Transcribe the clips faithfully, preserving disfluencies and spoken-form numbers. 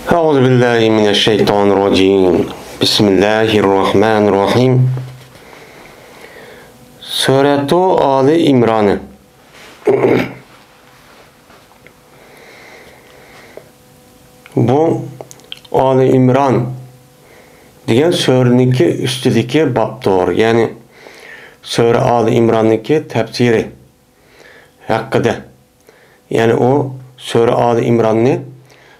أعوذ بالله من الشيطان الرجيم. بسم الله الرحمن الرحيم. سۈرەتۇ ئالى ئىمران. بۇ ئالى ئىمران دېگەن سۈرىنىڭكى ئۈستىدىكى بابتۇر. يەنى سۈرە ئالى ئىمراننىڭكى تەپسىرى ھەققىدە. يەنى ئۇ سۈرە ئالى ئىمراننى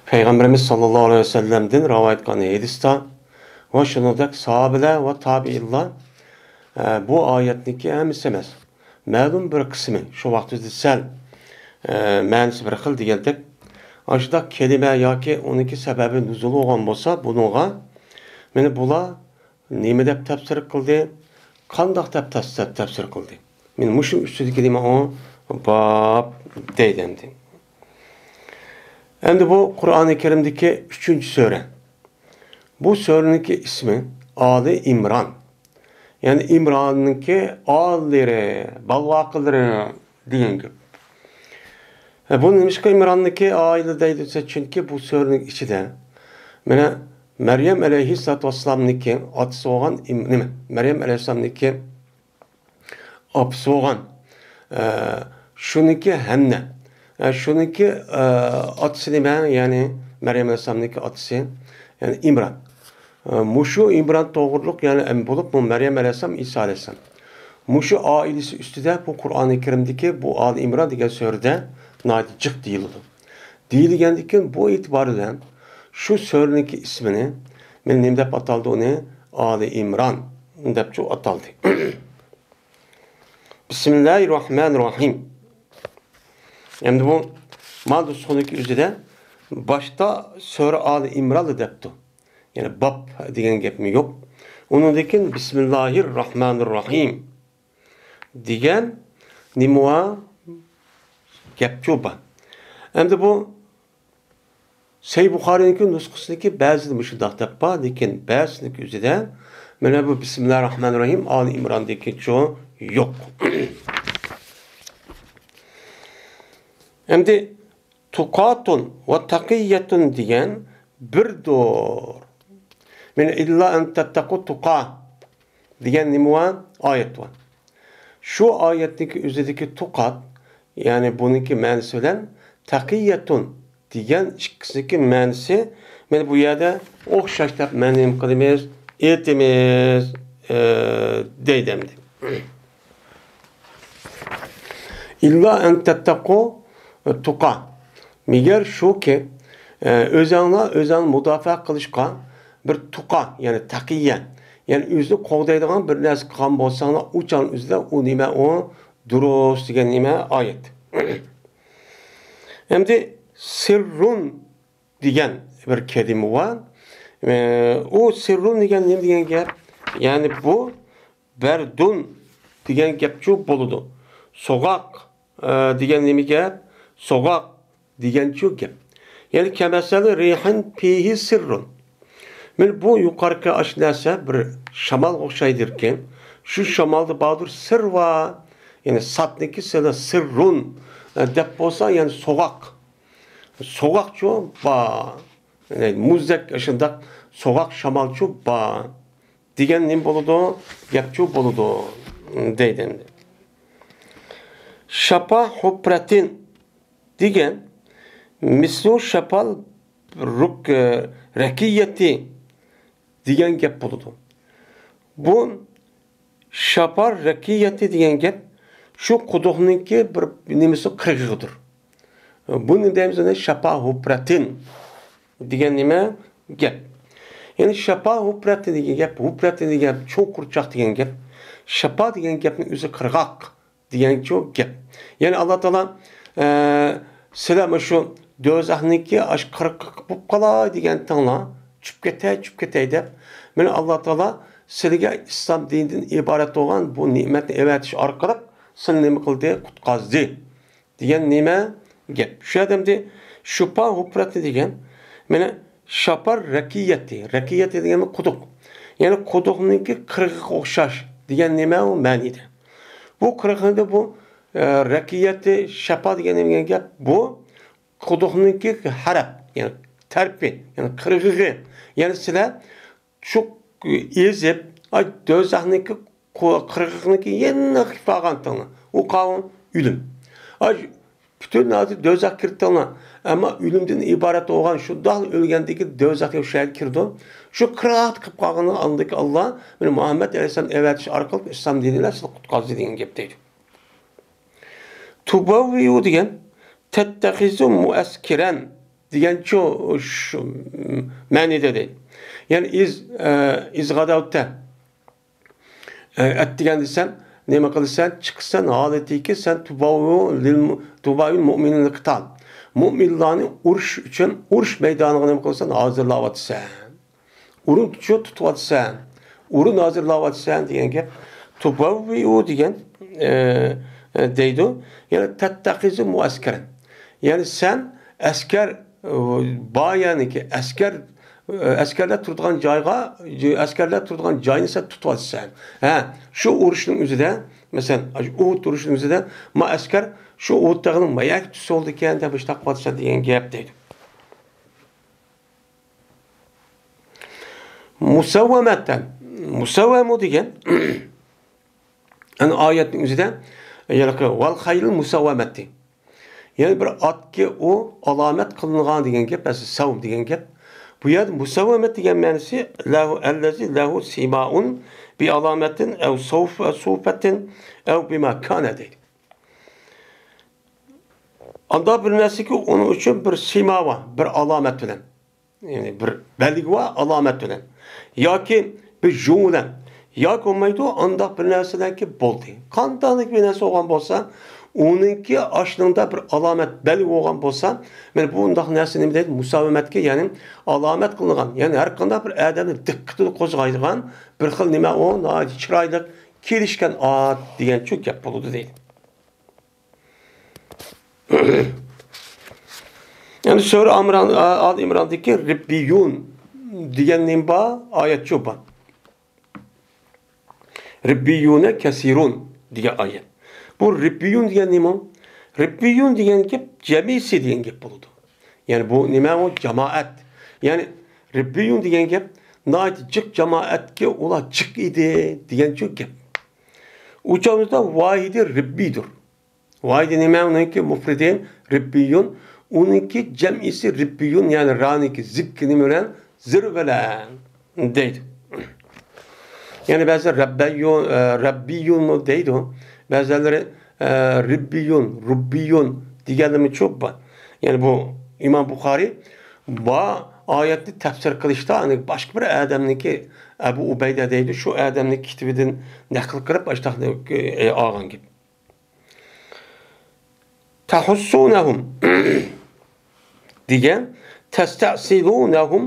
پەيغەمبىرىمىز ساللاللاھۇ ئەلەيھى ۋەسەللەمدىن رىۋايەت قىلغان ھەدىستە ۋە شۇنىڭدەك ساھابىلەر ۋە تابىئىنلار، ئە، بۇ ئايەتنىڭكى ھەممىسى ئەمەس، مەلۇم بىر قىسمى، شۇ ۋاقتىدا سەل، ئە، مەنىسى بىر خىل دېگەندەك، ئاشۇنداق كەلىمە ياكى ئۇنىڭكى سەۋەبى نۇزۇل بولغان بولسا، بۇنىڭغا مانا بۇلار نېمە دەپ تەپسىر قىلدى؟ قانداق دەپ تەس-، تەپسىر قىلدى؟ مانا مۇشۇ ئۈستىدىكى نېمە ئۇ؟ باب دەيدۇ ئەمدى. ئەمدى بۇ قۇرئانى كەرىمدىكى ئۈچىنچى سۈرە. بۇ سۈرىنىڭكى ئىسمى ئالى ئىمران. يەنى ئىمراننىڭكى ئالىلىرى، بالۋاقىلىرى دېگەن گەپ. ھە، بۇ نېمىشقا ئىمراننىڭكى ئائىلە دەيدۇ دېسە، چۈنكى بۇ سۈرىنىڭ ئىچىدە مانا مەريەم ئەلەيھىسسالاتۇ ۋەسسالامنىڭكى ئاتىسى بولغان ئىم-، نېمە، مەريەم ئەلەيھىسسالامنىڭكى ئاپىسى بولغان، ئە، شۇنىڭكى ھەننە، ئە، شۇنىڭكى، ئە، ئاتىسى نېمە، يەنى مەريەم ئەلەيھىسسالامنىڭكى ئاتىسى، يەنى ئىمران. ئە، مۇشۇ ئىمران توغرۇلۇق، يەنى ئەم بولۇپ، بۇ مەريەم ئەلەيھىسسالام، ئىسا ئەلەيھىسسالام. مۇشۇ ئائىلىسى ئۈستىدە بۇ قۇرئانى كەرىمدىكى بۇ ئالى ئىمران دېگەن سۈرىدە ناھايىتى جىق دېيىلىدۇ. دېيىلگەندىن كېيىن بۇ ئېتىبار بىلەن شۇ سۈرىنىڭكى ئىسمىنى مانا نېمە دەپ ئاتالدى ئۇنى؟ ئالى ئىمران دەپچۇ ئاتالدى. بىسمىللاھىررەھمانىررەھىم. ئەمدى بۇ مانا نۇسخىنىڭكى ئۆزىدە باشتا سۈرە ئالى ئىمرانلا دەپتۇ. يەنى باب دېگەن گەپمۇ يوق. ئۇنىڭدىن كېيىن بىسمىللاھىررەھمانىررەھىم دېگەن نېمە بار؟ گەپچۇ بار. ئەمدى بۇ سەھىھ بۇخارىنىڭكى نۇسخىسىدىكى بەزىدە مۇشۇنداق دەپ بار، لېكىن بەزىسىنىڭكى ئۆزىدە مانا بۇ بىسمىللاھىررەھمانىررەھىم ئالى ئىمراندىكىچۇ يوق. ئەمدى تۇقاتۇن ۋە تەقىيەتۇن دېگەن بىردۇر. مانا ئىللا ئەن تەتتەقۇ تۇقا دېگەن نېمە بار؟ ئايەت بار. شۇ ئايەتنىڭكى ئۆزىدىكى تۇقات، يەنى بۇنىڭكى مەنىسى بىلەن تەقىيەتۇن دېگەن ئىككىسىنىڭكى مەنىسى مانا بۇ يەردە ئوخشاش دەپ مەنە نېمە قىلىمىز؟ ئېيتىمىز، ئە، دەيدۇ ئەمدى. ئىللا ئەن تەتتەقۇ تۇقا. مەگەر شۇكى، ئە، ئۆزەڭلار ئۆزەڭنى مۇداپىئە قىلىشقا بىر تۇقا، يەنى تەقىيە، يەنى ئۆزىنى قوغدايدىغان بىر نەرسە قىلغان بولساڭلار، ئۇ چاغنىڭ ئۆزىدە ئۇ نېمە ئۇ؟ دۇرۇس دېگەن نېمە؟ ئايەت. ئەمدى سىررۇن دېگەن بىر كەلىمە بار. ئە، ئۇ سىررۇن دېگەن نېمە دېگەن گەپ؟ يەنى بۇ بەردۇن دېگەن گەپچۇ بولىدۇ. سوغۇق، ئە، دېگەن نېمە گەپ؟ سوغۇق دېگەنچۇ گەپ. يەنى كەمەسەلى رىھىن پىھى سىررۇن. مانا بۇ يۇقىرىقى ئاشۇ نەرسە بىر شامالغا ئوخشايدىكەن. شۇ شامالدا باردۇر سىر بار. يەنى ساتنىكى سىرى سىررۇن، ئە، دەپ بولسا، يەنى سوغۇق. سوغۇقچۇ بار. يەنى مۇزدەك شۇنداق سوغۇق شامالچۇ بار. دېگەن نېمە بولىدۇ؟ گەپچۇ بولىدۇ، دەيدۇ ئەمدى. شاپا ھۇپرەتىن دېگەن مىسلۇ شاپال رۇك-، رەكىيەتى دېگەن گەپ بولىدۇ. بۇ شاپار رەكىيەتى دېگەن گەپ شۇ قۇدۇقنىڭكى بىر نېمىسى قىرغىقىدۇر. بۇنى دەيمىز ئەنە شاپا ھۇپرەتىن دېگەن نېمە گەپ. يەنى شاپا ھۇپرەتىن دېگەن گەپ، ھۇپرەتىن دېگەن گەپ، چوڭ قۇرچاق دېگەن گەپ. شاپا دېگەن گەپنىڭ ئۆزى قىرغاق دېگەنچۇ گەپ. يەنى ئاللا تائالا، ئە، سىلەر مۇشۇ دوزاخنىڭكى ئاش قىرغىقى بولۇپ قالاي دېگەنتىڭلار، چۈشۈپ كېتەي، چۈشۈپ كېتەي دەپ، مانا ئاللا تائالا سىلىگە ئىسلام دىنىدىن ئىبارەت بولغان بۇ نېمەتنى ئەۋەتىش ئارقىلىق سىلىنى نېمە قىلدى؟ قۇتقازدى دېگەن نېمە گەپ. شۇ يەردە ئەمدى شۇپا ھۇپرەتنى دېگەن، مانا شاپار رەكىيەتى، رەكىيەتى دېگەن قۇدۇق. يەنى قۇدۇقنىڭكى قىرغىقىغا ئوخشاش دېگەن نېمە ئۇ مەنىدە. بۇ قىرغىقنى بۇ، ئە، رەكىيەتى شاپا دېگەن نېمە دېگەن گەپ؟ بۇ قۇدۇقنىڭكى خەرەپ، يەنى تەرىپى، يەنى قىرغىقى. يەنى سىلەر شۇ ئېزىپ، ئاي، دوزاخنىڭكى قو-، قىرغىقىنىڭكى يېنىغا كېلىپ قالغانتىڭلار. ئۇ قاۋۇن ئۆلۈم. ئاي، پۈتۈن ھازىر دوزاخقا كىردىڭلار. ئەمما ئۆلۈمدىن ئىبارەت بولغان شۇنداق ئۆلگەندىن كېيىن دوزاخ دېگەن شۇ يەرگە كىرىدۇ. شۇ قىرغاقتا قېلىپ قالغانلار ئالدىدىكى ئاللا، مانا مۇھەممەد ئەلەيھىسسالام ئەۋەتىش ئارقىلىق ئىسلام دىنى بىلەن سىلەرنى قۇتقۇزدى دېگەن گەپ دەيدۇ. تۇبەۋۋىئۇ دېگەن، تەتتەخىزۇ مۇئەسكىرەن دېگەنچۇ، شۇ مەنىدە دەيدۇ. يەنى ئىز، ئە، ئىز غاداۋتە. ئە، ئەتىگەندە سەن نېمە قىلىسەن؟ چىقىسەن، ھالىتىكى سەن تۇباۋۇ لىل-، تۇباۋۇل مۇئمىنىنە قىتال. مۇئمىنلارنى ئۇرۇش ئۈچۈن ئۇرۇش مەيدانىغا نېمە قىلىسەن؟ ھازىرلاۋاتىسەن. ئورۇن تۇتۇشۇ تۇتۇۋاتىسەن. ئورۇن ھازىرلاۋاتىسەن دېگەن گەپ. تۇبەۋۋىئۇ دېگەن، ئە، ئە، دەيدۇ. يەنى تەتتەخىزۇ مۇئەسكەرەن. يەنى سەن ئەسكەر، ئە، بار يەرنىكى ئەسكەر، ئە، ئەسكەرلەر تۇرىدىغان جايغا، ئەسكەرلەر تۇرىدىغان جاينى سەن تۇتۇۋاتىسەن. ھە، شۇ ئۇرۇشنىڭ ئۆزىدە، مەسىلەن، ئۇھۇد ئۇرۇشىنىڭ ئۆزىدە ما ئەسكەر شۇ ئۇھۇد تېغىنىڭ ما يەرگە تۈسسە بولىدىكەن دەپ مۇشۇنداق قىلىۋاتىسەن دېگەن گەپ دەيدۇ. مۇسەۋۋەمەتەن. مۇسەۋۋەمۇ دېگەن، يەنى ئايەتنىڭ ئۆزىدە، يەنى ۋەل خەيلىل مۇسەۋۋەمەتى. يەنى بىر ئاتكە ئۇ ئالامەت قىلىنغان دېگەن گەپ، ئەسلى سەۋم دېگەن گەپ. بۇ يەردە مۇسەۋۋەمەت دېگەن مەنىسى لەھۇ ئەللەزى لەھۇ سىمائۇن بىئالامەتىن ئەۋ سوف-، سوفەتىن ئەۋ بىما كانە دەيدۇ. ئاندا بىر نەرسىكى ئۇنىڭ ئۈچۈن بىر سىما بار، بىر ئالامەت بىلەن. يەنى بىر بەلگە بار، ئالامەت بىلەن. ياكى بىر ژۇڭ بىلەن. ياكى بولمايدۇ، ئانداق بىر نەرسىدەنكى بولدى. قانداقلىق بىر نەرسە بولغان بولسا، ئۇنىڭكى ئاشنىڭدا بىر ئالامەت بەلگە بولغان بولسا، مانا بۇنداق نەرسە نېمە دەيدۇ؟ مۇسەۋۋەمەتكە، يەنى ئالامەت قىلىنغان، يەنى ھەر قانداق بىر ئادەمنى دىققىتىنى قوزغايدىغان بىر خىل نېمە ئۇ، ناھايىتى چىرايلىق، كېلىشكەن ئات دېگەنچۇ گەپ بولىدۇ دەيدۇ. يەنى سۈرە ئامران، ئال ئىمراندىكى رىببىيۇن دېگەن نېمە بار؟ ئايەت شۇ بار. رىببىيۇنە كەسىرۇن دېگەن ئايەت. بۇ رىببىيۇن دېگەن نېمە؟ رىببىيۇن دېگەن گەپ جەمئىسى دېگەن گەپ بولىدۇ. يەنى بۇ نېمە ئۇ؟ جامائەت. يەنى رىببىيۇن دېگەن گەپ ناھايىتى جىق جامائەتكە ئۇلار جىق ئىدى دېگەنچۇ گەپ. ئۇ چاغدا ۋاھىدى رىببىيدۇر. ۋاھىدى نېمە؟ ئۇنىڭكى مۇفرىدى رىببىيۇن، ئۇنىڭكى جەمئىسى رىببىيۇن، يەنى رانىڭكى زىككى نېمە بىلەن؟ زىر بىلەن دەيدۇ. يەنى بەزىلەر رەببەييۇ-، ئە، رەببىيۇنمۇ دەيدۇ. بەزىلەر، ئە، رىببىيۇن، رۇببىيۇن دېگەنلىرىمۇ چوپ بار. يەنى بۇ ئىمام بۇخارى بۇ ئايەتنى تەپسىر قىلىشتا، يەنى باشقا بىر ئادەمنىڭكى، ئەبۇ ئۇبەيدە دەيدۇ، شۇ ئادەمنىڭ كىتابىدىن نەقىل قىلىپ، ئاشتاق، ئە، ئالغان گەپ. تەھۇسسۇنەھۇم دېگەن، تەستەسىلۇنەھۇم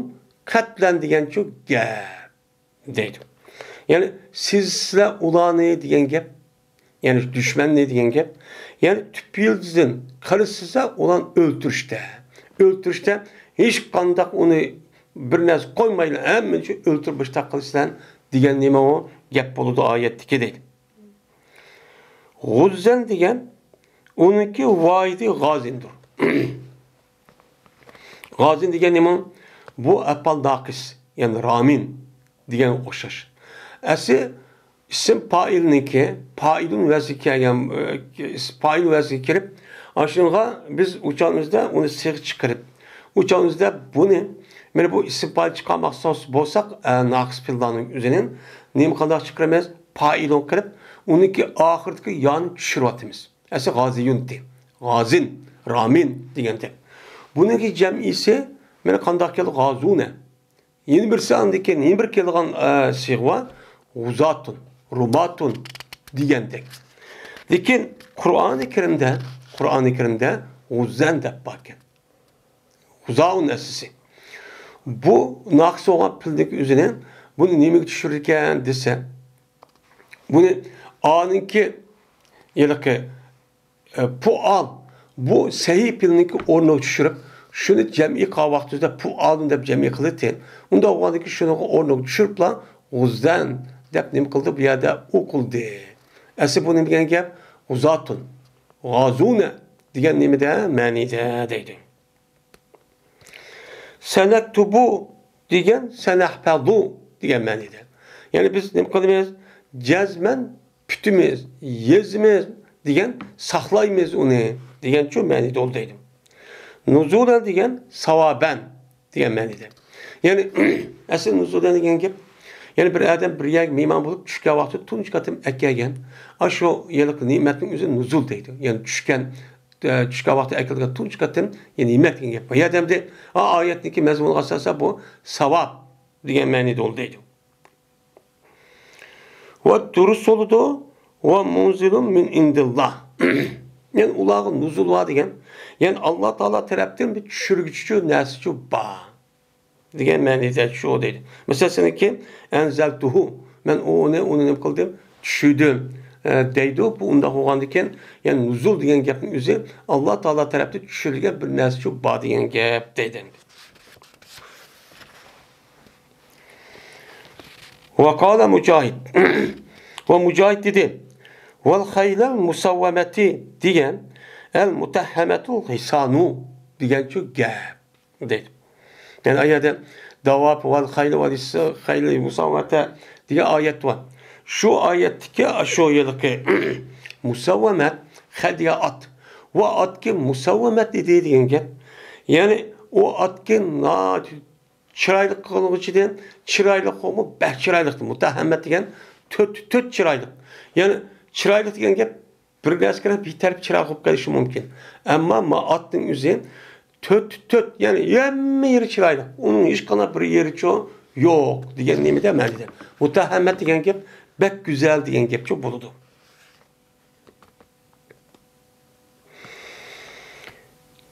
قەتلەن دېگەنچۇ گەپ دەيدۇ. يەنى سىز سىلەر ئۇلارنى دېگەن گەپ، يەنى دۈشمەننى دېگەن گەپ. يەنى تۈپ يىلتىزىدىن قىلىسىزلەر ئۇلارنى ئۆلتۈرۈشتە. ئۆلتۈرۈشتە ھېچقانداق ئۇنى بىر نەرسە قويمايلا ھەممىنى شۇ ئۆلتۈرۈپ مۇشتاق قىلىسىلەر دېگەن نېمە ئۇ گەپ بولىدۇ ئايەتتىكى دەيدۇ. غۇززەن دېگەن، ئۇنىڭكى ۋاھىدى غازىندۇر. غازىن دېگەن نېمە؟ بۇ ئەپئال ناقىس، يەنى رامىن دېگەنگە ئوخشاش. ئەسلى ئىسىم پائىلنىڭكى، پائىلۇن ۋەزنىگە كەلگەن، ئە، پائىل ۋەزنىگە كىرىپ، ئاشۇنىڭغا بىز ئۇچانىمىزدا ئۇنى سىغ چىقىرىپ، ئۇچانىمىزدا بۇنى، مانا بۇ ئىسىم پائىل چىقارماقچى بولساق، ئە، ناقىس پېئىللارنىڭ ئۆزىنى نېمە قانداق چىقىرىمىز؟ پائىلۇن قىلىپ، ئۇنىڭكى ئاخىرىدىكى يانى چۈشۈرۈۋاتىمىز. ئەسلى غازىيۇن دېدى. غازىن، رامىن دېگەندەك. بۇنىڭكى جەمئىيسى مانا قانداق كەلدى؟ غازۇنە. يەنە بىرسى ئاندىن كېيىن يەنە بىر كېلىدىغان، ئە، سىغە بار. غۇزاتۇن، رۇماتۇن دېگەندەك. لېكىن قۇرئانى كەرىمدە، قۇرئانى كەرىمدە غۇززەن دەپ باركەن. غۇزاۋۇن ئەسلىسى. بۇ ناقىس بولغان پېئىلنىڭكى ئۆزىنى، بۇنى نېمىگە چۈشۈرىدىكەن دېسە، بۇنى ئانىڭكى ھېلىقى، ئە، پۇئال، بۇ سەھىھ پېئىلنىڭكى ئورنىغا چۈشۈرۈپ، شۇنى جەمئىي قىلغان ۋاقتىمىزدا پۇئالۇن دەپ جەمئىي قىلىدىكەن. ئۇنداق بولغاندىن كېيىن شۇنىڭغا ئورنىغا چۈشۈرۈپلا غۇززەن دەپ نېمە قىلدى؟ بۇ يەردە ئوقۇلدى. ئەسلى بۇ نېمە دېگەن گەپ؟ غۇزاتۇن. غازۇنە دېگەن نېمىدە؟ مەنىدە دەيدۇ. سەنەكتۇبۇ دېگەن سەنەھپەزۇ دېگەن مەنىدە. يەنى بىز نېمە قىلىمىز؟ جەزمەن پۈتىمىز، يېزىمىز دېگەن ساقلايمىز ئۇنى دېگەنچۇ مەنىدە ئۇ دەيدۇ. نۇزۇلەن دېگەن ساۋابەن دېگەن مەنىدە. يەنى ئەسلى نۇزۇلەن دېگەن گەپ، يەنى بىر ئادەم بىر يەرگە مېھمان بولۇپ چۈشكەن ۋاقتىدا تۇنجى قېتىم ئەكەلگەن ئاشۇ ھېلىقى نېمەتنىڭ ئۆزى نۇزۇل دەيدۇ. يەنى چۈشكەن، ئە، چۈشكەن ۋاقتىدا ئەكەلگەن تۇنجى قېتىم، يەنى نېمەت دېگەن گەپ. بۇ يەردە ئەمدى، ئا، ئايەتنىڭكى مەزمۇنىغا ئاساسەن بۇ ساۋاب دېگەن مەنىدە ئۇ دەيدۇ. ۋە دۇرۇس بولىدۇ. ۋە مۇنزىلۇن مىن ئىندىللا. يەنى ئۇلارغا نۇزۇل بار دېگەن، يەنى ئاللا تائالا تەرەپتىن بىر چۈشۈرگۈچىچۇ نەرسىچۇ بار دېگەن مەنىدە شۇ دەيدۇ. مەسىلەن، سېنىڭكى ئەنزەلتۇھۇ، مەن ئۇنى، ئۇنى نېمە قىلدىم؟ چۈشۈردۈم، ئە، دەيدۇ. بۇ ئۇنداق بولغاندىكىن، يەنى نۇزۇل دېگەن گەپنىڭ ئۆزى ئاللا تائالا تەرەپتىن چۈشۈرۈلگەن بىر نەرسىچۇ بار دېگەن گەپ دەيدۇ. ۋە قالە مۇجاھىد. ۋە مۇجاھىد دېدى، ۋەل خەيلەل مۇسەۋۋەمەتى دېگەن، ئەل مۇتەھھەمەتۇل غىسانۇ دېگەنچۇ گەپ دەيدۇ. يەنى ئايەتتە داۋاب ۋەل خەيلى ۋەل خەيلى مۇسەۋۋەمەتە دېگەن ئايەت بار. شۇ ئايەتتىكى شۇ ھېلىقى مۇسەۋۋەمەت، خە دېگەن ئات. ۋە ئاتكى مۇسەۋۋەمەت ئىدى دېگەن گەپ. يەنى ئۇ ئاتكى نا-، چىرايلىق قىلغۇچىدىن، چىرايلىق قىلغۇمۇ بەك چىرايلىق، مۇتەھەممەت دېگەن تۆت، تۆت چىرايلىق. يەنى چىرايلىق دېگەن گەپ بىر نەرسىگە بىر تەرىپى چىرايلىق بولۇپ قېلىشى مۇمكىن. ئەمما ما ئاتنىڭ ئۆزى تۆت، تۆت، يەنى ھەممە يېرى چىرايلىق. ئۇنىڭ ھېچقانداق بىر يېرىچۇ يوق دېگەن نېمىدە مەنىدە. مۇتەھەممەت دېگەن گەپ بەك گۈزەل دېگەن گەپچۇ بولىدۇ.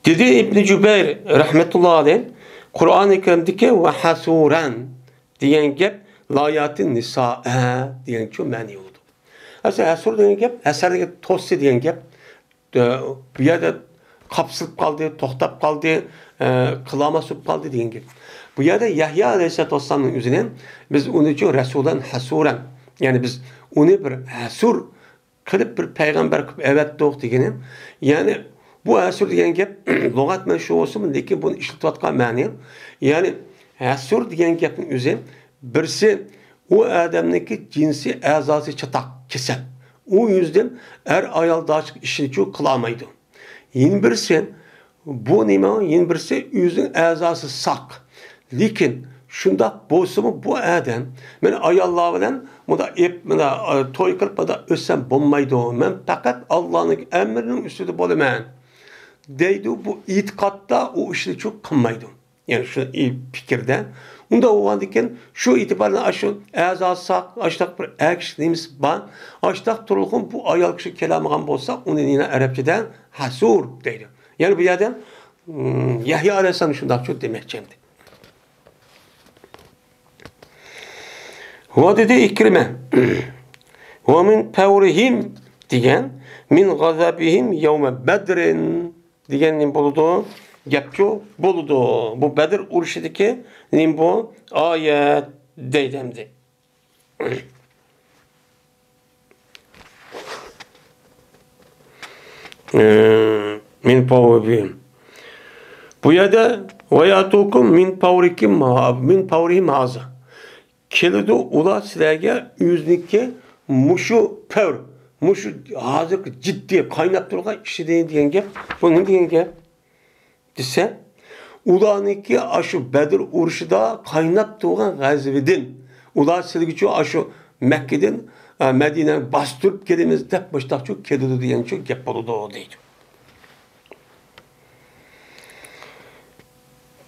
دېدى ئىبنى جۇبەير رەھمەتۇللا ئەلەيھ، قۇرئانى كەرىمدىكى ۋە ھەسۇرەن دېگەن گەپ لاياتى نىسائە دېگەنچۇ مەنى بولىدۇ. ئەسلى ھەسۇر دېگەن گەپ، ھەسەر دېگەن توسسا دېگەن گەپ. ئە، بۇ يەردە قاپسىلىپ قالدى، توختاپ قالدى، ئە، قىلالماس بولۇپ قالدى دېگەن گەپ. بۇ يەردە يەھيا ئەلەيھىسسالاتۇ ۋەسسالامنىڭ ئۆزىنى بىز ئۇنىچۇ رەسۇلەن ھەسۇرەن، يەنى بىز ئۇنى بىر ھەسۇر قىلىپ بىر پەيغەمبەر قىلىپ ئەۋەتتۇق دېگىنى. يەنى بۇ ھەسۇر دېگەن گەپ لۇغەت مەنسۇب بولسىمۇ، لېكىن بۇنى ئىشلىتىۋاتقان مەنى، يەنى ھەسۇر دېگەن گەپنىڭ ئۆزى بىرسى ئۇ ئادەمنىڭكى جىنسىي ئەزاسى چاتاق، كېسەل. ئۇ يۈزدىن ئەر ئايالداشلىق ئىشىنىچۇ قىلالمايدۇ. يەنە بىرسى، بۇ نېمە؟ يەنە بىرسى ئۆزىنىڭ ئەزاسى ساق. لېكىن شۇنداق بولسىمۇ بۇ ئادەم، مەن ئاياللار بىلەن مۇنداق ئېپ، مۇنداق، ئا، توي قىلىپ مۇنداق ئۆتسەم بولمايدۇ. مەن پەقەت ئاللانىڭ ئەمرىنىڭ ئۈستىدە بولىمەن دەيدۇ. بۇ ئېتىقادتا ئۇ ئىشنىچۇ قىلمايدۇ. يەنى شۇ پىكىردە. ئۇنداق بولغاندىكىن شۇ ئېتىبارەن ئاشۇ ئەزاسى ساق، ئاشۇنداق بىر ئەر كىشىلىك نېمىسى بار. ئاشۇنداق تۇرۇلغۇن بۇ ئايال كىشى كېلەلمىگەن بولسا، ئۇنى يەنە ئەرەبچىدە ھەسۇر دەيدۇ. يەنى بۇ يەردە، ئىم، يەھيا ئەلەيھىسسالام شۇنداقچۇ دېمەكچى ئەمدى. ۋە دېدى ئىكرىمە، ۋە مىن پەۋرىھىم دېگەن، مىن غەزەبىھىم يەۋمە بەدرىن دېگەن نېمە بولىدۇ؟ گەپچۇ بولىدۇ. بۇ بەدر ئۇرۇشىدىكى نېمە بۇ؟ ئايەت دەيدۇ ئەمدى. ئى، مىن پەۋرىھىم. بۇ يەردە ۋە يەئتۇكۇم مىن پەۋرىكىم ھا-، مىن پەۋرىھىم ھازا. كېلىدۇ ئۇلار سىلەرگە ئۆزىنىڭكى مۇشۇ پەۋر، مۇشۇ ھازىرقى جىددىي قايناپ تۇرغان ئىشىدىن دېگەن گەپ. بۇ نېمە دېگەن گەپ دېسە، ئۇلارنىڭكى ئاشۇ بەدر ئۇرۇشىدا قايناپ تۇرغان غەزىپىدىن، ئۇلار سىلىگىچۇ ئاشۇ مەككىدىن، ئە، مەدىنەنى باستۇرۇپ كېلىمىز دەپ مۇشتاقچۇ كېلىدۇ دېگەنچۇ گەپ بولىدۇ دەيدۇ.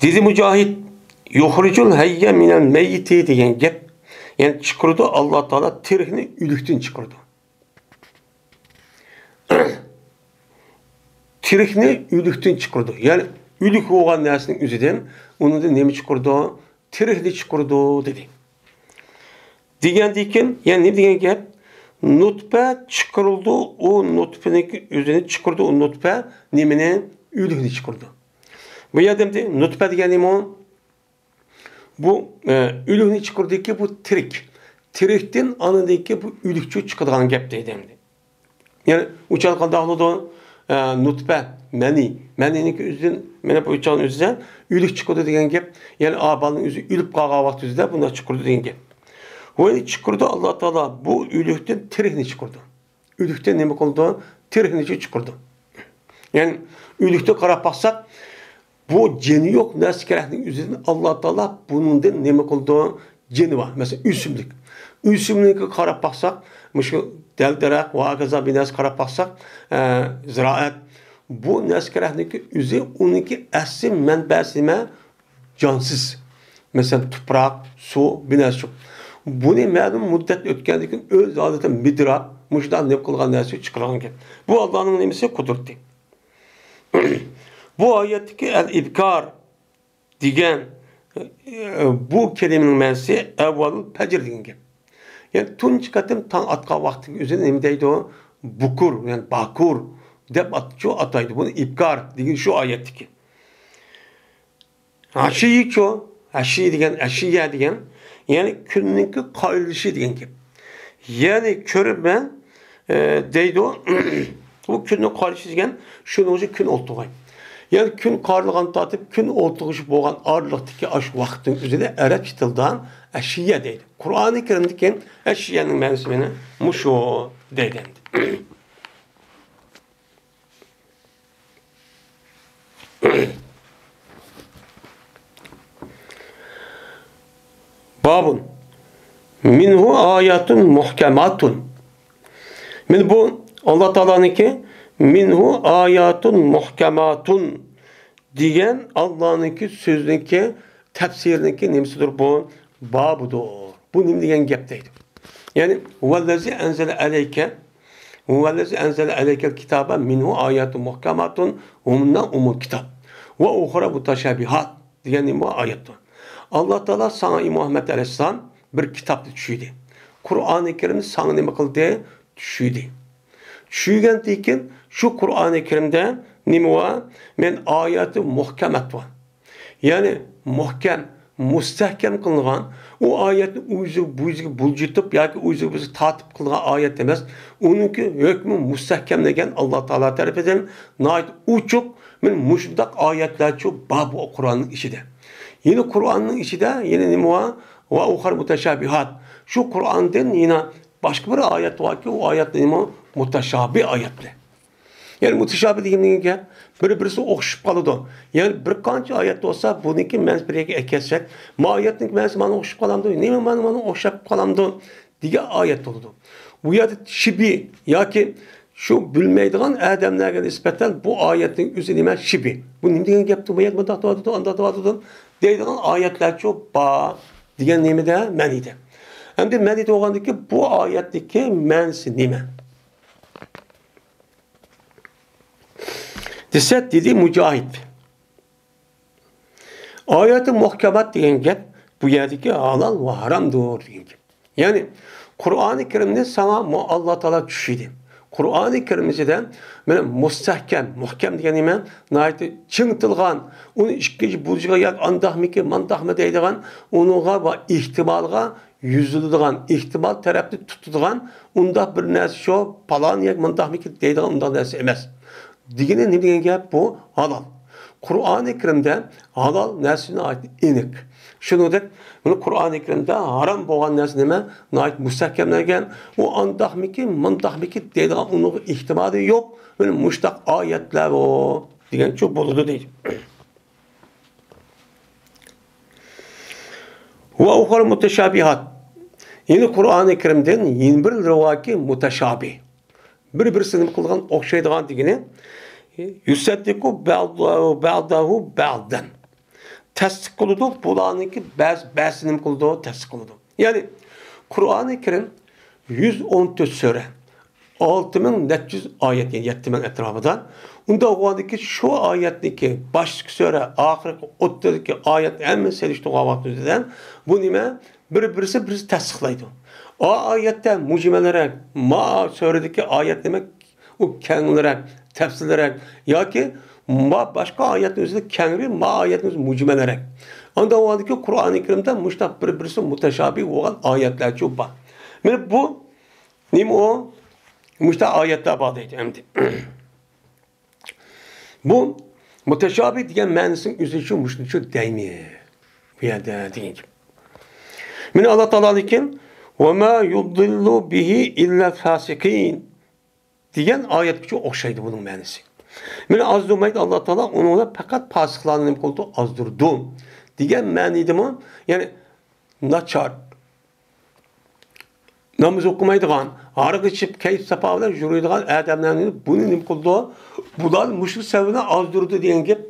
دېدى مۇجاھىد، يۇخرىجۇل ھەييە مىنەل مەييىتى دېگەن گەپ، يەنى چىقىرىدۇ ئاللا تائالا تىرىكنى ئۆلۈكتىن چىقىرىدۇ. تىرىكنى ئۆلۈكتىن چىقىرىدۇ. يەنى ئۆلۈك بولغان نەرسىنىڭ ئۆزىدىن، ئۇنىڭدىن نېمە چىقىرىدۇ؟ تىرىكنى چىقىرىدۇ دېدى. دېگەندىكىن، يەنى نېمە دېگەن گەپ؟ نۇتپە چىقىرىلىدۇ، ئۇ نۇتپىنىڭكى ئۆزىنى چىقىرىدۇ، ئۇ نۇتپە نېمىنى؟ ئۆلۈكنى چىقىرىدۇ. بۇ يەردە ئەمدى نۇتپە دېگەن نېمە ئۇ؟ بۇ، ئە، ئۆلۈكنى چىقىرىدۇكى بۇ تىرىك. تىرىكتىن ئاندىنكى بۇ ئۆلۈكچۇ چىقىدىغان گەپ دەيدۇ ئەمدى. يەنى ئۇ چاغدا قانداق بولىدۇ؟ ئە، نۇتپە، مەنى، مەنىنىڭكى ئۆزىدىن، مانا بۇ چاغنىڭ ئۆزىدە ئۆلۈك چىقىدۇ دېگەن گەپ. يەنى ئا بالىنىڭ ئۆزى ئۆلۈپ قالغان ۋاقتى ئۆزىدە بۇنداق چىقىدۇ دېگەن گەپ. ۋە چىقىرىدۇ، ئاللا تائالا بۇ ئۆلۈكتىن تىرىكنى چىقىرىدۇ. ئۆلۈكتىن نېمە قىلىدۇ؟ تىرىكنى چىقىرىدۇ. يەنى ئۆلۈكتىن قاراپ باقساق، بۇ جېنى يوق نەرسە كېرەكنىڭ ئۆزىدىن ئاللا تائالا بۇنىڭدىن نېمە قىلىدۇ؟ جېنى بار. مەسىلەن، ئۆسۈملۈك. ئۆسۈملۈككە قاراپ باقساق، مۇشۇ دەل-دەرەخ ۋە ھاكازا بىر نەرسە قاراپ باقساق، ئە، زىرائەت. بۇ نەرسە كېرەكنىڭكى ئۆزى، ئۇنىڭكى ئەسلى مەنبەسى نېمە؟ جانسىز. مەسىلەن، تۇپراق، سۇ، بىر نەرسە يوق. بۇنى مەلۇم مۇددەت ئۆتكەندىن كېيىن ئۆز ھالىتىدە مىدىراپ، مۇشۇنداق نېمە قىلغان نەرسە چىقىرغان گەپ. بۇ ئاللانىڭ نېمىسى؟ قۇدرىتى. بۇ ئايەتتىكى ئەل-ئىبكار دېگەن، ئى، بۇ كەلىمىنىڭ مەنىسى ئەۋۋالۇل پەجر دېگەن گەپ. يەنى تۇنجى قېتىم تاڭ ئاتقان ۋاقتىنىڭ ئۆزىنى نېمە دەيدۇ؟ بۇكۇر، يەنى باكۇر دەپ ئات-، شۇ ئاتايدۇ. بۇنى ئىبكار دېگىنى شۇ ئايەتتىكى. ھەشىيىچۇ، ھەشىي دېگەن، ئەشىيە دېگەن، يەنى كۈننىڭكى قايرىلىشى دېگەن گەپ. يەنى كۆرۈپ مەن، ئە، دەيدۇ، بۇ كۈننىڭ قايرىلىشى دېگەن، شۇنىڭ ئۈچۈن كۈن ئولتۇرغاي. يەنى كۈن قايرىلغان تارتىپ، كۈن ئولتۇرغۇچە بولغان ئارىلىقتىكى ئاشۇ ۋاقىتنىڭ ئۆزىنى ئەرەبچە تىلدا ئەشىيە دەيدۇ. قۇرئانى كەرىمدىكى ئەشىيەنىڭ مەنىسى مانا مۇشۇ دەيدۇ ئەمدى. بابۇن. مىنھۇ ئاياتۇن مۇھكەماتۇن. مانا بۇ ئاللا تائالانىڭكى مىنھۇ ئاياتۇن مۇھكەماتۇن دېگەن ئاللانىڭكى سۆزىنىڭكى تەپسىرىنىڭكى نېمىسىدۇر بۇ؟ بابىدۇر. بۇ نېمە دېگەن گەپ دەيدۇ. يەنى، ھۇۋەللەزى ئەنزەلە ئەلەيكە، ھۇۋەللەزى ئەنزەلە ئەلەيكەل كىتابە مىنھۇ ئاياتۇن مۇھكەماتۇن ھۇننە ئۇمۇل كىتاب ۋە ئۇخرا مۇتەشابىھات دېگەن نېمە ئايەتتۇر. ئاللا تائالا ساڭا، ئەي مۇھەممەد ئەلەيھىسسالام، بىر كىتابنى چۈشۈردى. قۇرئانى كەرىمنى ساڭا نېمە قىلدى؟ چۈشۈردى. چۈشۈرگەندىن كېيىن شۇ قۇرئانى كەرىمدە نېمە بار؟ مەن ئاياتى مۇھكەمات بار. يەنى مۇھكەم، مۇستەھكەم قىلىنغان، ئۇ ئايەتنى ئۇ يۈزىگە، بۇ يۈزىگە بۇلجىتىپ ياكى ئۇ يۈزىگە بۇ يۈزىگە تارتىپ قىلغان ئايەت ئەمەس. ئۇنىڭكى ھۆكمى مۇستەھكەملەنگەن ئاللا تائالا تەرىپىدىن ناھايىتى ئوچۇق، مانا مۇشۇنداق ئايەتلەرچۇ بار بۇ قۇرئاننىڭ ئىچىدە. يەنە قۇرئاننىڭ ئىچىدە يەنە نېمە بار؟ ۋە ئۇخەر مۇتەشابىھات. شۇ قۇرئاندىن يەنە باشقا بىر ئايەت باركى، ئۇ ئايەت نېمە؟ مۇتەشابىھ ئايەتلەر. يەنى مۇتەشابىھ دېگەن گەپ بىر-بىرسىگە ئوخشىشىپ قالىدۇ. يەنى بىر قانچە ئايەت بولسا، بۇنىڭكى مەنىسى بىر يەرگە ئەكەلسەك، ما ئايەتنىڭكى مەنىسى مانا ئوخشاپ قالامدۇ، نېمە مانا، مانا ئوخشاپ قالامدۇ دېگەن ئايەت بولىدۇ. بۇ يەردە شىبى ياكى شۇ بىلمەيدىغان ئادەملەرگە نىسبەتەن بۇ ئايەتنىڭ ئۆزى نېمە؟ شىبى. بۇ نېمە دېگەن گەپتۇ؟ بۇ يەردە مۇنداق دەۋاتىدۇ، ئانداق دەۋاتىدۇ دەيدىغان ئايەتلەرچۇ بار دېگەن نېمىدە؟ مەنىدە. ئەمدى مەنىدە بولغاندىكى بۇ ئايەتتىكى مەنىسى نېمە؟ دېسە، دېدى مۇجاھىد. ئايەتى مۇھكەمات دېگەن گەپ بۇ يەردىكى ھالال ۋە ھارامدۇر دېگەن گەپ. يەنى قۇرئانى كەرىمنى ساڭا مۇ-، ئاللا تائالا چۈشۈردى. قۇرئانى كەرىم ئىچىدە مانا مۇستەھكەم، مۇھكەم دېگەن نېمە؟ ناھايىتى چىڭ تۇرغان، ئۇنى ئىككىنچى بۇلجىغا ياكى ئانداقمىكى، مانداقمۇ دەيدىغان، ئۇنىڭغا ۋە ئېھتىمالغا يۈزلىنىدىغان، ئېھتىمال تەرەپنى تۇتىدىغان ئۇنداق بىر نەرسە شۇ، پالان ياكى مۇنداقمىكى دەيدىغان ئۇنداق نەرسە ئەمەس. دېگىنى نېمە دېگەن گەپ؟ بۇ ھالال. قۇرئانى كەرىمدە ھالال نەرسە ناھايىتى ئېنىق. شۇنىڭدەك، مانا قۇرئانى كەرىمدە ھارام بولغان نەرسە نېمە؟ ناھايىتى مۇستەھكەملەنگەن. ئۇ ئانداقمىكى، مۇنداقمىكى دەيدىغان ئۇنىڭغا ئېھتىمالى يوق. مانا مۇشۇنداق ئايەتلەر بۇ دېگەنچۇ بولىدۇ دەيدۇ. ۋە ئۇخەر مۇتەشابىھات. يەنى قۇرئانى كەرىمدىن يەنە بىرلىرى باركى مۇتەشابىھ. بىر-بىرسىنى نېمە قىلىدىغان؟ ئوخشايدىغان دېگىنى. يۇسەددىقۇ بەئدۇ-، بەئدەھۇ بەئدەن. تەستىق قىلىدۇ، بۇلارنىڭكى بەز-، بەزىسى نېمە قىلىدۇ؟ تەستىق قىلىدۇ. يەنى قۇرئانى كەرىم يۈز ئون تۆت سۈرە، ئالتە مىڭ نەچچە يۈز ئايەت، يەنى يەتتە مىڭ ئەتراپىدا. ئۇنداق بولغاندىكى شۇ ئايەتنىكى باشتىكى سۈرە، ئاخىرقى ئوتتۇرىدىكى ئايەت ھەممە سېلىشتۇرغان ۋاقتىمىزدا بۇ نېمە؟ بىر-بىرسى بىرسى تەستىقلايدۇ. ئا ئايەتتە مۇجمەلرەك، ما سۈرىدىكى ئايەت نېمە؟ ئۇ كەڭرەك، تەپسىلرەك ياكى ما باشقا ئايەتنىڭ ئۆزىدە كەڭرى، ما ئايەتنىڭ ئۆزى مۇجمەلرەك. ئانداق بولغاندىكى قۇرئانى كەرىمدە مۇشۇنداق بىر-بىرسى مۇتەشابىھ بولغان ئايەتلەرچۇ بار. مانا بۇ نېمە ئۇ؟ مۇشۇنداق ئايەتلەر بار دەيدۇ ئەمدى. بۇ مۇتەشابىھ دېگەن مەنىسىنىڭ ئۆزى شۇ، مۇشۇنى شۇ دەيمىز بۇ يەردە دېگەن گەپ. مانا ئاللا تائالا لېكىن، «وما يضل به إلا الفاسقين» دېگەن ئايەتكىچۇ ئوخشايدۇ بۇنىڭ مەنىسى. مانا ئازدۇرمايدۇ ئاللا تائالا، ئۇنىڭ بىلەن پەقەت پاسىقلارنى نېمە قىلىدۇ؟ ئازدۇرىدۇ دېگەن مەنىدىمۇ، يەنى ناچار، ناماز ئوقۇمايدىغان، ھاراق ئىچىپ، كەيپ ساپا بىلەن يۈرىدىغان ئادەملەرنى بۇنى نېمە قىلىدۇ؟ بۇلار مۇشۇ سەۋەبىنى ئازدۇرىدۇ دېگەن گەپ.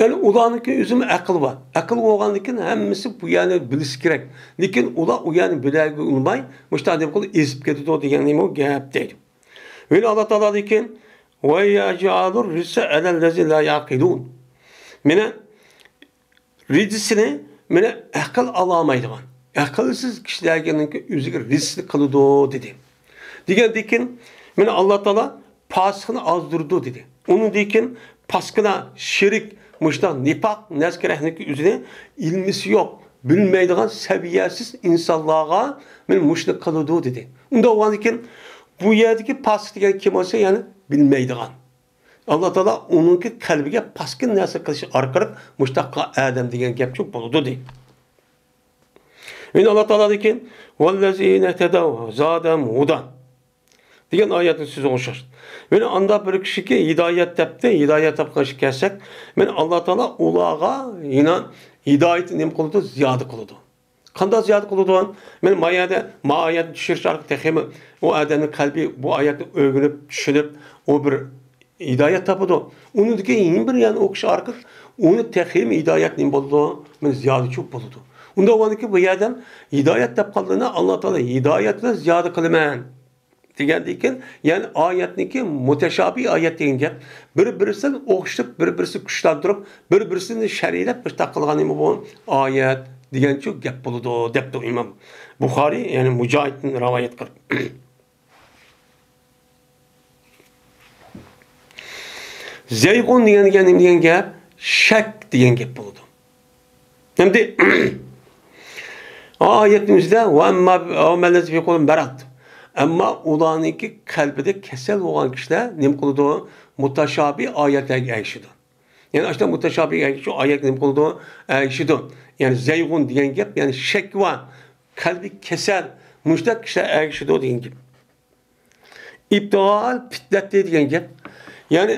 يەنى ئۇلارنىڭكى ئۆزىمۇ ئەقىل بار. ئەقىل بولغاندىن كېيىن ھەممىسى بۇ يەرنى بىلىشى كېرەك. لېكىن ئۇلار ئۇ يەرنى بىلەرگە ئۇنىماي، مۇشۇنداق نېمە قىلىدۇ؟ ئېزىپ كېتىدۇ دېگەن نېمە گەپ دەيدۇ. يەنە ئاللا تائالا دېگەن، «ويجعل الرجس على الذين لا يعقلون». مانا رىجسىنى، مانا ئەقىل ئالالمايدىغان، ئەقىلسىز كىشىلەرنىڭكى ئۆزىگە رىجسنى قىلىدۇ دېدى. دېگەندىن كېيىن، مانا ئاللا تائالا پاسىقنى ئازدۇرىدۇ دېدى. ئۇنىڭدىن كېيىن پاسكىنا، شېرىك، مۇشۇنداق نىپاق نەرسە كېرەكنىڭكى ئۆزىنى ئىلمىسى يوق، بىلمەيدىغان سەۋىيەسىز ئىنسانلارغا مانا مۇشۇنى قىلىدۇ دېدى. ئۇنداق بولغاندىن كېيىن بۇ يەردىكى پاسىق دېگەن كىم بولسا، يەنى بىلمەيدىغان. ئاللا تائالا ئۇنىڭكى قەلبىگە پاسكىنا نەرسە قىلىش ئارقىلىق مۇشۇنداق ئادەم دېگەن گەپچۇ بولىدۇ دەيدۇ. يەنە ئاللا تائالا دېگەن، «والذين اهتدوا زادهم هدى» دېگەن ئايەتنى سۆزىگە ئوخشاش. يەنە ئاندا بىر كىشىكى ھىدايەت تاپتى، ھىدايەت تاپقان كىشىگە كەلسەك، مانا ئاللا تائالا ئۇلارغا يەنە ھىدايەتنى نېمە قىلىدۇ؟ زىيادە قىلىدۇ. قانداق زىيادە قىلىدۇ؟ مانا ما يەردە، ما ئايەتنى چۈشۈرۈش ئارقىلىق تېخىمۇ ئۇ ئادەمنىڭ قەلبى بۇ ئايەتنى ئۆگىنىپ، چۈشىنىپ، ئۇ بىر ھىدايەت تاپىدۇ. ئۇنىڭدىن كېيىن يەنە بىر يەرنى ئوقۇش ئارقىلىق ئۇنى تېخىمۇ ھىدايەت نېمە بولىدۇ؟ مانا زىيادە چوپ بولىدۇ. ئۇنداق بولغاندىكىن بۇ يەردە ھىدايەت تاپقانلىرىنى ئاللا تائالا ھىدايەت بىلەن زىيادە قىلىمەن دېگەندىن كېيىن، يەنى ئايەتنىڭكى مۇتەشابىھ ئايەت دېگەن گەپ، بىر-بىرسىدىن ئوخشىتىپ، بىر-بىرسىنى كۈچلەندۈرۈپ، بىر-بىرسىنى شەرھلەپ مۇشۇنداق قىلغان نېمە بۇ ئايەت دېگەنچۇ گەپ بولىدۇ، دەپتۇ ئىمام بۇخارىي، يەنى مۇجاھىدتىن رىۋايەت قىلىپ. زەيغۇن دېگەن، دېگەن نېمە دېگەن گەپ؟ شەك دېگەن گەپ بولىدۇ. ئەمدى ئايەتنىڭ ئۆزىدە، «وأما، وأما الذين في قلوبهم مرض». ئەمما ئۇلارنىڭكى قەلبىدە كېسەل بولغان كىشىلەر نېمە قىلىدۇ؟ مۇتەشابىھ ئايەتلەرگە ئەگىشىدۇ. يەنى ئاشۇنداق مۇتەشابىھ ئايەت، شۇ ئايەتكە نېمە قىلىدۇ؟ ئەگىشىدۇ. يەنى زەيغۇن دېگەن گەپ، يەنى شەك بار، قەلبى كېسەل، مۇشۇنداق كىشىلەر ئەگىشىدۇ دېگەن گەپ. ئىبتىغائەل پىتنەتى دېگەن گەپ. يەنى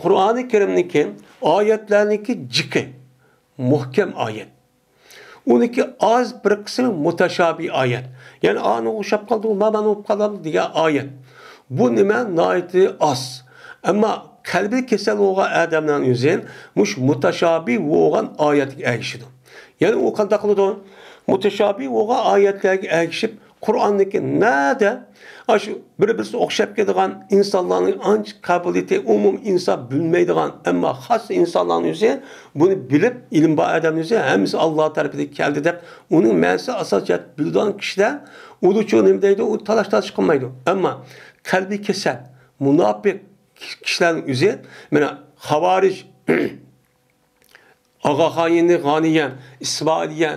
قۇرئانى كەرىمنىڭكى ئايەتلەرنىڭكى جىقى، مۇھكەم ئايەت. ئۇنىڭكى ئاز بىر قىسمى مۇتەشابىھ ئايەت. يەنى ئانىڭغا ئوخشاپ قالدىمۇ، مانا بولۇپ قالامدۇ دېگەن ئايەت. بۇ نېمە؟ ناھايىتى ئاز. ئەمما قەلبى كېسەل بولغان ئادەملەرنىڭ ئۆزى مۇشۇ مۇتەشابىھ بولغان ئايەتكە ئەگىشىدۇ. يەنى ئۇ قانداق قىلىدۇ؟ مۇتەشابىھ بولغان ئايەتلەرگە ئەگىشىپ، قۇرئاندىكى نەدە ئاشۇ بىر-بىرسىگە ئوخشاپ كېتىدىغان ئىنسانلارنىڭ ئانچە قابىلىيىتى، ئومۇم ئىنسان بىلمەيدىغان، ئەمما خاس ئىنسانلارنىڭ ئۆزى بۇنى بىلىپ، ئىلىم بار ئادەمنىڭ ئۆزى، ھەممىسى ئاللا تەرىپىدىن كەلدى دەپ، ئۇنىڭ مەنىسى ئاساسىي جەھەتتە بىلىدىغان كىشىلەر ئۇلىچۇ نېمە دەيدۇ، ئۇ تالاش-تارتىش قىلمايدۇ. ئەمما قەلبى كېسەل، مۇناپىق كىشىلەرنىڭ ئۆزى مانا خاۋارىج، ئاغا خايىنى غانىيە، ئىسمائىلىيە،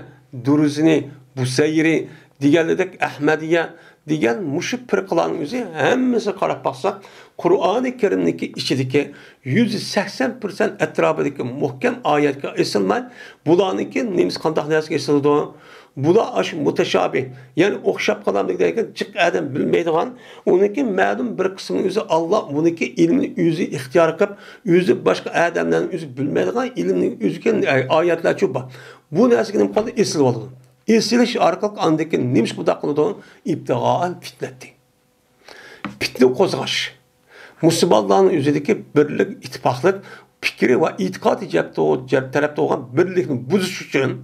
دۇرزىنى، بۇسەيرى دېگەنلىرىدەك ئەھمەدىيە دېگەن مۇشۇ پىرقىلارنىڭ ئۆزى ھەممىسىگە قاراپ باقساق، قۇرئانى كەرىمنىڭكى ئىچىدىكى يۈز سەكسەن پىرسەنت ئەتراپىدىكى مۇھكەم ئايەتكە ئېسىلماي، بۇلارنىڭكى نېمىسى قانداق نەرسىگە ئېسىلىدۇ؟ بۇلار ئاشۇ مۇتەشابىھ، يەنى ئوخشاپ قالامدۇ دېگەن جىق ئادەم بىلمەيدىغان، ئۇنىڭكى مەلۇم بىر قىسمىنى ئۆزى ئاللا ئۇنىڭكى ئىلمىنى ئۆزى ئىختىيار قىلىپ، ئۆزى باشقا ئادەملەرنىڭ ئۆزى بىلمەيدىغان ئىلىمنى ئۆزىگە ئايەتلەرچۇ بار. بۇ نەرسىگە نېمە قىلىدۇ؟ ئېسىلىۋالىدۇ. ئېسىلىش ئارقىلىق ئاندىن كېيىن نېمە ئىش بۇنداق قىلىدۇ؟ ئىبتىغائەل پىتنەتى. پىتنە قوزغاش. مۇسۇلمانلارنىڭ ئۆزىدىكى بىرلىك، ئىتتىپاقلىق، پىكرى ۋە ئېتىقادى جەھەتتە، جەھەت تەرەپتە بولغان بىرلىكنى بۇزۇش ئۈچۈن،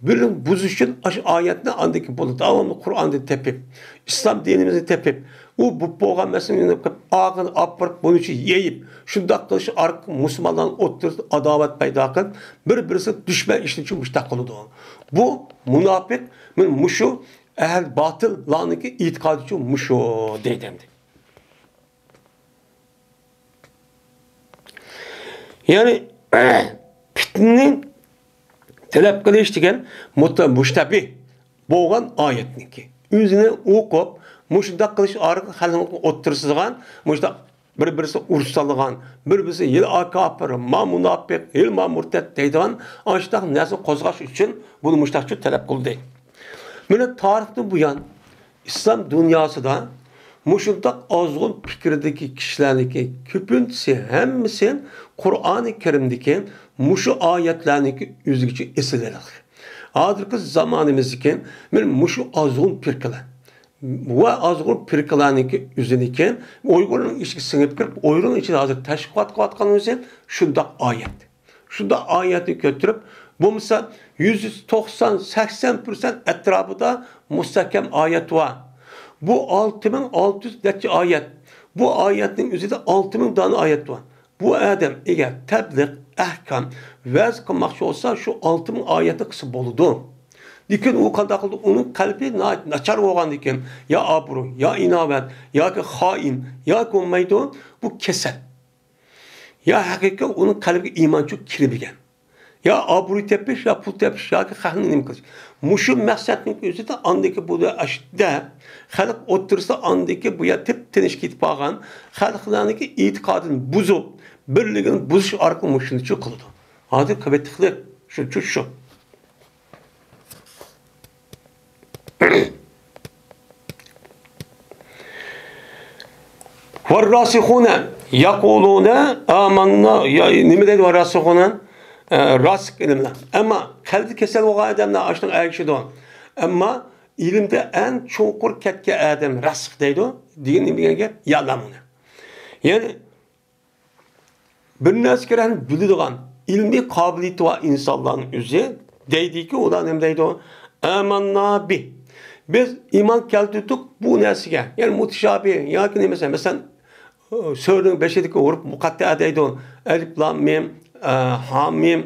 بىرلىكنى بۇزۇش ئۈچۈن ئاشۇ ئايەتنى ئاندىكى بۇنى داۋاملىق قۇرئاندىن تېپىپ، ئىسلام دىنىمىزنى تېپىپ، ئۇ بولۇپ بولغان مەسىلىنى ئاغىنە ئاپىرىپ، بۇنى ئىچىگە يېيىپ، شۇنداق قىلىش ئارقىلىق مۇسۇلمانلارنىڭ ئوتتۇرىسىدا ئاداۋەت پەيدا قىلىپ، بىر-بىرىسىگە دۈشمەن ئىشلىشى مۇشۇنداق قىلىدۇ. بۇ مۇناپىق، مانا مۇشۇ ئەھلى باتىللارنىڭكى ئېتىقادىچۇ مۇشۇ دەيدۇ ئەمدى. يەنى پىتنىنى تەلەپ قىلىش دېگەن مۇت-، مۇشتەبىھ بولغان ئايەتنىڭكى. ئۆزىنى ئوقۇپ، مۇشۇنداق قىلىش ئارقىلىق خەلقنىڭ ئوتتۇرىسىدىغان مۇشۇنداق بىر-بىرسىگە ئۇرۇش سالىدىغان، بىر-بىرسىگە ھېلى ئا كاپىر، ما مۇناپىق، ھېلى ما مۇرتەت دەيدىغان ئاشۇنداق نەرسىنى قوزغاش ئۈچۈن بۇنى مۇشۇنداقچە تەلەپ قىلدى. مانا تارىختىن بۇيان ئىسلام دۇنياسىدا مۇشۇنداق ئازغۇن پىكىردىكى كىشىلەرنىڭكى كۆپىنچىسى، ھەممىسى قۇرئانى كەرىمدىكى مۇشۇ ئايەتلەرنىڭكى ئۆزگىچە ئېسىل ھېلىقى. ھازىرقى زامانىمىزدىكى مانا مۇشۇ ئازغۇن پىرقىلەر ۋە ئازغۇن پىرقىلەرنىڭكى ئۆزىنىڭكى ئۇيغۇرنىڭ ئىچىگە سىڭىپ كىرىپ، ئۇيغۇرنىڭ ئىچىدە ھازىر تەشۋىق قىلىۋاتقان ئۆزى شۇنداق ئايەت. شۇنداق ئايەتنى كۆتۈرۈپ، بولمىسا يۈزدە توقسان، سەكسەن پىرسەنت ئەتراپىدا مۇستەھكەم ئايەت بار. بۇ ئالتە مىڭ ئالتە يۈز نەچچە ئايەت. بۇ ئايەتنىڭ ئۆزىدە ئالتە مىڭ دانە ئايەت بار. بۇ ئادەم ئەگەر تەبلىغ، ئەھكام، ۋەز قىلماقچى بولسا، شۇ ئالتە مىڭ ئايەتنى قىلسا بولىدۇ. لېكىن ئۇ قانداق قىلىدۇ؟ ئۇنىڭ قەلبى ناھايىتى ناچار بولغاندىكىن، يا ئابرۇي، يا ئىناۋەت، ياكى خائىن، ياكى بولمايدۇ، بۇ كېسەل. يا ھەقىقەتەن ئۇنىڭ قەلبىگە ئىمانچۇ كىرمىگەن. يا ئابرۇي تېپىش، يا پۇل تېپىش، ياكى خەقنى نېمە قىلىش. مۇشۇ مەقسەتنىڭ ئۆزىدە ئاندىكى بۇ ئاشۇ دەپ، خەلق ئوتتۇرىسىدا ئاندىكى بۇ يەر تىپ-تىنچ كېتىپ قالغان، خەلقلەرنىڭكى ئېتىقادىنى بۇزۇپ، بىرلىكىنى بۇزۇش ئارقىلىق مۇشۇنچە قىلىدۇ. ھازىر قىلىۋېتىقلىق شۇنچە شۇ. والراسخون يقولون آمنا. يا، نېمە دەيدۇ ۋالراسىخۇن؟ ئە، راسىخ ئىلىملەر. ئەمما قەلبى كېسەل بولغان ئادەملەر ئاشۇنىڭغا ئەگىشىدۇ. ئەمما ئىلىمدە ئەڭ چوڭقۇر كەتكەن ئادەم راسىخ دەيدۇ. دېگەن نېمە دېگەن گەپ؟ يەئلەمۇنە. يەنى بىر نەرسىگە بىلىدىغان، ئىلمىي قابىلىيىتى بار ئىنسانلارنىڭ ئۆزى دەيدىكى، ئۇلار نېمە دەيدۇ؟ ئاماننا بى. بىز ئىمان كەلتۈردۇق بۇ نەرسىگە. يەنى مۇتىشابى ياكى نېمىسى، مەسىلەن، سۈرىنىڭ بېشىدىكى ھۇرۇپ مۇقەتتەئە دەيدۇ. ئەلىپ لام مىم، ئە، ھا مىم،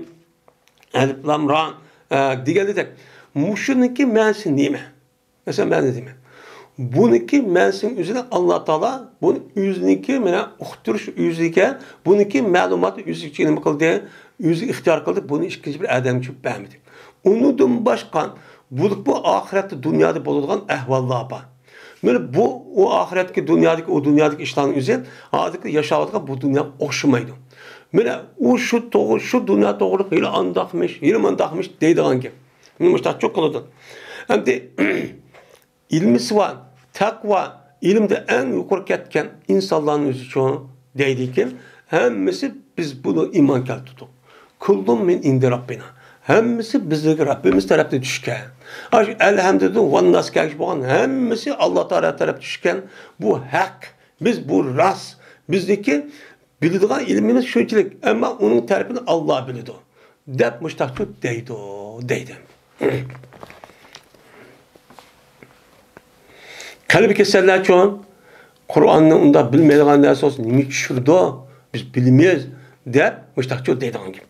ئەلىپ لام را، ئە، دېگەندەك. مۇشۇنىڭكى مەنىسى نېمە؟ مەسىلەن، مەن دېمەن. بۇنىڭكى مەنىسىنىڭ ئۆزىنى ئاللا تائالا بۇنى ئۆزىنىڭكى مانا ئۇقتۇرۇش ئۆزىگە، بۇنىڭكى مەلۇماتى ئۆزىگە نېمە قىلدى؟ ئۆزىگە ئىختىيار قىلدى، بۇنى ئىككىنچى بىر ئادەمگە چۈشۈپ بەرمىدى. ئۇنىڭدىن باشقا، بۇ، بۇ ئاخىرەتتە دۇنيادا بولىدىغان ئەھۋاللار بار. مانا بۇ، ئۇ ئاخىرەتتىكى دۇنيادىكى، ئۇ دۇنيادىكى ئىشلارنىڭ ئۆزى ھازىرقى ياشاۋاتقان بۇ دۇنياغا ئوخشىمايدۇ. مانا ئۇ شۇ توغرا، شۇ دۇنيا توغرىلىق ھېلى ئانداقمىش، ھېلى مانداقمىش دەيدىغان گەپ. مۇشتاق چوق قىلىدۇ. ئەمدى ئىلمىسى بار، تەقۋا، ئىلىمدە ئەڭ يۇقىرى كەتكەن ئىنسانلارنىڭ ئۆزىچۇ دەيدىكىن، ھەممىسى بىز بۇنى ئىمان كەلتۈردۇق. كۇللۇن مىن ئىندى رەببىنا. ھەممىسى بىزدىكى رەببىمىز تەرەپتىن چۈشكەن. ئاشۇ ئەلھەمدۇلىللا ۋەنناس كەلگۈچى بولغان ھەممىسى ئاللا تائالا تەرەپتىن چۈشكەن. بۇ ھەق، بىز بۇ راست. بىزدىكى بىلىدىغان ئىلمىمىز شۇنچىلىك، ئەمما ئۇنىڭ تەرىپىنى ئاللا بىلىدۇ، دەپ مۇشتاقچۇ دەيدۇ، دەيدۇ. قەلبى كېسەللەرچۇ، قۇرئاننى ئۇنداق بىلمەيدىغان نەرسە بولسا نېمە چۈشۈرىدۇ؟ بىز بىلىمىز، دەپ مۇشتاقچۇ دەيدىغان گەپ.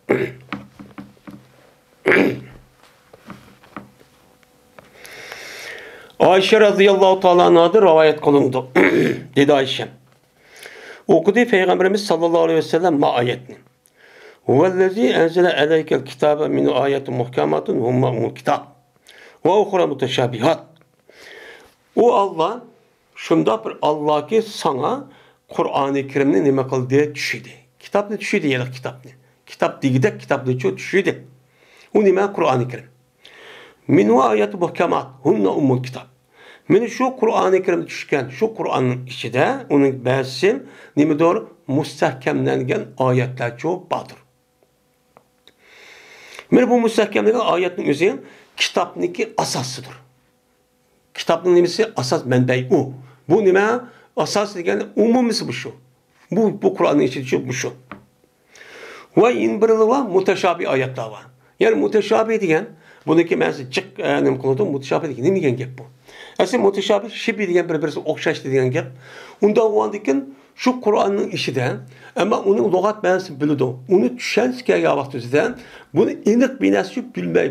ئائىشە رەزىياللاھۇ تائالا ئەنھادىن رىۋايەت قىلىنىدۇ. دېدى ئائىشە. ئوقۇدى پەيغەمبىرىمىز ساللاللاھۇ ئەلەيھى ۋەسەللەم ما ئايەتنى. ھۇۋەللەزى ئەنزەلە ئەلەيكەل كىتابە مىنھۇ ئايەتۇن مۇھكەماتۇن ھۇننە ئۇممۇل كىتاب ۋە ئۇخرا مۇتەشابىھات. ئۇ ئاللا شۇنداق بىر ئاللاكى ساڭا قۇرئانى كەرىمنى نېمە قىلدى؟ چۈشۈردى. كىتابنى چۈشۈردى، ھېلىقى كىتابنى. كىتاب دېگۈدەك كىتابنىچۇ چۈشۈردى. ئۇ نېمە؟ قۇرئانى كەرىم. مىنھۇ ئايەتۇن مۇھكەمات ھۇننە ئۇممۇل كىتاب. مانا شۇ قۇرئانى كەرىم چۈشكەن، شۇ قۇرئاننىڭ ئىچىدە ئۇنىڭ بەزىسى نېمىدۇر؟ مۇستەھكەملەنگەن ئايەتلەرچۇ باردۇر. مانا بۇ مۇستەھكەملەنگەن ئايەتنىڭ ئۆزى كىتابنىڭكى ئاساسىدۇر. كىتابنىڭ نېمىسى؟ ئاساس مەنبەي ئۇ. بۇ نېمە؟ ئاساس دېگەن ئومۇمىيسى بۇ شۇ. بۇ، بۇ قۇرئاننىڭ ئىچىدە شۇ، بۇ شۇ. ۋە يەنە بىرى بار، مۇتەشابىھ ئايەتلەر بار. يەنى مۇتەشابىھ دېگەن، بۇنىڭكى مەنىسى جىق، ئە، نېمە قىلىدۇ؟ مۇتەشابىھ دېگەن نېمە دېگەن گەپ بۇ؟ ئەسلى مۇتەشابىھ، شىبىھ دېگەن بىر-بىرسىگە ئوخشاش دېگەن گەپ. ئۇنداق بولغاندىكىن شۇ قۇرئاننىڭ ئىچىدە، ئەمما ئۇنىڭ لۇغەت مەنىسىنى بىلىدۇ. ئۇنى چۈشەنچىسى كەلگەن ۋاقتىمىزدا بۇنى ئېنىق بىر نەرسە بىلمەي،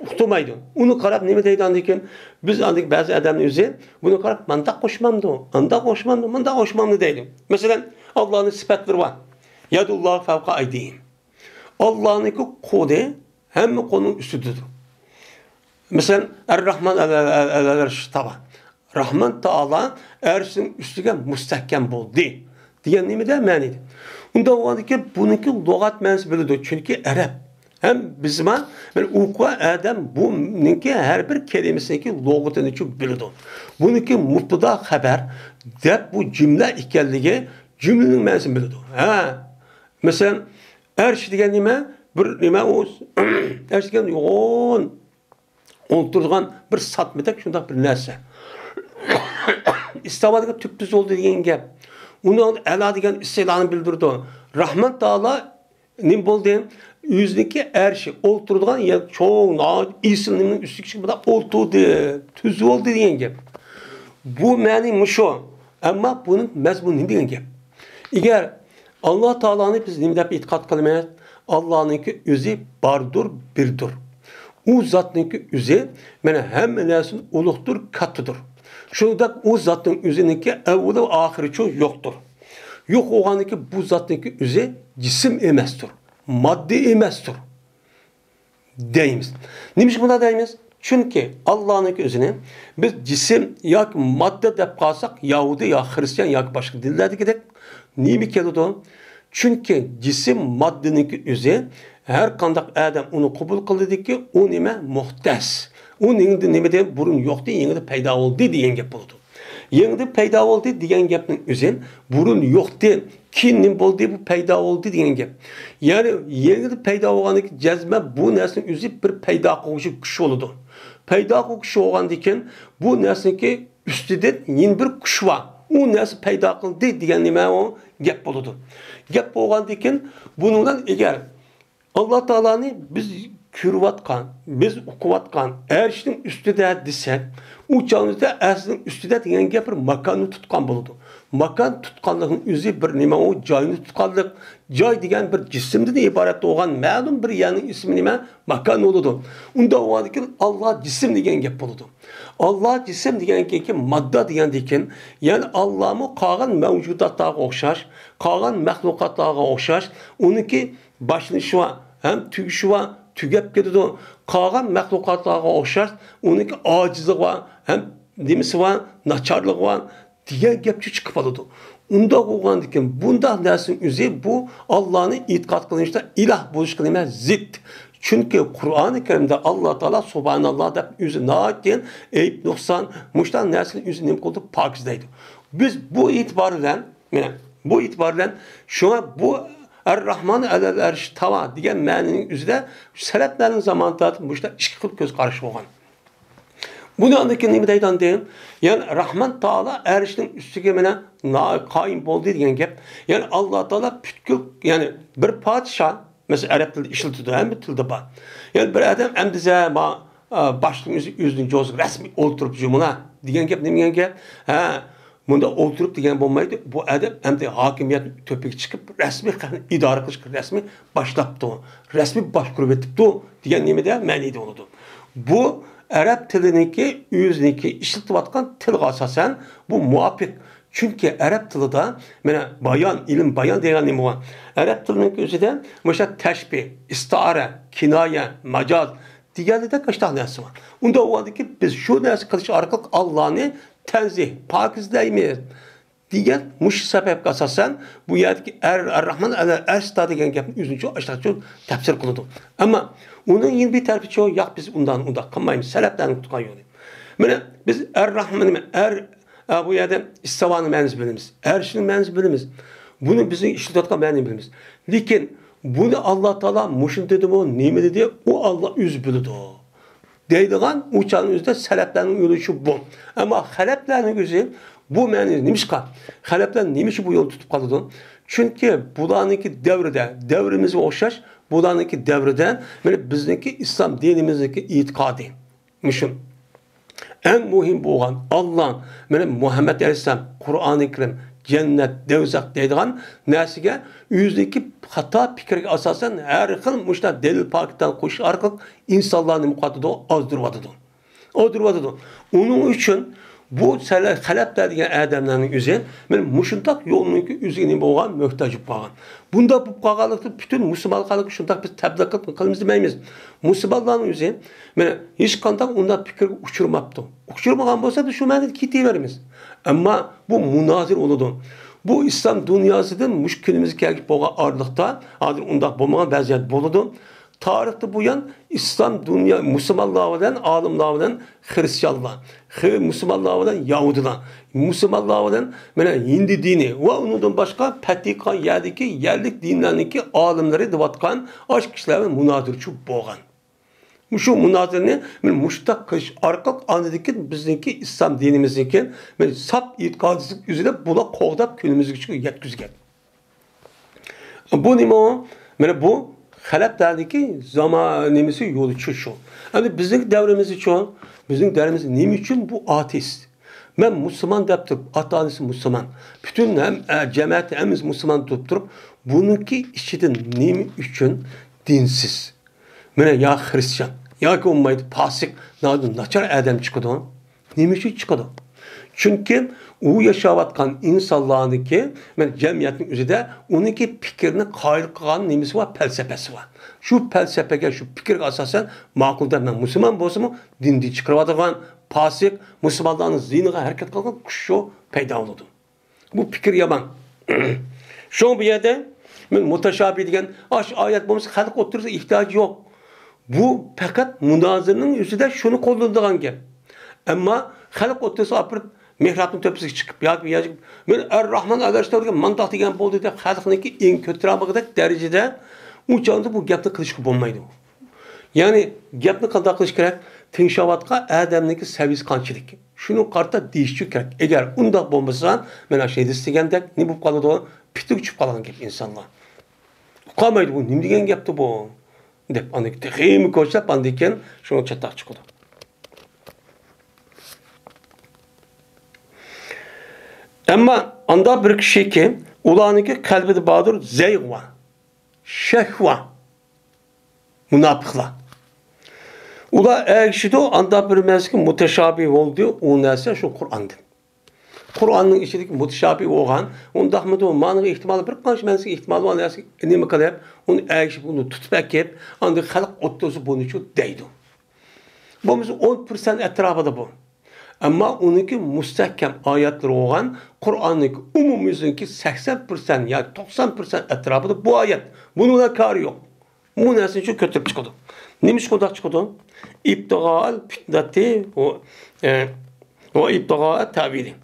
ئۇقتۇرمايدۇ. ئۇنى قاراپ نېمە دەيدۇ ئاندىن كېيىن؟ بىز ئاندىن بەزى ئادەمنىڭ ئۆزى بۇنى قاراپ مانداق ئوخشىمامدۇ، ئانداق ئوخشىمامدۇ، مانداق ئوخشىمامدۇ دەيدۇ. مەسىلەن، ئاللانىڭ سۈپەتلىرى بار. يەدۇللاھى فەۋقە ئەيدىھىم. ئاللانىڭكى قولى ھەممە قولنىڭ ئۈستىدىدۇر. مەسىلەن، ئەر-راھمان ئەلەل ئەرش ئىستەۋا. راھمان تائالا ئەرشنىڭ ئۈستىگە مۇستەھكەم بولدى. دېگەن نېمىدە مەنىدە؟ ئۇنداق بولغاندىكىن بۇنىڭكى لۇغەت مەنىسى بىلىدۇ، چۈنكى ئەرەب. ھەم بىزما بىر ئوقۇغان ئادەم بۇنىڭكى ھەر بىر كەلىمىسىنىڭكى لۇغىتىنى چۈ بىلىدۇ. بۇنىڭكى مۇبتىدا خەبەر دەپ بۇ جۈملە ئىكەنلىكى، جۈملىنىڭ مەنىسىنى بىلىدۇ. ھە. مەسىلەن، ئەرش دېگەن نېمە؟ بىر نېمە ئۇ؟ ئەرش دېگەن يوغان ئولتۇرىدىغان بىر ساتمىدەك شۇنداق بىر نەرسە. ئىستاۋا دېگەن تۈپتۈز بولدى دېگەن گەپ. ئۇنىڭ ئەلا دېگەن ئىستىلانى بىلدۈرىدۇ. راھمان تائالا نېمە بولدى؟ ئۆزىنىڭكى ئەرشى ئولتۇرىدىغان يەر چوڭ، ناھايىتى ئېسىل نېمىنىڭ ئۈستىگە چىقىپ مۇنداق ئولتۇردى. تۈز بولدى دېگەن گەپ. بۇ مەنى مۇشۇ. ئەمما بۇنىڭ مەزمۇنى نېمە دېگەن گەپ؟ ئەگەر ئاللا تائالانى بىز نېمە دەپ ئېتىقاد قىلىمىز؟ ئاللانىڭكى ئۆزى باردۇر، بىردۇر. ئۇ زاتنىڭكى ئۆزى، مانا، ھەممە نەرسىدىن ئۇلۇغدۇر، كاتتىدۇر. شۇنداق ئۇ زاتنىڭ ئۆزىنىڭكى ئەۋۋىلى ۋە ئاخىرىچۇ يوقتۇر. يوق بولغاندىكىن بۇ زاتنىڭكى ئۆزى جىسىم ئەمەستۇر، ماددا ئەمەستۇر دەيمىز. نېمىشقا بۇنداق دەيمىز؟ چۈنكى ئاللانىڭكى ئۆزىنى بىز جىسىم ياكى ماددا دەپ قالساق، يەھۇدىي يا خرىستىيان ياكى باشقا دىنلەردىكىدەك نېمە كېلىدۇ؟ چۈنكى جىسىم ماددىنىڭكى ئۆزى ھەر قانداق ئادەم ئۇنى قوبۇل قىلىدىكى، ئۇ نېمە؟ مۇھدەس. ئۇ نېمىدە، نېمىدە بۇرۇن يوقتى، يېڭىدە پەيدا بولدى دېگەن گەپ بولىدۇ. يېڭىدە پەيدا بولدى دېگەن گەپنىڭ ئۆزى بۇرۇن يوقتى، كېيىن نېمە بولدى، بۇ پەيدا بولدى دېگەن گەپ. يەنى يېڭىدە پەيدا بولغاندىكىن جەزمەن بۇ نەرسىنىڭ ئۆزى بىر پەيدا قىلغۇچى كۈچ بولىدۇ. پەيدا قىلغۇچى بولغاندىكىن بۇ نەرسىنىڭكى ئۈستىدىن يەنە بىر كۈچ بار. ئۇ نەرسە پەيدا قىلدى دېگەن نېمە ئۇ گەپ بولىدۇ. گەپ بولغاندىكىن بۇنىڭ بىلەن ئەگەر ئاللا تائالانى بىز كۆرۈۋاتقان، بىز ئۇقۇۋاتقان ئەرشنىڭ ئۈستىدە دېسەك، ئۇ چاغدا ئەرشنىڭ ئۈستىدە دېگەن گەپ بىر ماكاننى تۇتقان بولىدۇ. ماكان تۇتقانلىقنىڭ ئۆزى بىر نېمە ئۇ؟ جاينى تۇتقانلىق. جاي دېگەن بىر جىسىمدىن ئىبارەت بولغان مەلۇم بىر يەرنىڭ ئىسمى نېمە؟ ماكان بولىدۇ. ئۇنداق بولغاندىكىن ئاللا جىسىم دېگەن گەپ بولىدۇ. ئاللا جىسىم دېگەن كېيىن ماددا دېگەندىكىن، يەنى ئاللامۇ قالغان مەۋجۇداتلارغا ئوخشاش، قالغان مەخلۇقاتلارغا ئوخشاش، ئۇنىڭكى باشلىنىشى بار، ھەم تۈگىشى بار، تۈگەپ كېتىدۇ. قالغان مەخلۇقاتلارغا ئوخشاش، ئۇنىڭكى ئاجىزلىقى بار، ھەم نېمىسى بار، ناچارلىقى بار دېگەن گەپچۇ چىقىپ قالىدۇ. ئۇنداق بولغاندىكىن بۇنداق نەرسىنىڭ ئۆزى بۇ ئاللانى ئېتىقاد قىلىنىشتا ئىلاھ بولۇشقا نېمە؟ زىت. چۈنكى قۇرئانى كەرىمدە ئاللا تائالا سۇبھاناللا دەپ ئۆزى ناھايىتى ئەيىب نۇقسان، مۇشۇنداق نەرسىنى ئۆزى نېمە قىلىدۇ؟ پاكىزلەيدۇ. بىز بۇ ئېتىبار بىلەن، مانا بۇ ئېتىبار بىلەن شۇڭا بۇ ئەر-راھمان ئەلەل ئەرش تاۋا دېگەن مەنىنىڭ ئۆزىدە سەلەپلەرنىڭ زامانىدا مۇشۇنداق ئىككى خىل كۆز قاراش بولغان. بۇنى ئاندىن كېيىن نېمە دەيدۇ ئاندىن؟ يەنى راھمان تائالا ئەرشنىڭ ئۈستىگە مانا قايىم بولدى دېگەن گەپ. يەنى ئاللا تائالا پۈتكۈل، يەنى بىر پادىشاھ، مەسىلەن، ئەرەب تىلىدا ئىشلىتىدۇ، ھەممە تىلدا بار. يەنى بىر ئادەم ئەمدىزە ما، ئا، باشلىقنىڭ ئۆزى ئۆزىنى جوزۇپ رەسمىي ئولتۇرۇپ جۇمۇلا دېگەن گەپ نېمە دېگەن گەپ؟ ھە، مۇنداق ئولتۇرۇپ دېگەن بولمايدۇ. بۇ ئادەم ئەمدى ھاكىمىيەت تۆپىگە چىقىپ، رەسمىي خەلقنى ئىدارە قىلىشقا رەسمىي باشلاپتۇ. رەسمىي باشقۇرۇۋېتىپتۇ دېگەن نېمىدە مەنىدە بولىدۇ. بۇ ئەرەب تىلىنىڭكى ئۆزىنىڭكى ئىشلىتىۋاتقان تىلغا ئاساسەن بۇ مۇۋاپىق. چۈنكى ئەرەب تىلىدا مانا بايان، ئىلىم بايان دېگەن نېمە بار؟ ئەرەب تىلىنىڭكى ئۆزىدە مۇشۇ تەشبىھ، ئىستىئارە، كىنايە، ماجاز دېگەندەك ئاشۇنداق نەرسە بار. ئۇنداق بولغاندىكىن بىز شۇ نەرسە قىلىش ئارقىلىق ئاللانى تەنزىھ، پاكىزلەيمىز دېگەن مۇشۇ سەۋەبكە ئاساسەن بۇ يەردىكى ئەر، ئەر-راھمان ئەلەل ئەرشتا دېگەن گەپنى ئۆزىنىڭچە ئاشۇنداقچە تەپسىر قىلىدۇ. ئەمما ئۇنىڭ يەنە بىر تەرىپىچۇ، ياق، بىز ئۇنداق، ئۇنداق قىلمايمىز، سەلەفلەرنىڭ تۇتقان يولى. مانا بىز ئەر-راھمان، ئەر، ئە، بۇ يەردە ئىستاۋانىڭ مەنىسىنى بىلىمىز، ئەرشنىڭ مەنىسىنى بىلىمىز. بۇنى بىزنىڭ ئىشلىتىۋاتقان مەنىنى بىلىمىز. لېكىن بۇنى ئاللا تائالا مۇشۇنى دېدىمۇ، نېمە دېدى، ئۇ ئاللا ئۆزى بىلىدۇ دەيدىغان ئۇ چاغنىڭ ئۆزىدە سەلەپلەرنىڭ يولى شۇ بۇ. ئەمما خەلەپلەرنىڭ ئۆزى بۇ مەنىنى نېمىشقا؟ خەلەپلەر نېمە ئۈچۈن بۇ يولنى تۇتۇپ قالىدۇ؟ چۈنكى بۇلارنىڭكى دەۋرىدە، دەۋرىمىزگە ئوخشاش، بۇلارنىڭكى دەۋرىدە مانا بىزنىڭكى ئىسلام دىنىمىزنىڭكى ئېتىقادى مۇشۇ. ئەڭ مۇھىم بولغان ئاللا، مانا مۇھەممەد ئەلەيھىسسالام، قۇرئانى كەرىم، جەننەت، دوزاخ دەيدىغان نەرسىگە ئۆزىدىكى خاتا پىكىرگە ئاساسەن ھەر خىل مۇشۇنداق دەلىل پاكىتلارنى قوشۇش ئارقىلىق ئىنسانلارنى نېمە قىلىۋاتىدۇ؟ ئازدۇرۇۋاتىدۇ. ئازدۇرۇۋاتىدۇ. ئۇنىڭ ئۈچۈن بۇ سەلە-، خەلەپلەر دېگەن ئادەملەرنىڭ ئۆزى مانا مۇشۇنداق يولنىڭكى ئۆزىگە نېمە بولغان؟ مۆھتاج بولۇپ قالغان. بۇنداق بولۇپ قالغانلىقتا پۈتۈن مۇسۇلمان خەلققە شۇنداق بىز تەبلىغ قىلىپ-، قىلىمىز دېمەيمىز. مۇسۇلمانلارنىڭ ئۆزى مانا ھېچقانداق ئۇنداق پىكىرگە ئۇچرىماپتۇ. ئۇچرىمىغان بولسا بىز شۇ مەنىدە كېتىۋېرىمىز. ئەمما بۇ مۇنازىرە بولىدۇ. بۇ ئىسلام دۇنياسىدىن مۇشۇ كۈنىمىزگە كەلگۈچە بولغان ئارىلىقتا، ھازىر ئۇنداق بولمىغان، بەزى يەردە بولىدۇ. تارىختىن بۇيان ئىسلام دۇنيا مۇسۇلمانلار بىلەن، ئالىملار بىلەن خرىستىيانلار، خې-، مۇسۇلمانلار بىلەن يەھۇدىيلار، مۇسۇلمانلار بىلەن مانا ھىندى دىنى ۋە ئۇنىڭدىن باشقا پەتھى قىلغان يەردىكى يەرلىك دىنلارنىڭكى ئالىملىرى دەۋاتقان ئاشۇ كىشىلەر بىلەن مۇنازىرىچۇ بولغان. مۇشۇ مۇنازىرىنى مانا مۇشۇنداق قىلىش ئارقىلىق ئاندىن كېيىن بىزنىڭكى ئىسلام دىنىمىزنىڭكى مانا ساپ ئېتىقادىمىزنى ئۆزىدە بۇلار قوغداپ كۈنىمىزگىچە يەتكۈزگەن. بۇ نېمە ئۇ؟ مانا بۇ خەلەپلەردىكى زامان نېمىسى يولى شۇ. ئەمدى بىزنىڭ دەۋرىمىزدىچۇ؟ بىزنىڭ دەۋرىمىزدە نېمە ئۈچۈن بۇ ئاتېئىست؟ مەن مۇسۇلمان دەپ تۇرۇپ، ئاتا-ئانىسى مۇسۇلمان، پۈتۈن ھەم، ئە، جەمەتى ھەممىسى مۇسۇلمان دەپ تۇرۇپ، بۇنىڭكى ئىچىدىن نېمە ئۈچۈن دىنسىز؟ مانا يا خرىستىيان، ياكى بولمايدۇ پاسىق، ناچار ئادەم چىقىدۇ. نېمە ئۈچۈن چىقىدۇ؟ چۈنكى ئۇ ياشاۋاتقان ئىنسانلارنىڭكى، مانا جەمئىيەتنىڭ ئۆزىدە ئۇنىڭكى پىكرىنى قايىل قىلغان نېمىسى بار، پەلسەپىسى بار. شۇ پەلسەپىگە، شۇ پىكىرگە ئاساسەن ماقۇل دەپ مەن مۇسۇلمان بولسىمۇ، دىندىن چىقىرىۋاتىدىغان پاسىق، مۇسۇلمانلارنىڭ زىيىنىغا ھەرىكەت قىلغان كۈچ شۇ پەيدا بولىدۇ. بۇ پىكىر يامان. شۇڭا بۇ يەردە مەن مۇتەشابىھ دېگەن ئاشۇ ئايەت بولمىسا خەلق ئوتتۇرىسىدا ئېھتىياجى يوق. بۇ پەقەت مۇنازىرىنىڭ ئۆزىدە شۇنى قوللىنىدىغان گەپ. ئەمما خەلق ئوتتۇرىسىغا ئاپىرىپ مېھرابنىڭ تۆپىسىگە چىقىپ ياكى بۇ يەرگە مەن ئەر راھمان ئەلەشتەر دېگەن مانداق دېگەن بولدى دەپ خەلقنىڭكى ئېڭىنى كۆتۈرەلمىگۈدەك دەرىجىدە ئۇ چاغدا بۇ گەپنى قىلىشقا بولمايدۇ. يەنى گەپنى قانداق قىلىش كېرەك؟ تىڭشاۋاتقان ئادەمنىڭكى سەۋىيىسى قانچىلىك؟ شۇنىڭغا قارىتا دېيىشچۇ كېرەك. ئەگەر ئۇنداق بولمىسا، مانا شۇ ھەدىس دېگەندەك نېمە بولۇپ قالىدۇ؟ پىتىگە چۈشۈپ قالغان گەپ ئىنسانلار. ئۇقالمايدۇ، بۇ نېمە دېگەن گەپتۇ بۇ؟ دەپ ئاندىن كېيىن تېخىمۇ كوچىلاپ ئاندىن كېيىن شۇڭا چاتاق چىقىدۇ. ئەمما ئانداق بىر كىشىكى، ئۇلارنىڭكى قەلبىدە باردۇر زەيغ بار، شەك بار، مۇناپىقلار. ئۇلار ئەگىشىدۇ، ئانداق بىر نەرسىگە مۇتەشابىھ بولدى، ئۇ نەرسە شۇ قۇرئاندىن. قۇرئاننىڭ ئىچىدىكى مۇتەشابىھ بولغان، ئۇنداقمىدۇ، مانىڭغا ئېھتىمالى بىر قانچە مەنىسىگە ئېھتىمالى بار نەرسىگە نېمە قىلىپ، ئۇنى ئەگىشىپ، ئۇنى تۇتۇپ ئەكىپ، ئاندىن خەلق ئوتتۇرىسى بۇنىچۇ دەيدۇ. بولمىسا ئون پىرسەنت ئەتراپىدا بۇ. ئەمما ئۇنىڭكى مۇستەھكەم ئايەتلىرى بولغان قۇرئاننىڭكى ئومۇمىي يۈزىنىڭكى سەكسەن پىرسەنت ياكى توقسان پىرسەنت ئەتراپىدا بۇ ئايەت. بۇنىڭ بىلەن كارى يوق. بۇ نەرسىنى شۇ كۆتۈرۈپ چىقىدۇ. نېمىشقا ئۇنداق چىقىدۇ؟ ئىبتىغائەل پىتنەتى ۋە، ئە، ۋە ئىبتىغائە تەۋىلى.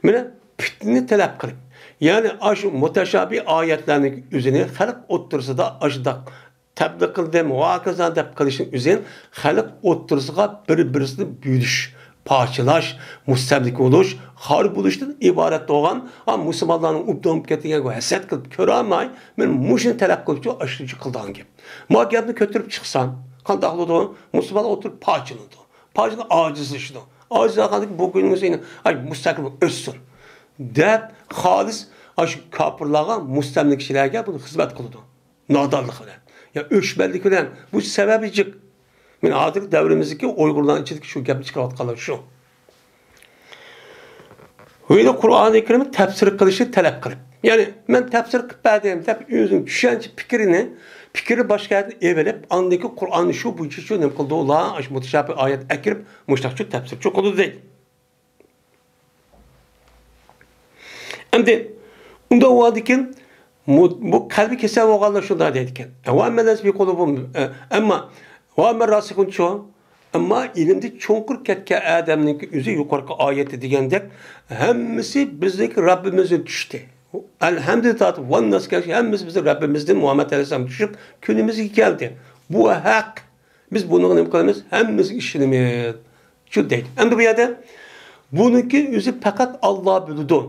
مانا پىتنىنى تەلەپ قىلىپ، يەنى ئاشۇ مۇتەشابىھ ئايەتلەرنىڭ ئۆزىنى خەلق ئوتتۇرىسىدا ئاشۇنداق تەبلىغ قىلدىم، ۋە ھاكازا دەپ قىلىشنىڭ ئۆزى خەلق ئوتتۇرىسىغا بىر-بىرسىنى بۆلۈش، پارچىلاش، مۇستەملىكە بولۇش، خار بولۇشتىن ئىبارەت بولغان، ھا، مۇسۇلمانلارنىڭ ئوبدان بولۇپ كەتكەن ھەسەت قىلىپ كۆرەلمەي، مەن مۇشۇنى تەلەپ قىلىپچۇ، ئاشۇنچە قىلىدىغان گەپ. ما گەپنى كۆتۈرۈپ چىقسام، قانداق بولىدۇ؟ مۇسۇلمانلار ئولتۇرۇپ پارچىلىنىدۇ. پارچىلىنىپ ئاجىزلىشىدۇ. ئاجىزلانغاندىن كېيىن بۇ كۈننىڭ سېنى، ئاي، مۇستەقىل ئۆسسۇن دەپ، خالىس ئاشۇ كاپىرلارغا، مۇستەملىكىچىلەرگە بۇنى خىزمەت قىلىدۇ. نادانلىق بىلەن، يا ئۆچمەنلىك بىلەن، بۇ سەۋەبى جىق. مانا ھازىرقى دەۋرىمىزدىكى ئۇيغۇرلارنىڭ ئىچىدىكى شۇ گەپنى چىقىرىۋاتقانلار شۇ. ۋە قۇرئانى كەرىمنى تەپسىر قىلىشنى تەلەپ قىلىپ. يەنى، مەن تەپسىر قىلىپ بەردىم دەپ ئۆزىنىڭ چۈشەنچە پىكرىنى، پىكرى باشقا يەردىن ئېلىپ، ئاندىن كېيىن قۇرئاننى شۇ بويىچە شۇ نېمە قىلدى، ئۇلار شۇ مۇتەشابىھ ئايەت ئەكىرىپ، مۇشۇنداقچۇ تەپسىرچۇ قىلدى دەيدۇ. ئەمدى ئۇنداق بولغاندىكىن، بۇ، بۇ قەلبى كېسەل بولغانلار شۇنداق دەيدىكەن. ۋە مەن لەيسە بىقۇلۇبىم، ئەمما، ۋە مەن راسىخۇنچۇ، ئەمما ئىلىمدە چوڭقۇر كەتكەن ئادەمنىڭكى ئۆزى يۇقىرىقى ئايەتتە دېگەندەك، ھەممىسى بىزنىڭكى رەببىمىزدىن چۈشتى. ئەلھەمدۇلىللاھ تارتىپ ۋەنناس كەلگەن ھەممىسى بىزنىڭ رەببىمىزدىن مۇھەممەد ئەلەيھىسسالام چۈشۈپ، كۈنىمىزگە كەلدى. بۇ ھەق. بىز بۇنىڭغا نېمە قىلىمىز؟ ھەممىمىز ئىشىنىمىز. شۇ دەيدۇ. ئەمدى بۇ يەردە بۇنىڭكى ئۆزى پەقەت ئاللا بىلىدۇ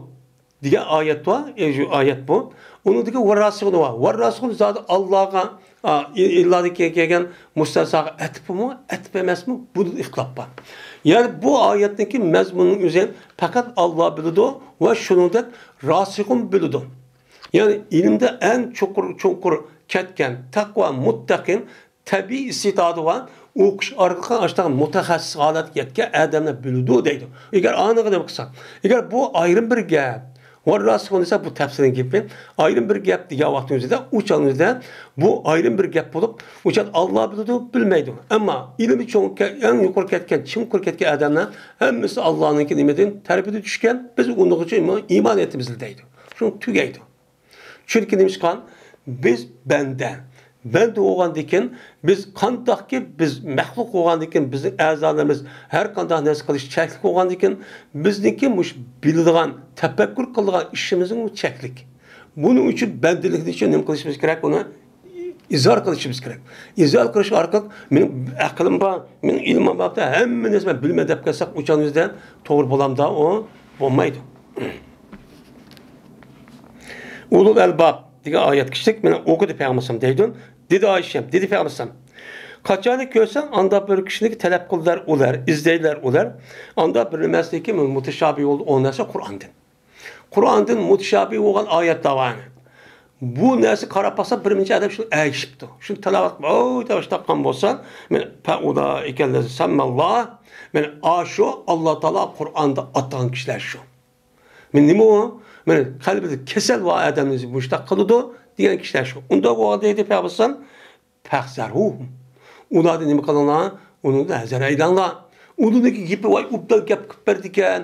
دېگەن ئايەت بار. ئە، شۇ ئايەت بۇ. ئۇنىڭدىكى ۋەرراسىخۇن بار. ۋەرراسىخۇن زادى ئاللاغا، ئا، ئى-، ئىللادىن كېيىن كەلگەن مۇستەسناغا ئەتىپمۇ، ئەتىپ ئەمەسمۇ؟ بۇدا ئىختىلاپ بار. يەنى بۇ ئايەتنىڭكى مەزمۇنىنىڭ ئۆزى پەقەت ئاللا بىلىدۇ ۋە شۇنىڭدەك راسىخۇن بىلىدۇ. يەنى ئىلىمدە ئەڭ چوڭقۇر، چوڭقۇر كەتكەن تەقۋا مۇتتەقىن تەبىئىي ئىستىدادى بار، ئوقۇش ئارقىلىق ئاشۇنداق مۇتەخەسسىس ھالەتكە يەتكەن ئادەملەر بىلىدۇ دەيدۇ. ئەگەر ئانىغا نېمە قىلسا، ئەگەر بۇ ئايرىم بىر گەپ، ۋەرراسىخۇن دېسە بۇ تەپسىرنىڭ گېپى، ئايرىم بىر گەپ دېگەن ۋاقىتنىڭ ئۆزىدە، ئۇ چاغنىڭ ئۆزىدە بۇ ئايرىم بىر گەپ بولۇپ، ئۇ چاغدا ئاللا بىلىدۇ، بىلمەيدۇ. ئەمما ئىلمى چوڭ، ئەڭ يۇقىرى كەتكەن، چوڭقۇر كەتكەن ئادەملەر ھەممىسى ئاللانىڭكى نېمىدىن تەربىيىدە چۈشكەن، بىز ئۇنىڭغىچە ئىمان ئېيتىمىز دەيدۇ. شۇ تۈگەيدۇ. چۈنكى نېمىشقا؟ بىز بەندە. بەندە بولغاندىكىن، بىز قانداقكى، بىز مەخلۇق بولغاندىكىن، بىزنىڭ ئەزالىرىمىز، ھەر قانداق نەرسە قىلىش چەكلىك بولغاندىكىن، بىزنىڭكى مۇشۇ بىلىدىغان، تەپەككۇر قىلىدىغان ئىشىمىزمۇ چەكلىك. بۇنىڭ ئۈچۈن بەندىلىك ئۈچۈن نېمە قىلىشىمىز كېرەك؟ ئۇنى ئىزھار قىلىشىمىز كېرەك. ئىزھار قىلىش ئارقىلىق، مېنىڭ ئەقلىم بار، مېنىڭ ئىلمىم بار، ھەممە نەرسە مەن بىلىمەن دەپ كەلسەك، ئۇ چاغدا بىزدە توغرا بولامدا؟ ئۇ بولمايدۇ. ئۇلۇل ئەلباب دېگەن ئايەت كىشىلىك، مېنى ئوقۇدى پەيغەمبەر دەيدۇ. دېدى ئائىشەم، دېدى پەيغەمبەر، قاچانكى كۆرسەڭ، ئاندا بىر كىشىنى تەلەپ قىلىدۇ ئۇلار، ئىزدەيدۇ ئۇلار. ئاندا بىر نېمىسىدىكى مۇتەشابىھ بولدى، ئۇ نەرسە قۇرئاندىن. قۇرئاندىن مۇتەشابىھ بولغان ئايەتلەر بار. بۇ نەرسە قاراپ باقسا، بىر نەچچە ئادەم شۇنى ئەگىشىپتۇ. شۇنى تىلاۋەت قىلىپ، ئوي دەپ تاققان بولسا، مەن پەئۇلائىكەللەزى سەممەللا، مەن ئاشۇ ئاللا تائالا قۇرئاندا ئاتىغان كىشىلەر شۇ. مەن نېمە ئۇ؟ مەن قەلبىدە كېسەل بار ئادەمنى مۇشتاق قىلىدۇ دېگەن كىشىلەر شۇ. ئۇنداق بولغاندا دېدى پەيغەمبەر، فەھزەرھۇم. ئۇلاردىن نېمە قىلىڭلار؟ ئۇنىڭدىن ھەزەر ئەيلەڭلار. ئۇنىڭكى گېپى ۋاي ئوبدان گەپ قىلىپ بەردىكەن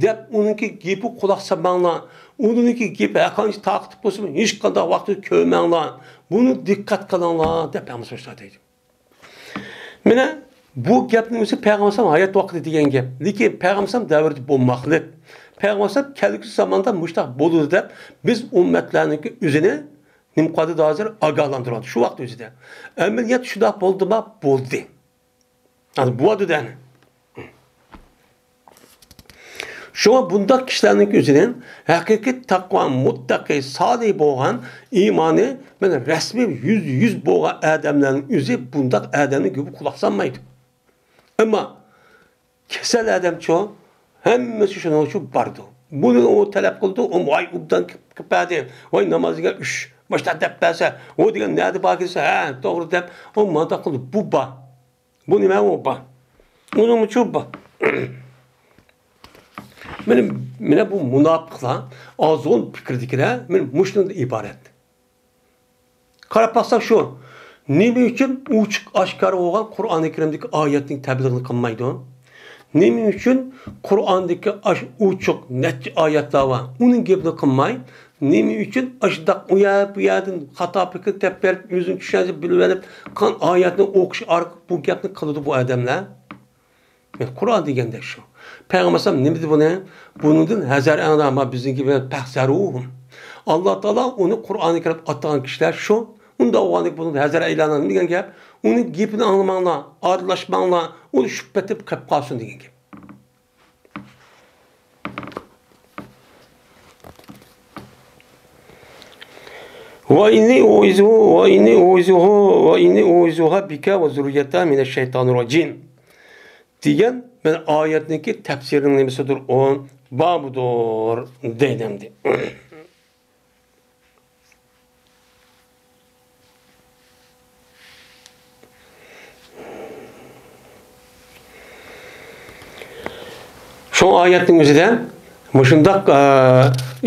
دەپ، ئۇنىڭكى گېپى قۇلاق سالماڭلار. ئۇنىڭكى گېپى ھەرقانچە تاقىتىپ بولسىمۇ، ھېچقانداق ۋاقىتتا كۆرمەڭلار. بۇنى دىققەت قىلىڭلار دەپ پەيغەمبەر دەيدۇ. مانا بۇ گەپنىڭ ئۆزى پەيغەمبەر ھايات ۋاقتىدا دېگەن گەپ. لېكىن پەيغەمبەر دەۋرىدە بولماقلىق. پەيغەمبەر كەلگۈسى زاماندا مۇشۇنداق بولىدۇ دەپ، بىز ئۈممەتلەرنىڭكى ئۆزىنى نېمە قىلىۋاتىدۇ ھازىر؟ ئاگاھلاندۇرۇۋاتىدۇ شۇ ۋاقىت ئۆزىدە. ئەمەلىيەت شۇنداق بولدىما؟ بولدى. ھازىر بولىدۇ دەنى. شۇڭا بۇنداق كىشىلەرنىڭ ئۆزىدىن ھەقىقىي تەقۋا، مۇتتەقى، سالىھ بولغان، ئىمانى مانا رەسمىي يۈزدە يۈز بولغان ئادەملەرنىڭ ئۆزى بۇنداق ئادەمنىڭ گېپىگە قۇلاق سالمايدۇ. ئەمما كېسەل ئادەمچۇ، ھەممىسى شۇنىڭ ئۈچۈن بارىدۇ. بۇنى ئۇ تەلەپ قىلىدۇ، ئۇ ۋاي ئوبدان قىلىپ بەردى، ۋاي نامازىغا ئۈچ، مۇشۇنداق دەپ بەرسە، ئۇ دېگەن نەدە بار دېسە، ھە، توغرا دەپ، ئۇ مانداق قىلىدۇ. بۇ بار. بۇ نېمە ئۇ بار؟ ئۇنىڭ ئۈچۈن بار. مانا، مانا بۇ مۇناپىقلار، ئازغۇن پىكىردىكىلەر، مانا مۇشۇنىڭدىن ئىبارەت. قاراپ باقساق شۇ، نېمە ئۈچۈن ئوچۇق ئاشكارا بولغان قۇرئانى كەرىمدىكى ئايەتنىڭ تەبلىغىنى قىلمايدۇ؟ نېمە ئۈچۈن قۇرئاندىكى ئاش-، ئوچۇق نەچچە ئايەتلەر بار، ئۇنىڭ گېپىنى قىلماي، نېمە ئۈچۈن ئاشۇنداق ئۇ يەر، بۇ يەردىن خاتا پىكىر تېپىپ بېرىپ، ئۆزىنى چۈشەنسە بىلىۋېلىپ، قان ئايەتنى ئوقۇش ئارقىلىق بۇ گەپنى قىلىدۇ بۇ ئادەملەر؟ مانا قۇرئان دېگەندەك شۇ. پەيغەمبەر ئەلەيھىسسالام نېمە دېدى بۇنى؟ بۇنىڭدىن ھەزەر ئەڭلار، ئەمما بىزنىڭكى بىلەن پەھزەرۇھۇم. ئاللا تائالا ئۇنى قۇرئانى كەرىم ئاتىغان كىشىلەر شۇ. ئۇنداق بولغاندىكىن بۇنىڭدىن ھەزەر ئەيلەڭلار دېگەن گەپ، ئۇنىڭ گېپىنى ئاڭلىماڭلار، ئارىلاشماڭلار، ئۇ شۈبھە تېپىپ قېلىپ قالسۇن دېگەن گەپ. وَإِنِّي أُعِيذُهُ، وَإِنِّي أُعِيذُهُ، وَإِنِّي أُعِيذُهَا بِكَ وَذُرِّيَّتَهَا مِنَ الشَّيْطَانِ الرَّجِيمِ دېگەن مانا ئايەتنىڭكى تەپسىرىنىڭ نېمىسىدۇر ئۇ؟ بابىدۇر دەيدۇ ئەمدى. شۇ ئايەتنىڭ ئۆزىدە مۇشۇنداق، ئە،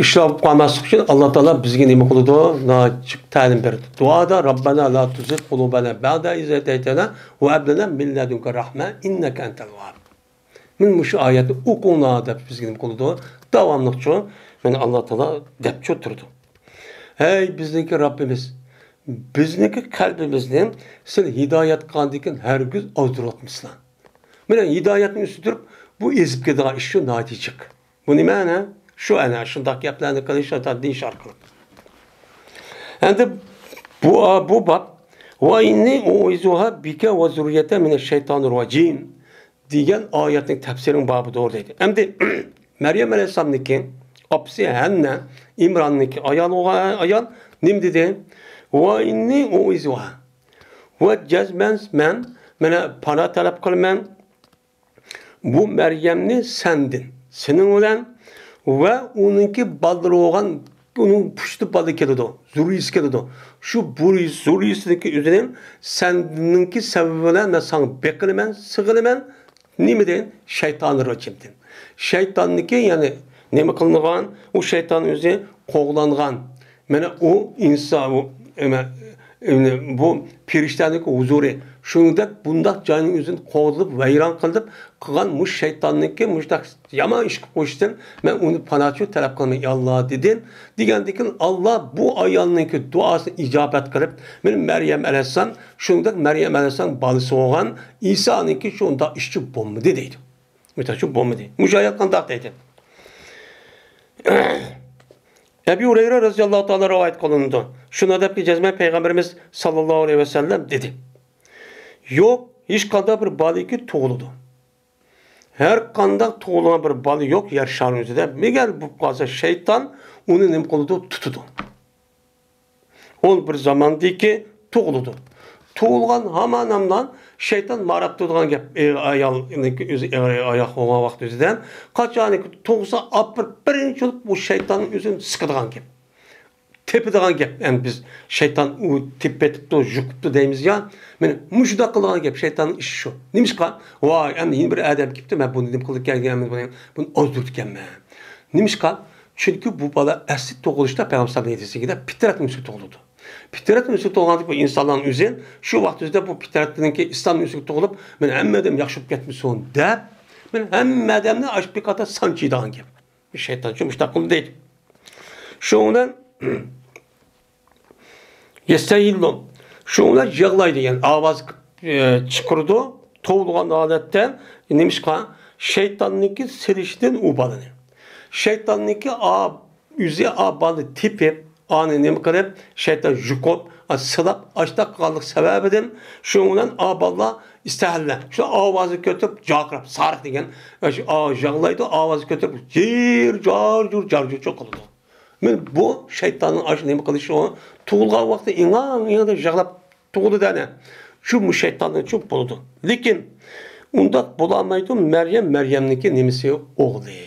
ئىشلار بولۇپ قالماسلىق ئۈچۈن ئاللا تائالا بىزگە نېمە قىلىدۇ؟ ناھايىتى تەلىم بېرىدۇ. دۇئادا رەببەنا لا تۇزىغ قۇلۇبەنا بەئدە ئىز ھەدەيتەنا ۋە ھەب لەنا مىن لەدۇنكە رەھمە ئىننەكە ئەنتەل ۋەھھاب. مانا مۇشۇ ئايەتنى ئوقۇڭلار دەپ بىزگە نېمە قىلىدۇ؟ داۋاملىقچۇ، مانا ئاللا تائالا دەپچۇ تۇرىدۇ. ھەي بىزنىڭكى رەببىمىز، بىزنىڭكى قەلبىمىزنى سىلەر ھىدايەت قىلغاندىن كېيىن ھەرگىز ئازدۇرۇۋاتمىسىلەر. مانا ھىدايەتنىڭ ئۈستىدە تۇرۇپ، بۇ ئېزىپ كېتىدىغان ئىش شۇ ناھايىتى جىق. بۇ نېمە ئەنە؟ شۇ ئەنە شۇنداق گەپلەرنى قىلىش، شۇنداق دېيىش ئارقىلىق. ئەمدى بۇ، بۇ باب، ۋە ئىننى ئۇئىزۇھا بىكە ۋە زۇررىيەتە مىنەش شەيتانىر راجىم دېگەن ئايەتنىڭ تەپسىرىنىڭ بابىدۇر دەيدۇ. ئەمدى مەريەم ئەلەيھىسسالامنىڭكى ئاپىسى ھەننە، ئىمراننىڭكى ئايالى بولغان ئايال نېمە دېدى؟ ۋە ئىننى ئۇئىزۇھا. ۋە جەزمەن مەن، مەن مانا پانا تەلەپ قىلىمەن. بۇ مەريەمنى سەندىن، سېنىڭ بىلەن ۋە ئۇنىڭكى بالىلىرى بولغان، ئۇنىڭ پۇشتى بالا كېلىدۇ، زۇررىيىسى كېلىدۇ. شۇ بۇ زۇررىيىسىدىكى ئۆزىنى سەننىڭكى سەۋەبى بىلەن مەن ساڭا بېقىلىمەن، سېغىنىمەن. نېمىدىن؟ شەيتانىر راجىمدىن. شەيتاننىڭكى، يەنى نېمە قىلىنغان؟ ئۇ شەيتان ئۆزى قوغلانغان. مانا ئۇ ئىنسان، ئۇ، ئەمە، بۇ پېرىشتەنىڭكى ھۇزۇرى. شۇنىڭدەك بۇنداق جاينىڭ ئۆزىنى قوغدىلىپ، ۋەيران قىلىپ قىلغان مۇشۇ شەيتاننىڭكى مۇشۇنداق يامان ئىشقا قوشۇشتىن مەن ئۇنى پاناھچى تەلەپ قىلىمەن، يا ئاللا، دېدى. دېگەندىكىن، ئاللا بۇ ئايالنىڭكى دۇئاسىنى ئىجابەت قىلىپ، مەن مەريەم ئەلەيھىسسالام، شۇنىڭدەك مەريەم ئەلەيھىسسالام بالىسى بولغان ئىسانىڭكى شۇنداق ئىشى بولمىدى دەيدۇ. مۇشۇنداق ئىشى بولمىدى. مۇشۇ ئايەت قانداق دەيدۇ؟ ئەبۇ ھۇرەيرە رەزىياللاھۇ تائالا رىۋايەت قىلىنىدۇ. شۇنى دەپكى جەزمەن پەيغەمبىرىمىز ساللاللاھۇ ئەلەيھى ۋەسەللەم دېدى: يوق، ھېچقانداق بىر بالىكى تۇغۇلىدۇ. ھەر قانداق تۇغۇلغان بىر بالا يوق يەر شارىنىڭ يۈزىدە. مەگەر بولۇپ قالسا شەيتان ئۇنى نېمە قىلىدۇ؟ تۇتىدۇ. ئۇ بىر زاماندىكى تۇغۇلىدۇ. تۇغۇلغان ھامان ئاملا شەيتان ماراپ تۇرىدىغان گەپ، ئايالنىڭكى ئۆزى ئاياق بولغان ۋاقتى ئۆزىدە. قاچانكى تۇغسا، ئاپىرىپ بىرىنچى بولۇپ بۇ شەيتاننىڭ ئۆزىنى سىقىدىغان گەپ. تېپىدىغان گەپ. ئەمدى بىز شەيتان ئۇ تېپىپ يېتىپتۇ، يۇقۇپتۇ دەيمىز يا. مانا مۇشۇنداق قىلىدىغان گەپ، شەيتاننىڭ ئىشى شۇ. نېمىشقا؟ ۋاي، ئەمدى يەنە بىر ئادەم كېلىپتۇ، مەن بۇنى نېمە قىلىپ كەلگەنمەن، بۇنى، بۇنى ئازدۇرۇپتىكەنمەن. نېمىشقا؟ چۈنكى بۇ بالا ئەسلى تۇغۇلۇشتا پەيغەمبەر ھەدىسىدىكىدەك پىترەت نۇسخىسىدا تۇغۇلىدۇ. پىترەت نۇسخىسىدا تۇغۇلغاندىكىن بۇ ئىنسانلارنىڭ ئۆزى شۇ ۋاقىت ئۆزىدە بۇ پىترەتنىڭكى ئىسلام نۇسخىسىدا تۇغۇلۇپ، مانا ھەممە ئادەم ياخشى بولۇپ كەتمىسۇن دەپ، مانا ھەممە ئادەمنى ئاشۇ پىكاتا سانچىيدىغان گەپ. شەيتان شۇ مۇشۇنداق قىلدى دەيدۇ. شۇنىڭ بىلەن يەستەھىللۇ. شۇنىڭ بىلەن يىغلايدۇ، يەنى ئاۋاز، ئە، چىقىرىدۇ. توۋلىغان ھالەتتە. نېمىشقا؟ شەيتاننىڭكى سېلىشىدىن ئۇ بالىنى. شەيتاننىڭكى ئا-، ئۆزى ئا بالىنى تېپىپ، ئانى نېمە قىلىپ، شەيتان يۇقۇپ، ئا، سىلاپ، ئاشتاق قىلغانلىق سەۋەبىدىن شۇنىڭ بىلەن ئا بالىلار ئىستەھىللە. شۇ ئاۋازى كۆتۈرۈپ، جاقىراپ، سارىق دېگەن، شۇ ئا-، يىغلايدۇ، ئاۋازى كۆتۈرۈپ، جىر، جار، جۇر، جار، جۇر، جۇر قىلىدۇ. مانا بۇ شەيتاننىڭ ئاشۇ نېمە قىلىشى ئۇ. تۇغۇلغان ۋاقتى ئىڭاڭ ئىڭاڭ دەپ يىغلاپ تۇغۇلىدۇ ئەنە. شۇ مۇ شەيتاننىڭ شۇ بولىدۇ. لېكىن ئۇنداق بولالمايدۇ، مەريەم، مەريەمنىڭكى نېمىسى ئوغلى.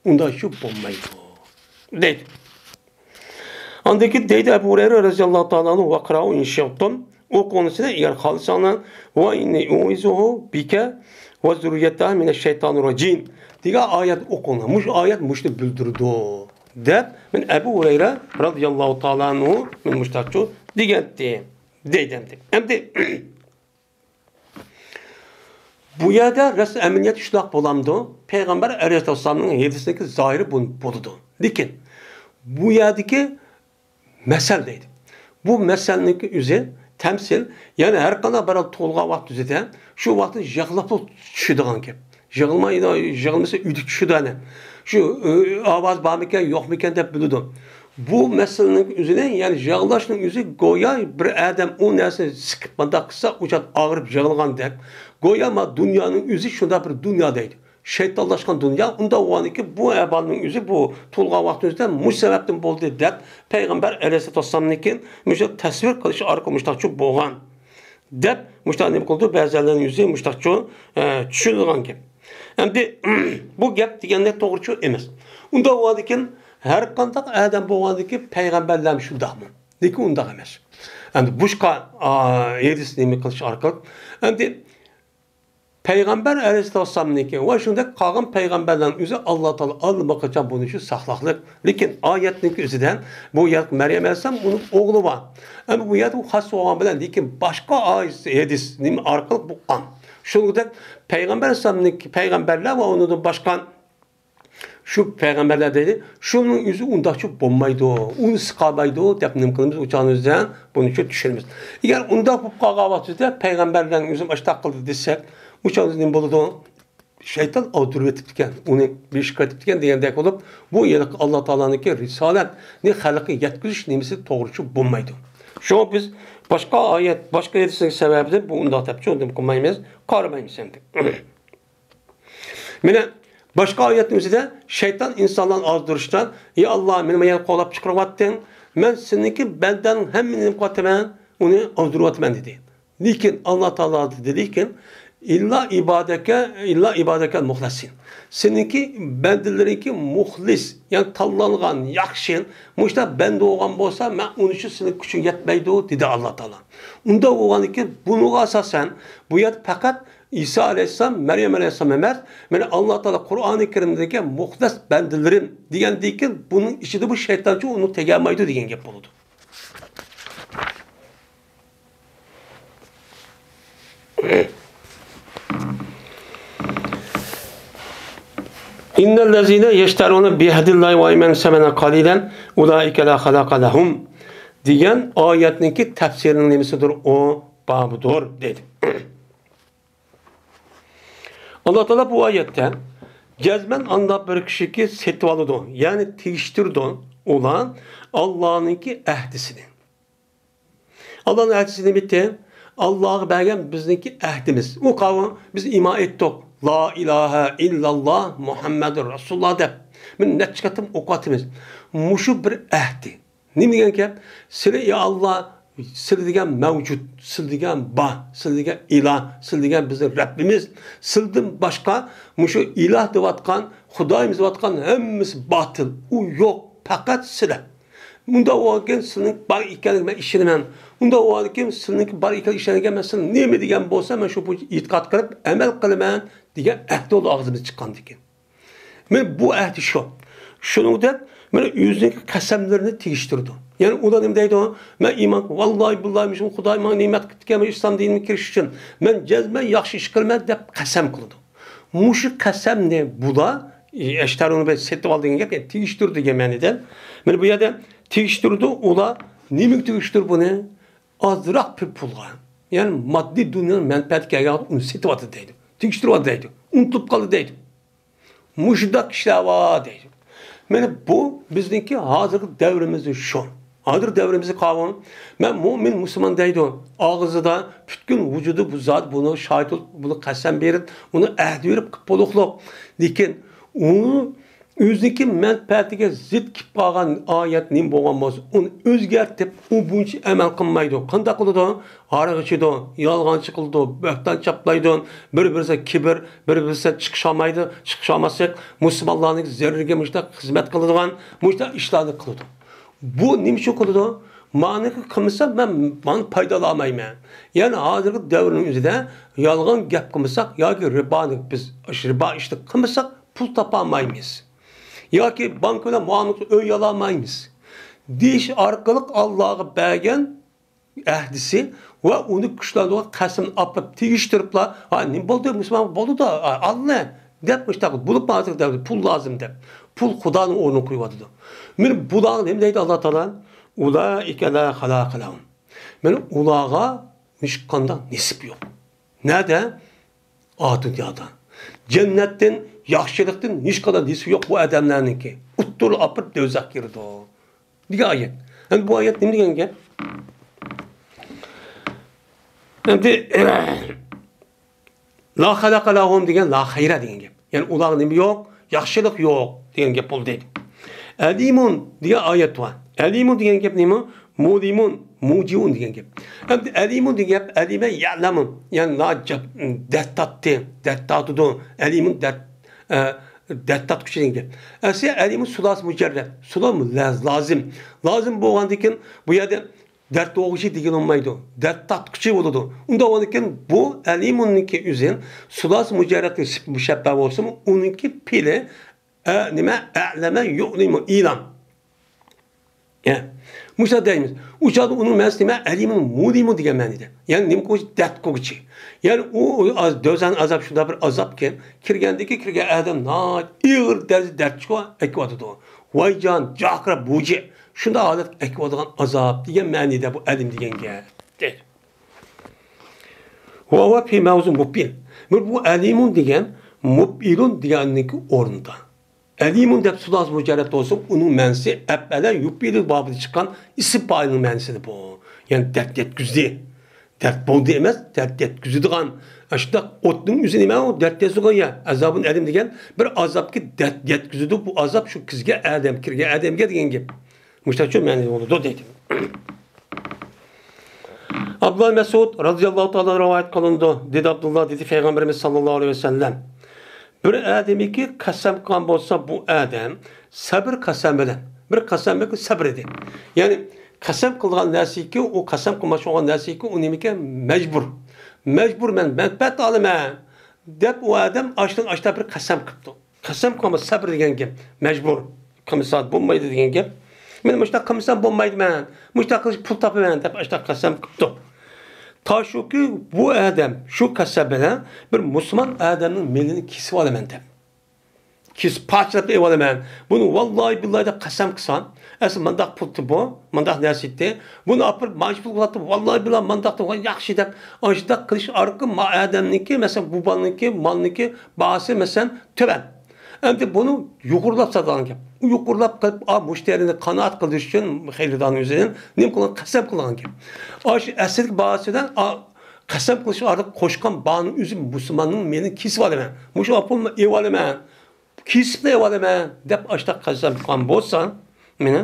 ئۇنداق شۇ بولمايدۇ. دەيدۇ. ئاندىن كېيىن دەيدۇ ئەبۇ ھۇرەيرە رەزىياللاھۇ تائالا ئەنھۇ، ۋەقرەئۇ ئىن شىئتۇم. ئوقۇڭلار ئەگەر خالىساڭلار. ۋە ئىننى ئۇئىزۇھۇ بىكە ۋە زۇررىيەتەھۇ مىنەش شەيتانىر راجىم دېگەن ئايەت ئوقۇڭلار. مۇشۇ ئايەت مۇشۇنى بىلدۈرىدۇ، دەپ، مەن ئەبۇ ھۇرەيرە رازىياللاھۇ تائالا ئەنھۇ مەن مۇشتاقچۇ دېگەنتى، دەيدۇ ئەمدى. ئەمدى بۇ يەردە راست ئەمەلىيەتتە شۇنداق بولامدۇ؟ پەيغەمبەر ئەلەيھىسسالامنىڭ ھەدىسىنىڭكى زاھىرى بۇ بولىدۇ. لېكىن بۇ يەردىكى مەسەل دەيدۇ. بۇ مەسەلنىڭكى ئۆزى تەمسىل، يەنى ھەر قانداق بىر تۇغۇلغان ۋاقتى ئۆزىدە شۇ ۋاقىتتا يىغلاپلا چۈشىدىغان گەپ. يىغلىمايدۇ، يىغلىمىسا ئۆيدە چۈشىدۇ ئەنە. شۇ، ئۆ، ئاۋاز بارمىكەن، يوقمىكەن دەپ بىلىدۇ. بۇ مەسىلىنىڭ ئۆزىنى، يەنى يىغلاشنىڭ ئۆزى گويا بىر ئادەم ئۇ نەرسىنى سىقىپ مۇنداق قىلسا، ئۇ چاغ ئاغرىپ يىغلىغاندەك. گويا ما دۇنيانىڭ ئۆزى شۇنداق بىر دۇنيا دەيدۇ. شەيتانلاشقان دۇنيا. ئۇنداق بولغاندىكىن بۇ ئەھۋالنىڭ ئۆزى، بۇ تۇغۇلغان ۋاقتىمىزدا مۇشۇ سەۋەبتىن بولدى دەپ، پەيغەمبەر ئەلەيھىسسالاتۇ ۋەسسالامنىڭكىن مۇشۇ تەسۋىر قىلىشى ئارقىلىق مۇشۇنداقچۇ بولغان دەپ، مۇشۇنداق نېمە قىلىدۇ؟ بەزىلەرنىڭ يۈزى مۇشۇنداقچۇ، ئە، چۈشۈرۈلگەن گەپ. ئەمدى بۇ گەپ دېگەندەك توغرىچۇ ئەمەس. ئۇنداق بولغاندىكىن ھەر قانداق ئادەم بولغاندىكىن پەيغەمبەرلەرمۇ شۇنداقمۇ؟ لېكىن ئۇنداق ئەمەس. ئەمدى بۇشقا، ئا، ھەدىس نېمە قىلىش ئارقىلىق، ئەمدى پەيغەمبەر ئەلەيھىسسالامنىڭكى ۋە شۇنداق قالغان پەيغەمبەرلەرنىڭ ئۆزى ئاللا تائالا ئاللىماقاچان بۇنى شۇ ساقلاقلىق. لېكىن ئايەتنىڭكى ئۆزىدە بۇ يەردە مەريەم ئەلەيھىسسالام ئۇنىڭ ئوغلى بار. ئەمما بۇ يەردە ئۇ خاس بولغان بىلەن، لېكىن باشقا ئايەت، ھەدىس نېمە ئارقىلىق بۇ ئام. شۇنىڭدەك پەيغەمبەر ئەلەيھىسسالامنىڭكى پەيغەمبەرلەر ۋە ئۇنىڭدىن باشقا شۇ پەيغەمبەرلەر دەيدۇ، شۇنىڭ ئۆزى ئۇنداقچە بولمايدۇ، ئۇنى سىقالمايدۇ دەپ نېمە قىلىمىز؟ ئۇ چاغنىڭ ئۆزىدە بۇنى شۇ چۈشىنىمىز. ئەگەر ئۇنداق بولۇپ قالغان ۋاقتىدا پەيغەمبەرلەرنىڭ ئۆزى ئاشتاق قىلدى دېسەك، ئۇ چاغدا نېمە بولىدۇ؟ شەيتان ئاغدۇرۇۋېتىپتىكەن، ئۇنى بېشى قېتىپتىكەن دېگەندەك بولۇپ، بۇ يەنە ئاللا تائالانىڭكى رىسالەتنى خەلققە يەتكۈزۈش نېمىسى توغرىچۇ بولمايدۇ. شۇڭا بىز باشقا ئايەت، باشقا ھەدىسنىڭ سەۋەبىدىن بۇ ئۇنداق دەپ چۈشەندۈرۈپ قىلمايمىز، قارىمايمىز ئەمدى. مانا باشقا ئايەتنىڭ ئۆزىدە شەيتان ئىنسانلارنى ئازدۇرۇشتا، يا ئاللا، مېنى ما يەرگە قوغلاپ چىقىرىۋەتتىڭ، مەن سېنىڭكى بەندەڭ ھەممىنى نېمە قىلىۋاتىمەن، ئۇنى ئازدۇرۇۋاتىمەن دېدى. لېكىن ئاللا تائالا دېدىكى، ئىللا ئىبادەكە، ئىللا ئىبادەكەل مۇخلەسىن. سېنىڭكى بەندىلىرىڭكى مۇخلىس، يەنى تاللانغان، ياخشى، مۇشۇنداق بەندە بولغان بولسا، مەن ئۇنىڭ ئۈچۈن سېنىڭ كۈچۈڭ يەتمەيدۇ، دېدى ئاللا تائالا. ئۇنداق بولغاندىكىن، بۇنىڭغا ئاساسەن، بۇ يەردە پەقەت ئىسا ئەلەيھىسسالام، مەريەم ئەلەيھىسسالام ئەمەس، مانا ئاللا تائالا قۇرئانى كەرىمدىكى مۇخلەس بەندىلىرىم دېگەندىكىن، بۇنىڭ ئىچىدە بۇ شەيتانچۇ ئۇنى تېگەلمەيدۇ دېگەن گەپ بولىدۇ. «إن الذين يشترون بعهد الله وأيمانهم ثمنا قليلا أولئك لا خلاق لهم» دېگەن ئايەتنىڭكى تەپسىرىنىڭ نېمىسىدۇر؟ ئۇ بابىدۇر دەيدۇ. ئاللا تائالا بۇ ئايەتتە جەزمەن ئانداق بىر كىشىكى سېتىۋالىدۇ، يەنى تېگىشتۈرىدۇ، ئۇلار ئاللانىڭكى ئەھدىسىنى. ئاللانىڭ ئەھدىسى نېمىتى؟ ئاللاغا بەرگەن بىزنىڭكى ئەھدىمىز. ئۇ قاۋۇ، بىز ئىمان ئېيتتۇق. لا ئىلاھە ئىللاللا مۇھەممەدۇر رەسۇلۇللا دەپ، مىنى نەچچە قېتىم ئوقۇۋاتىمىز. مۇشۇ بىر ئەھدى. نېمە دېگەن گەپ؟ سىلى، يا ئاللا، سىلى دېگەن مەۋجۇت، سىلى دېگەن بار، سىلى دېگەن ئىلاھ، سىلى دېگەن بىزنىڭ رەببىمىز. سىلىدىن باشقا مۇشۇ ئىلاھ دەۋاتقان، خۇدايىمىز دەۋاتقان ھەممىسى باتىل. ئۇ يوق، پەقەت سىلە. ئۇنداق بولغاندىكىن سىلىنىڭ بار ئىكەنلىكىگە مەن ئىشىنىمەن. ئۇنداق بولغاندىكىن سىلىنىڭكى بار ئىكەنلىكىگە ئىشەنگەن، مەن سىلى نېمە دېگەن بولسا، مەن شۇ بويىچە ئېتىقاد قىلىپ ئەمەل قىلىمەن دېگەن ئەھدى بولدى ئاغزىمىزدىن چىققاندىكىن. مانا بۇ ئەھدى شۇ. شۇنىڭ دەپ، مانا ئۆزىنىڭكى قەسەملىرىنى تېگىشتۈرىدۇ. يەنى ئۇلار نېمە دەيدۇ؟ مەن ئىمان، ۋاللاھى بىللاھى، مۇشۇ خۇداي ماڭا نېمەت قىپتىكەن، مەن ئىسلام دىنىمگە كىرىش ئۈچۈن مەن جەزمەن ياخشى ئىش قىلىمەن دەپ قەسەم قىلىدۇ. مۇشۇ قەسەمنى بۇلار، ئەشتەرۇنى بىر سېتىۋال دېگەن گەپ، يەنى تېگىشتۈر دېگەن مەنىدە. مانا بۇ يەردە تېگىشتۈرىدۇ، ئۇلار نېمىگە تېگىشتۈر بۇنى؟ ئازراق بىر پۇلغا، يەنى ماددىي دۇنيانىڭ مەنپەئەتى كەلگەن ۋاقىتتا ئۇنى سېتىۋاتىدۇ دەيدۇ. تېگىشتۈرۈۋاتىدۇ دەيدۇ. ئۇنتۇلۇپ قالدى دەيدۇ. مۇشۇنداق كىشىلەر بار دەيدۇ. مانا بۇ بىزنىڭكى ھازىرقى دەۋرىمىزدە شۇ. ھازىر دەۋرىمىزدە قاۋۇم، مەن مۆمىن مۇسۇلمان دەيدۇ. ئاغزىدا، پۈتكۈل ۋۇجۇدى بۇ زات بۇنى شاھىت بولۇپ، بۇنى قەسەم بېرىپ، ئۇنى ئەھدە بېرىپ قىلىپ بولۇقلۇق. لېكىن ئۇ ئۆزىنىڭكى مەنپەئەتىگە زىت كېلىپ قالغان ئايەت نېمە بولغان بولسا، ئۇنى ئۆزگەرتىپ، ئۇ بويىچە ئەمەل قىلمايدۇ. قانداق قىلىدۇ؟ ھاراق ئىچىدۇ، يالغانچى قىلىدۇ، بۆھتان چاپلايدۇ، بىر-بىرسىگە كىبىر، بىر-بىرسىگە چىقىشالمايدۇ، چىقىشالماسلىق، مۇسۇلمانلارنىڭ زەرىرىگە مۇشۇنداق خىزمەت قىلىدىغان، مۇشۇنداق ئىشلارنى قىلىدۇ. بۇ نېمە ئۈچۈن قىلىدۇ؟ مانىكى قىلمىسا، مەن، مەن پايدىلانمايمەن. يەنى ھازىرقى دەۋرنىڭ ئۆزىدە يالغان گەپ قىلمىساق ياكى رىبانى بىز، رىبا ئىشنى قىلمىساق، پۇل تاپالمايمىز. ياكى بانكا بىلەن مۇئامىلە قىلىپ ئۆي ئالالمايمىز. دېيىش ئارقىلىق ئاللاغا بەرگەن ئەھدىسى ۋە ئۇنى كۈچلەندۈرگەن قەسىمنى ئاپىرىپ تېگىشتۈرۈپلا، ھا، نېمە بولدى، مۇسۇلمان بولدى-دە، ھا، ئاللا، دەپ مۇشۇنداق بولۇپ ھازىر دەۋردە پۇل لازىم دەپ، پۇل خۇدانىڭ ئورنىغا قويۇۋاتىدۇ. مانا بۇلارغا نېمە دەيدۇ ئاللا تائالا؟ ئۇلائىكە لا خالاقە لەھۇم. مانا ئۇلارغا ھېچقانداق نېسىپ يوق. نەدە؟ ئا دۇنيادا. جەننەتتىن، ياخشىلىقتىن ھېچقانداق نېسىپ يوق بۇ ئادەملەرنىڭكى. ئۇتتۇرۇپ ئاپىرىپ دوزاخقا كىرىدۇ. دېگەن ئايەت. ئەمدى بۇ ئايەت نېمە دېگەن گەپ؟ ئەمدى لا خالاقە لەھۇم دېگەن لا خەيرە دېگەن گەپ. يەنى ئۇلارغا نېمە يوق؟ ياخشىلىق يوق دېگەن گەپ بولدى دەيدۇ. ئەلىمۇن دېگەن ئايەت بار. ئەلىمۇن دېگەن گەپ نېمە؟ مۇلىمۇن، مۇجىئۇن دېگەن گەپ. ئەمدى ئەلىمۇن دېگەن گەپ، ئەلىمە يەلەمۇن. يەنى لا جاپ-، دەرد تارتتى، دەرد تارتىدۇ. ئەلىمۇن دەرد، ئە، دەرد تارتقۇچى دېگەن گەپ. ئەسلى ئەلىمۇن سۇلاسى مۇجەررەد. سۇلا لاز-، لازىم. لازىم بولغاندىكىن بۇ يەردە دەرد بولغۇچى دېگىلى بولمايدۇ. دەرد تارتقۇچى بولىدۇ. ئۇنداق بولغاندىكىن بۇ ئەلىمۇننىڭكى ئۆزى سۇلاسى مۇجەررەدتىن سۈپىتى مۇشەببە بولسىمۇ، ئۇنىڭكى پېئلى ئە، نېمە؟ ئەلەمە يۇئلىمۇ، ئىلام. ئە، مۇشۇنداق دەيمىز. ئۇ چاغدا ئۇنىڭ مەنىسى نېمە؟ ئەلىمۇن مۇلىمۇ دېگەن مەنىدە. يەنى نېمە قىلغۇچى؟ دەرد قىلغۇچى. يەنى ئۇ، ئۇ ئاز-، دوزاخنىڭ ئازابى شۇنداق بىر ئازابكى، كىرگەندىكى كىرگەن ئادەم ناھايىتى ئېغىر دەرىجىدە دەرد چىقىۋا-، ئەكىۋاتىدۇ. ۋايجان، جاقىرا، بۇجى. شۇنداق ھالەتكە ئەكىۋاتىدىغان ئازاب دېگەن مەنىدە بۇ ئەلىم دېگەن گەپ. دەيدۇ. ۋە ھۇۋە فى مەۋزۇ مۇپئىل. بۇ، بۇ ئەلىمۇن دېگەن مۇپئىلۇن دېگەننىڭكى ئورنىدا. ئەلىمۇن دەپ سۇلاسى مۇجەررەد بولسا، ئۇنىڭ مەنىسى ئەپئەلە يۇپئىلۇ بابىدا چىققان ئىسىم پائىلنىڭ مەنىسىدە بۇ. يەنى دەرد يەتكۈزدى. دەرد بولدى ئەمەس، دەرد يەتكۈزىدىغان. ئاشۇنداق ئوتنىڭ ئۆزى نېمە ئۇ؟ دەرد يەتكۈزىدىغان يا. ئازابۇن ئەلىم دېگەن بىر ئازابكى دەرد يەتكۈزىدۇ. بۇ ئازاب شۇ كىشىگە ئادەم، كىرگەن ئادەمگە دېگەن گەپ. مۇشۇنداق مەنىدە بولىدۇ دەيدۇ. ئابدۇللا مەسئۇد رازىياللاھۇ تائالا رىۋايەت قىلىنىدۇ. دېدى ئابدۇللا، دېدى پەيغەمبىرىمىز ساللاللاھۇ ئەلەيھى ۋەسەللەم، بىر ئادەمكى قەسەم قىلغان بولسا، بۇ ئادەم سەبر قەسەم بىلەن، بىر قەسەم بىلەن سەبر ئىدى. يەنى قەسەم قىلغان نەرسىكى، ئۇ قەسەم قىلماقچى بولغان نەرسىكى، ئۇ نېمىكەن؟ مەجبۇر. مەجبۇر، مەن مەنپەئەت ئالىمەن دەپ ئۇ ئادەم ئاشتىن ئاشتا بىر قەسەم قىپتۇ. قەسەم قىلما، سەبر دېگەن گەپ. مەجبۇر قىلمىسا بولمايدۇ دېگەن گەپ. مەن مۇشۇنداق قىلمىسام بولمايدۇ مەن. مۇشۇنداق قىلىش پۇل تاپىمەن دەپ ئاشۇنداق قەسەم قىپتۇ. تا شۇكى بۇ ئادەم شۇ قەسەم بىلەن بىر مۇسۇلمان ئادەمنىڭ مېلىنى كېسىۋالىمەن دەپ. كېسىپ پارچىلاپ ئېلىۋالىمەن. بۇنى ۋاللاھى بىللاھى دەپ قەسەم قىلسام، ئەسلى مانداق پۇل بۇ، مانداق نەرسە ئىدى. بۇنى ئاپىرىپ مانا شۇ پۇلغا ساتتىم، ۋاللاھى بىللاھى مانداق دەپ، ۋاي ياخشى دەپ، ئاشۇنداق قىلىش ئارقىلىق ما ئادەمنىڭكى، مەسىلەن، بۇ بالىنىڭكى، مالنىڭكى باھاسى، مەسىلەن، تۆۋەن. ئەمدى بۇنى يۇقىرىلاپ ساتىدىغان گەپ. يۇقىرىلاپ قىلىپ، ئا، مۇشتەرىنى قانائەت قىلدۇرۇش ئۈچۈن، خېرىدارنىڭ ئۆزىدىن نېمە قىلغان، قەسەم قىلغان گەپ. ئاشۇ ئەسلىدىكى باھاسىدىن، ئا، قەسەم قىلىش ئارقىلىق قوشقان باھانىڭ ئۆزى مۇسۇلماننىڭ مېلىنى كېسىۋالىمەن. مۇشۇ پۇلنى ئېلىۋالىمەن. كېسىپلا ئېلىۋالىمەن دەپ ئاشۇنداق قەسەم قىلغان بولسا، مېنى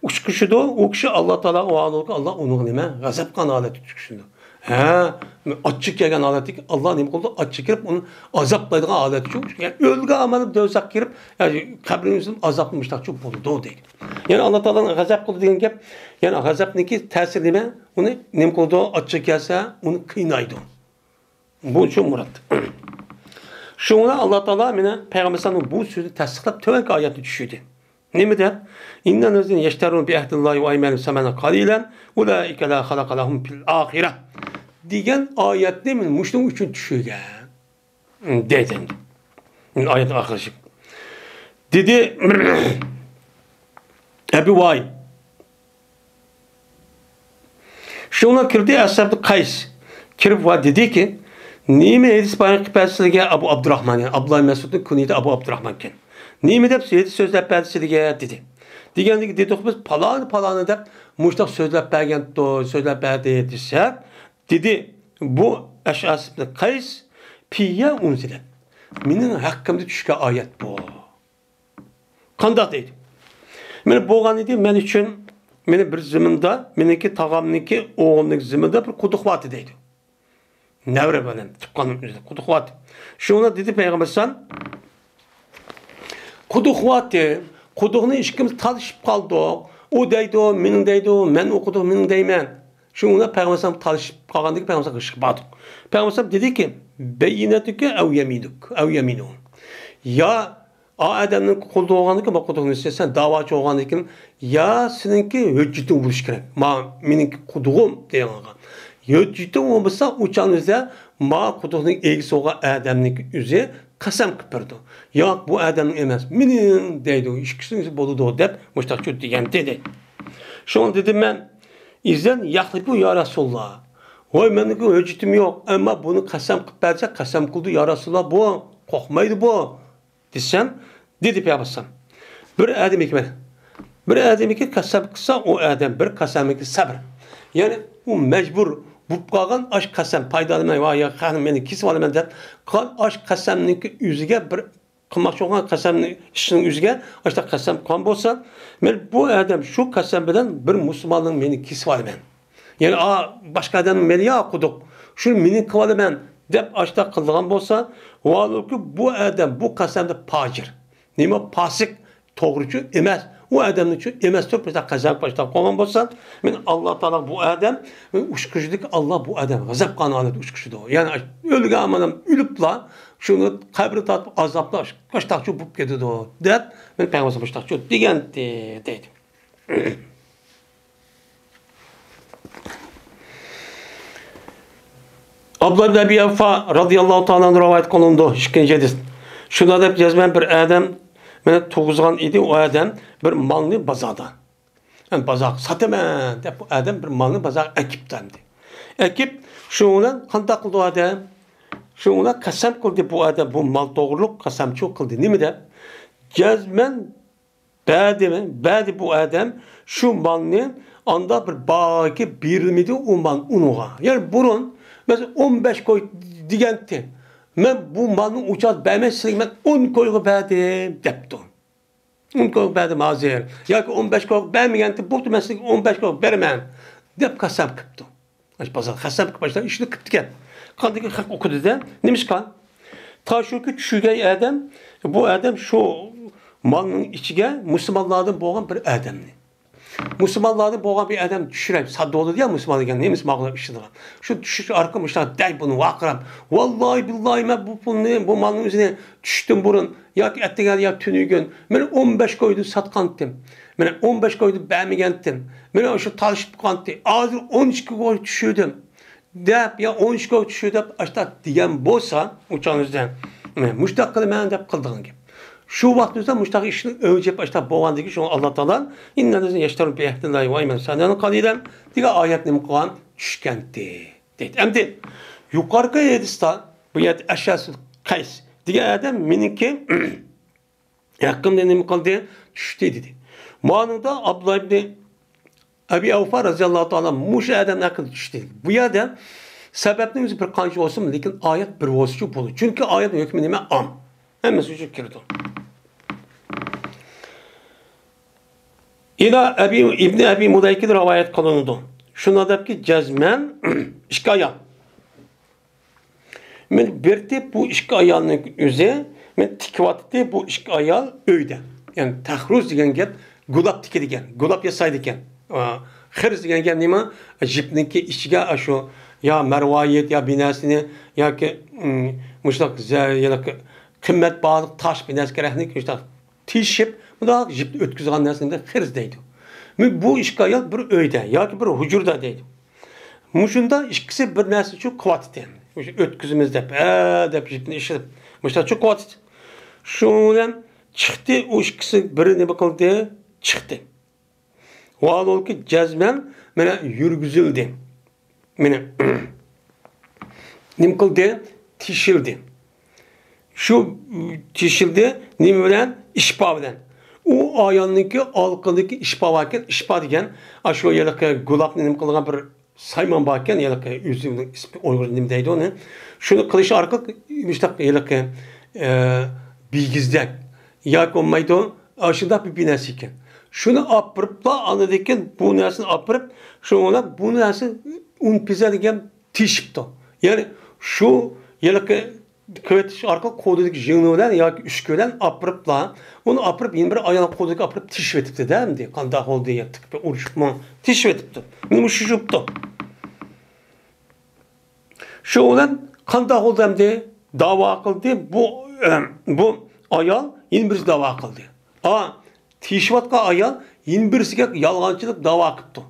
ئۇچقۇشىدۇ، ئۇ كىشى ئاللا تائالا، ئۇ ھالىتى ئاللا ئۇنىڭغا نېمە؟ غەزەپ قىلغان ھالەتتە ئۇچقۇشىدۇ. ھە، ئاچچىق كەلگەن ھالەتتىكى ئاللا نېمە قىلىدۇ؟ ئاچچىق كېلىپ ئۇنى ئازابلايدىغان ھالەتچۇ. يەنى ئۆلگەن ئامانەت دوزاخقا كىرىپ، يەنى قەبرىنىڭ ئۈستىدىن ئازابلىمىشلىقچۇ بولىدۇ دەيدۇ. يەنى ئاللا تائالا غەزەپ قىلىدۇ دېگەن گەپ، يەنى غەزەپنىڭكى تەسىرى نېمە؟ ئۇنى نېمە قىلىدۇ؟ ئاچچىق كەلسە ئۇنى قىينايدۇ. بۇ شۇ مۇراد. شۇڭا ئاللا تائالا مېنى پەيغەمبەر سەللەللاھۇ ئەلەيھى ۋەسەللەم بۇ سۆزنى تەستىقلاپ تۆۋەنكى ئايەتنى چۈشۈردى. نېمە دەپ؟ «إن الذين يشترون بعهد الله وأيمانهم ثمنا قليلا أولئك لا خلاق لهم في الآخرة» دېگەن ئايەتنى مەن مۇشۇنىڭ ئۈچۈن چۈشۈرگەن دەيدۇ ئەمدى. ئايەتنىڭ ئاخىرى. دېدى ئەبى ۋائىل. شۇڭا كىردى ئەسۋەد قەيس. كىرىپ ۋە دېدىكى، نېمە ھەدىس بايان قىلىپ بەردى سىلىگە ئەبۇ ئابدۇراخمان؟ يەنى ئابدۇللا مەسئۇدنىڭ كۇنيىتى ئەبۇ ئابدۇراخمان ئىكەن. نېمە دەپ ھەدىس سۆزلەپ بەردى سىلىگە؟ دېدى. دېگەندىكى دېدۇق بىز پالانى پالانى دەپ مۇشۇنداق سۆزلەپ بەرگەنتۇ، سۆزلەپ بەردى دېسە، دېدى، بۇ ئەشئەس ئىبن قەيس فىييە ئۇنزىلەت. مېنىڭ ھەققىمدە چۈشكەن ئايەت بۇ. قانداق دەيدۇ؟ مانا بولغان ئىدى مەن ئۈچۈن، مانا بىر زېمىندا، مېنىڭكى تاغامنىڭكى ئوغلىنىڭكى زېمىنىدا بىر قۇدۇق بارتى دەيدۇ. نەۋرە بىلەن تۇغقان قۇدۇق بارتى. شۇڭا دېدى پەيغەمبەر ئەلەيھىسسالام، قۇدۇق بارتى، قۇدۇقنى ئىككىمىز تالىشىپ قالدۇق. ئۇ دەيدۇ، مېنىڭ دەيدۇ، مەن ئۇ قۇدۇق مېنىڭ دەيمەن. شۇنىڭ بىلەن پەيغەمبەر ئەلەيھىسسالام تالىشىپ قالغاندىن كېيىن پەيغەمبەر ئەلەيھىسسالام غېشىغا باردۇق. پەيغەمبەر ئەلەيھىسسالام دېدىكى، بەييىنەتۇكە ئەۋ يەمىنۇك، ئەۋ يەمىنۇ. يا ئا ئادەمنىڭ قۇلى بولغاندىن كېيىن، بۇ قۇدۇقنى سەن داۋاچى بولغاندىن كېيىن، يا سېنىڭكى ھۆججىتىڭ بولۇشى كېرەك. ما مېنىڭكى قۇدۇقۇم دېگەنغا. ھۆججىتىڭ بولمىسا، ئۇ چاغنىڭ ئۆزىدە ما قۇدۇقنىڭ ئىگىسى بولغان ئادەمنىڭكى ئۆزى قەسەم قىلىپ بېرىدۇ. ياق، بۇ ئادەمنىڭ ئەمەس، مېنىڭ دەيدۇ، ئىككىسىنىڭ ئۆزى بولىدۇ دەپ مۇشۇنداق دېگەن دېدى. شۇڭا دېدىم مەن، ئىزەن يەھلىپۇ يا رەسۇلاللا. ۋاي، مېنىڭكى ھۆججىتىم يوق، ئەمما بۇنى قەسەم قىلىپ بەرسە قەسەم قىلىدۇ، يا رەسۇلاللا، بۇ قورقمايدۇ بۇ. دېسەم، دېدى پەيغەمبەر ئەلەيھىسسالام، بىر ئادەمگە مانا، بىر ئادەمگە قەسەم قىلسا، ئۇ ئادەم بىر قەسەمگە سەبر. يەنى ئۇ مەجبۇر بولۇپ قالغان ئاش قەسەم پايدىلىنماي، ۋاي يا قېنى مېنى كېسىۋالىمەن دەپ قالغان ئاش قەسەمنىڭكى ئۆزىگە بىر قىلماقچى بولغان قەسەمنى ئىشنىڭ ئۆزىگە ئاشۇنداق قەسەم قىلغان بولسا، مەن بۇ ئادەم شۇ قەسەم بىلەن بىر مۇسۇلماننىڭ مېلىنى كېسىۋالىمەن. يەنى ئا، باشقا ئادەمنىڭ مېلى يا قۇدۇق، شۇنى مېنىڭ قىلىۋالىمەن دەپ ئاشۇنداق قىلىدىغان بولسا، ۋالۇكى بۇ ئادەم بۇ قەسەمدە پاجىر. نېمە پاسىق، توغرىچۇ ئەمەس. ئۇ ئادەمنىڭچۇ ئەمەس تۇرۇپ، بىزدە قەسەم باشلاپ قويغان بولسا، مەن ئاللا تائالا بۇ ئادەم، ئۇچقۇچىدىكى ئاللا بۇ ئادەم غەزەپ قىلغان ھالەتتە ئۇچقۇچىدۇ. يەنى ئۆلگەن ئادەم ئۆلۈپلا، شۇنى قەبرە تارتىپ ئازابلاش، قاشتاقچۇ بولۇپ كېتىدۇ، دەپ، مەن پەيغەمبەر مۇشتاقچۇ دېگەنتى، دەيدۇ. ئابدۇللا ئىبن ئەبى ئەۋفا رازىياللاھۇ تائالا ئەنھۇ رىۋايەت قىلىنىدۇ، ئىككىنچى ھەدىس. شۇنداق دەپ يازىمەن، بىر ئادەم مېنى تۇرغۇزغان ئىدى، ئۇ ئادەم بىر مالنى بازاردا. يەنى بازارغا ساتىمەن دەپ، بۇ ئادەم بىر مالنى بازارغا ئەكىپتۇ ئەمدى. ئەكىپ، شۇنىڭ بىلەن قانداق قىلدى ئۇ ئادەم؟ شۇنىڭ بىلەن قەسەم قىلدى بۇ ئادەم، بۇ مال توغرۇلۇق قەسەمچۇ قىلدى. نېمە دەپ؟ جەزمەن بەردىمۇ؟ بەردى بۇ ئادەم شۇ مالنى، ئاندا بىر باھاغا بېرىلمىدى ئۇ مال ئۇنىڭغا. يەنى بۇرۇن، مەسىلەن، ئون بەش كوي دېگەنتى. مەن بۇ مالنى ئۇ چاغدا بەرمەي، سىلىگە مەن ئون كويغا بەردىم، دەپتۇ. ئون كويغا بەردىم ھازىر. ياكى ئون بەش كويغا بەرمىگەنتى، بوپتۇ، مەن سىلىگە ئون بەش كويغا بېرىمەن، دەپ قەسەم قىپتۇ. ئاشۇ بازار قەسەم قىلىپ باشلاپ ئىشنى قىپتىكەن. قاندىكىن خەق ئۇقىدىدە، نېمىشقا؟ تا شۇكى چۈشۈرگەن ئادەم، بۇ ئادەم شۇ مالنىڭ ئىچىگە مۇسۇلمانلاردىن بولغان بىر ئادەمنى. مۇسۇلمانلاردىن بولغان بىر ئادەم چۈشۈرەي، ساددا بولىدۇ يا مۇسۇلمان دېگەن، نېمىسى ماغلىپ ئىشلىدىغان. شۇ چۈشۈرۈش ئارقىلىق مۇشۇنداق دەي بۇنى ۋارقىراپ، ۋاللاھى بىللاھى مەن بۇ پۇلنى، بۇ مالنىڭ ئۆزىنى چۈشتىن بۇرۇن ياكى ئەتىگەن يا تۈنۈگۈن مەن ئون بەش كويدىن ساتقانتىم. مەن ئون بەش كويدىن بەرمىگەنتىم. مەن شۇ تالىشىپ قالغانتى. ھازىر ئون ئىككى كوي چۈشۈردۈم، دەپ، يا ئون ئىككى كوي چۈشۈر دەپ ئاشتا دېگەن بولسا، ئۇ چاغنىڭ ئۆزىدە، مەن مۇشۇنداق قىلىمەن دەپ قىلىدىغان گەپ. شۇ ۋاقىت ئۆزىدە مۇشۇنداق ئىشنى ئۆلچەپ ئاشتاق بولغاندىكىن، شۇڭا ئاللا تائالا «إن الذين يشترون بعهد الله وأيمانهم ثمنا قليلا» دېگەن ئايەتنى نېمە قىلغان؟ چۈشكەنتى. دەيدۇ. ئەمدى يۇقىرىقى ھەدىستە بۇ يەردە ئەشئەسۇل قەيس دېگەن ئادەم مېنىڭكى ھەققىمدە نېمە قىلدى؟ چۈشتى دېدى. مانىدا ئابدۇللا ئىبنى ئەبى ئەۋفا رەزىياللاھۇ تائالا مۇشۇ ئادەمنىڭ ھەققىدە چۈشتى. بۇ يەردە سەۋەبنىڭ ئۆزى بىر قانچە بولسىمۇ، لېكىن ئايەت بىر بولسىچۇ بولىدۇ. چۈنكى ئايەتنىڭ ھۆكمى نېمە؟ ئام. ھەممىسى ئۈچۈن كىرىدۇ. ئىلا ئەبى، ئىبنى ئەبى مۇلەيكىدىن رىۋايەت قىلىنىدۇ. شۇنداق دەپكى، جەزمەن ئىككى ئايال. مەن بىرتى بۇ ئىككى ئايالنىڭ ئۆزى، مەن تىكىۋاتتى بۇ ئىككى ئايال ئۆيدە. يەنى تەخرۇز دېگەن گەپ گۇلاپ تىكىدىكەن، گۇلاپ ياسايدىكەن. ئا، خىرز دېگەن گەپ نېمە؟ جىپنىڭكى ئىچىگە ئاشۇ يا مەرۋايىت يا بىنەسىنى ياكى، ئىم، مۇشۇنداق زە-، ياكى قىممەت باھالىق تاش بىنەسى كېرەكلىك مۇشۇنداق تېشىپ، مۇنداق جىپنى ئۆتكۈزگەن نەرسىنى خىرز دەيدۇ. مەن بۇ ئىككى ئايال بىر ئۆيدە ياكى بىر ھۇجرىدا دەيدۇ. مۇشۇندا ئىككىسى بىر نەرسە ئۈچۈن قىلىۋاتىدۇ. مۇشۇ ئۆتكۈزىمىز دەپ، ھە دەپ يىپنى ئىشلىتىپ، مۇشۇنداق چوقۇۋاتىدۇ. شۇنىڭ بىلەن چىقتى، ئۇ ئىككىسى بىرى نېمە قىلدى؟ چىقتى. ۋاھالەنكى جەزمەن مانا يۈرگۈزۈلدى. مانا نېمە قىلدى؟ تېشىلدى. شۇ تېشىلدى نېمە بىلەن؟ ئىشپا بىلەن. ئۇ ئايالنىڭكى ئالقىدىكى ئىشپا باركەن، ئىشپا دېگەن ئاشۇ ھېلىقى گۇلاپنى نېمە قىلغان بىر سايمان باركەن، ھېلىقى ئۆزىنىڭ ئىسمى ئۇيغۇرچە نېمە دەيدۇ ئۇنى؟ شۇنى قىلىش ئارقىلىق مۇشۇنداق ھېلىقى، ئە، بىگىزدەك ياكى بولمايدۇ، ئاشۇنداق بىر، بىر نەرسە ئىكەن. شۇنى ئاپىرىپلا ئاندىن كېيىن بۇ نەرسىنى ئاپىرىپ، شۇنىڭ بىلەن بۇ نەرسە ئۇن پىزە دېگەن تېشىپتۇ. يەنى شۇ ھېلىقى قىلىۋېتىش ئارقىلىق قولىدىكى ژىڭنە بىلەن ياكى ئۈشكە بىلەن ئاپىرىپلا، ئۇنى ئاپىرىپ يەنە بىر ئايال قولىدىكى ئاپىرىپ تېشىۋېتىپتۇ-دە، ئەمدى قانداق بولدى يا تىكىپ ئۇرۇشۇپمۇ؟ تېشىۋېتىپتۇ. مانا مۇشۇ شۇپتۇ. شۇ بىلەن قانداق بولدى ئەمدى؟ داۋا قىلدى. بۇ، ئەم، بۇ ئايال يەنە بىرسى داۋا قىلدى. ئا، تېشىۋاتقان ئايال يەنە بىرسىگە يالغانچىلىق داۋا قىپتۇ.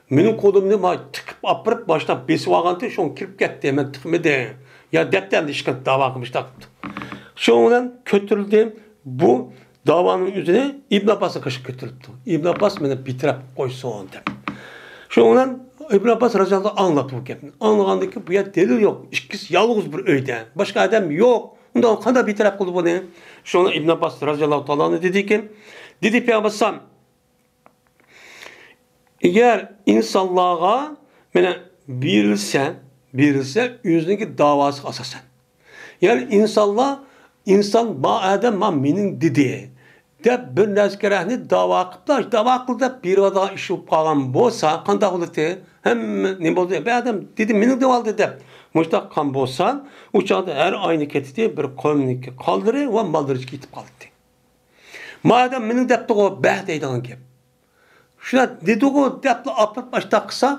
مېنىڭ قولۇمنى ما تىقىپ ئاپىرىپ، باشلاپ بېسىۋالغانتى، شۇڭا كىرىپ كەتتى، مەن تىقمىدىم. يا دەپتۇ ئەمدى ئىشقىلىپ داۋا قىلمىشتاق قىپتۇ. شۇنىڭ بىلەن كۆتۈرۈلدى. بۇ داۋانىڭ ئۆزىنى ئىبن ئابباسنىڭ قېشىغا كۆتۈرۈپتۇ. ئىبن ئابباس مېنى بىتەرەپ قويسۇن دەپ. شۇنىڭ بىلەن ئىبن ئابباس رەزىياللاھۇ ئاڭلاپتۇ بۇ گەپنى. ئاڭلىغاندىن كېيىن بۇ يەردە دەلىل يوق. ئىككىسى يالغۇز بىر ئۆيدە. باشقا ئادەم يوق. ئۇنداق قانداق بىتەرەپ قىلدى بۇنى؟ شۇڭا ئىبن ئابباس رەزىياللاھۇ تائالا ئەنھۇ دېدىكى، دېدى پەيغەمبەر ئەلەيھىسسالام، ئەگەر ئىنسانلارغا مانا بېرىلسە، بېرىلسە ئۆزىنىڭكى داۋاسىغا ئاساسەن. يەنى ئىنسانلار، ئىنسان ما ئادەم ما مېنىڭ دېدى دەپ بىر نەرسە كېرەكنى داۋا قىلىپلا، داۋا قىل دەپ بېرىۋاتىدىغان ئىش بولۇپ قالغان بولسا قانداق بولاتتى؟ ھەممە نېمە بولدى؟ بۇ ئادەم دېدى، مېنىڭ دېۋالدى دەپ مۇشۇنداق قىلغان بولسا، ئۇ چاغدا ھەر ئاينى كېتىتى بىر قومنىڭكى قالدىرى ۋە مالدىرىچە كېتىپ قالاتتى. ما ئادەم مېنىڭ دەپتىغۇ، بەھ دەيدىغان گەپ. شۇنداق دېدىغۇ دەپلا ئاپىرىپ ئاشتاق قىلسا،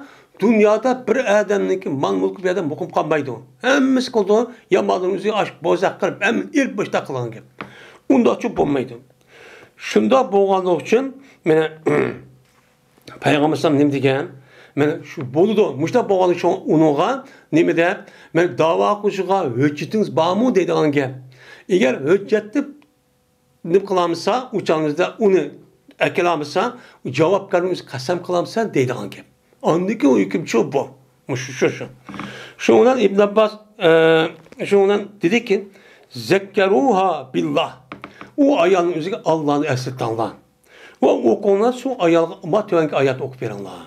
دۇنيادا بىر ئادەمنىڭكى مال مۈلكى بۇ يەردە مۇقىم قالمايدۇ. ھەممىسى قىلىدۇ، يا مالنىڭ ئۆزى ئاش بوزەك قىلىپ، ھەممە ئېلىپ باشتاق قىلغان گەپ. ئۇنداقچۇ بولمايدۇ. شۇنداق بولغانلىقى ئۈچۈن مانا پەيغەمبەر ئەلەيھىسسالام نېمە دېگەن؟ مانا شۇ بولىدۇ. مۇشۇنداق بولغانلىقى ئۈچۈن ئۇنىڭغا نېمە دەپ؟ مانا داۋا قىلىشىغا ھۆججىتىڭىز بارمۇ دەيدىغان گەپ. ئەگەر ھۆججەتنى نېمە قىلالمىسا، ئۇ چاغىڭىزدا ئۇنى ئەكېلالمىسا، ئۇ جاۋابكارنىڭ ئۆزى قەسەم قىلالمىسا دەيدىغان گەپ. ئاندىكى ئۇ ھۆكۈم شۇ بۇ. مۇشۇ، شۇ، شۇ. شۇنىڭ بىلەن ئىبن ئابباس، ئە، شۇنىڭ بىلەن دېدىكى، «زەككەرۇھا بىللا.» ئۇ ئايالنىڭ ئۆزىگە ئاللانى ئەسلىتىڭلار. ۋە ئوقۇڭلار، شۇ ئايالغا ما تۆۋەنكى ئايەت ئوقۇپ بېرىڭلار.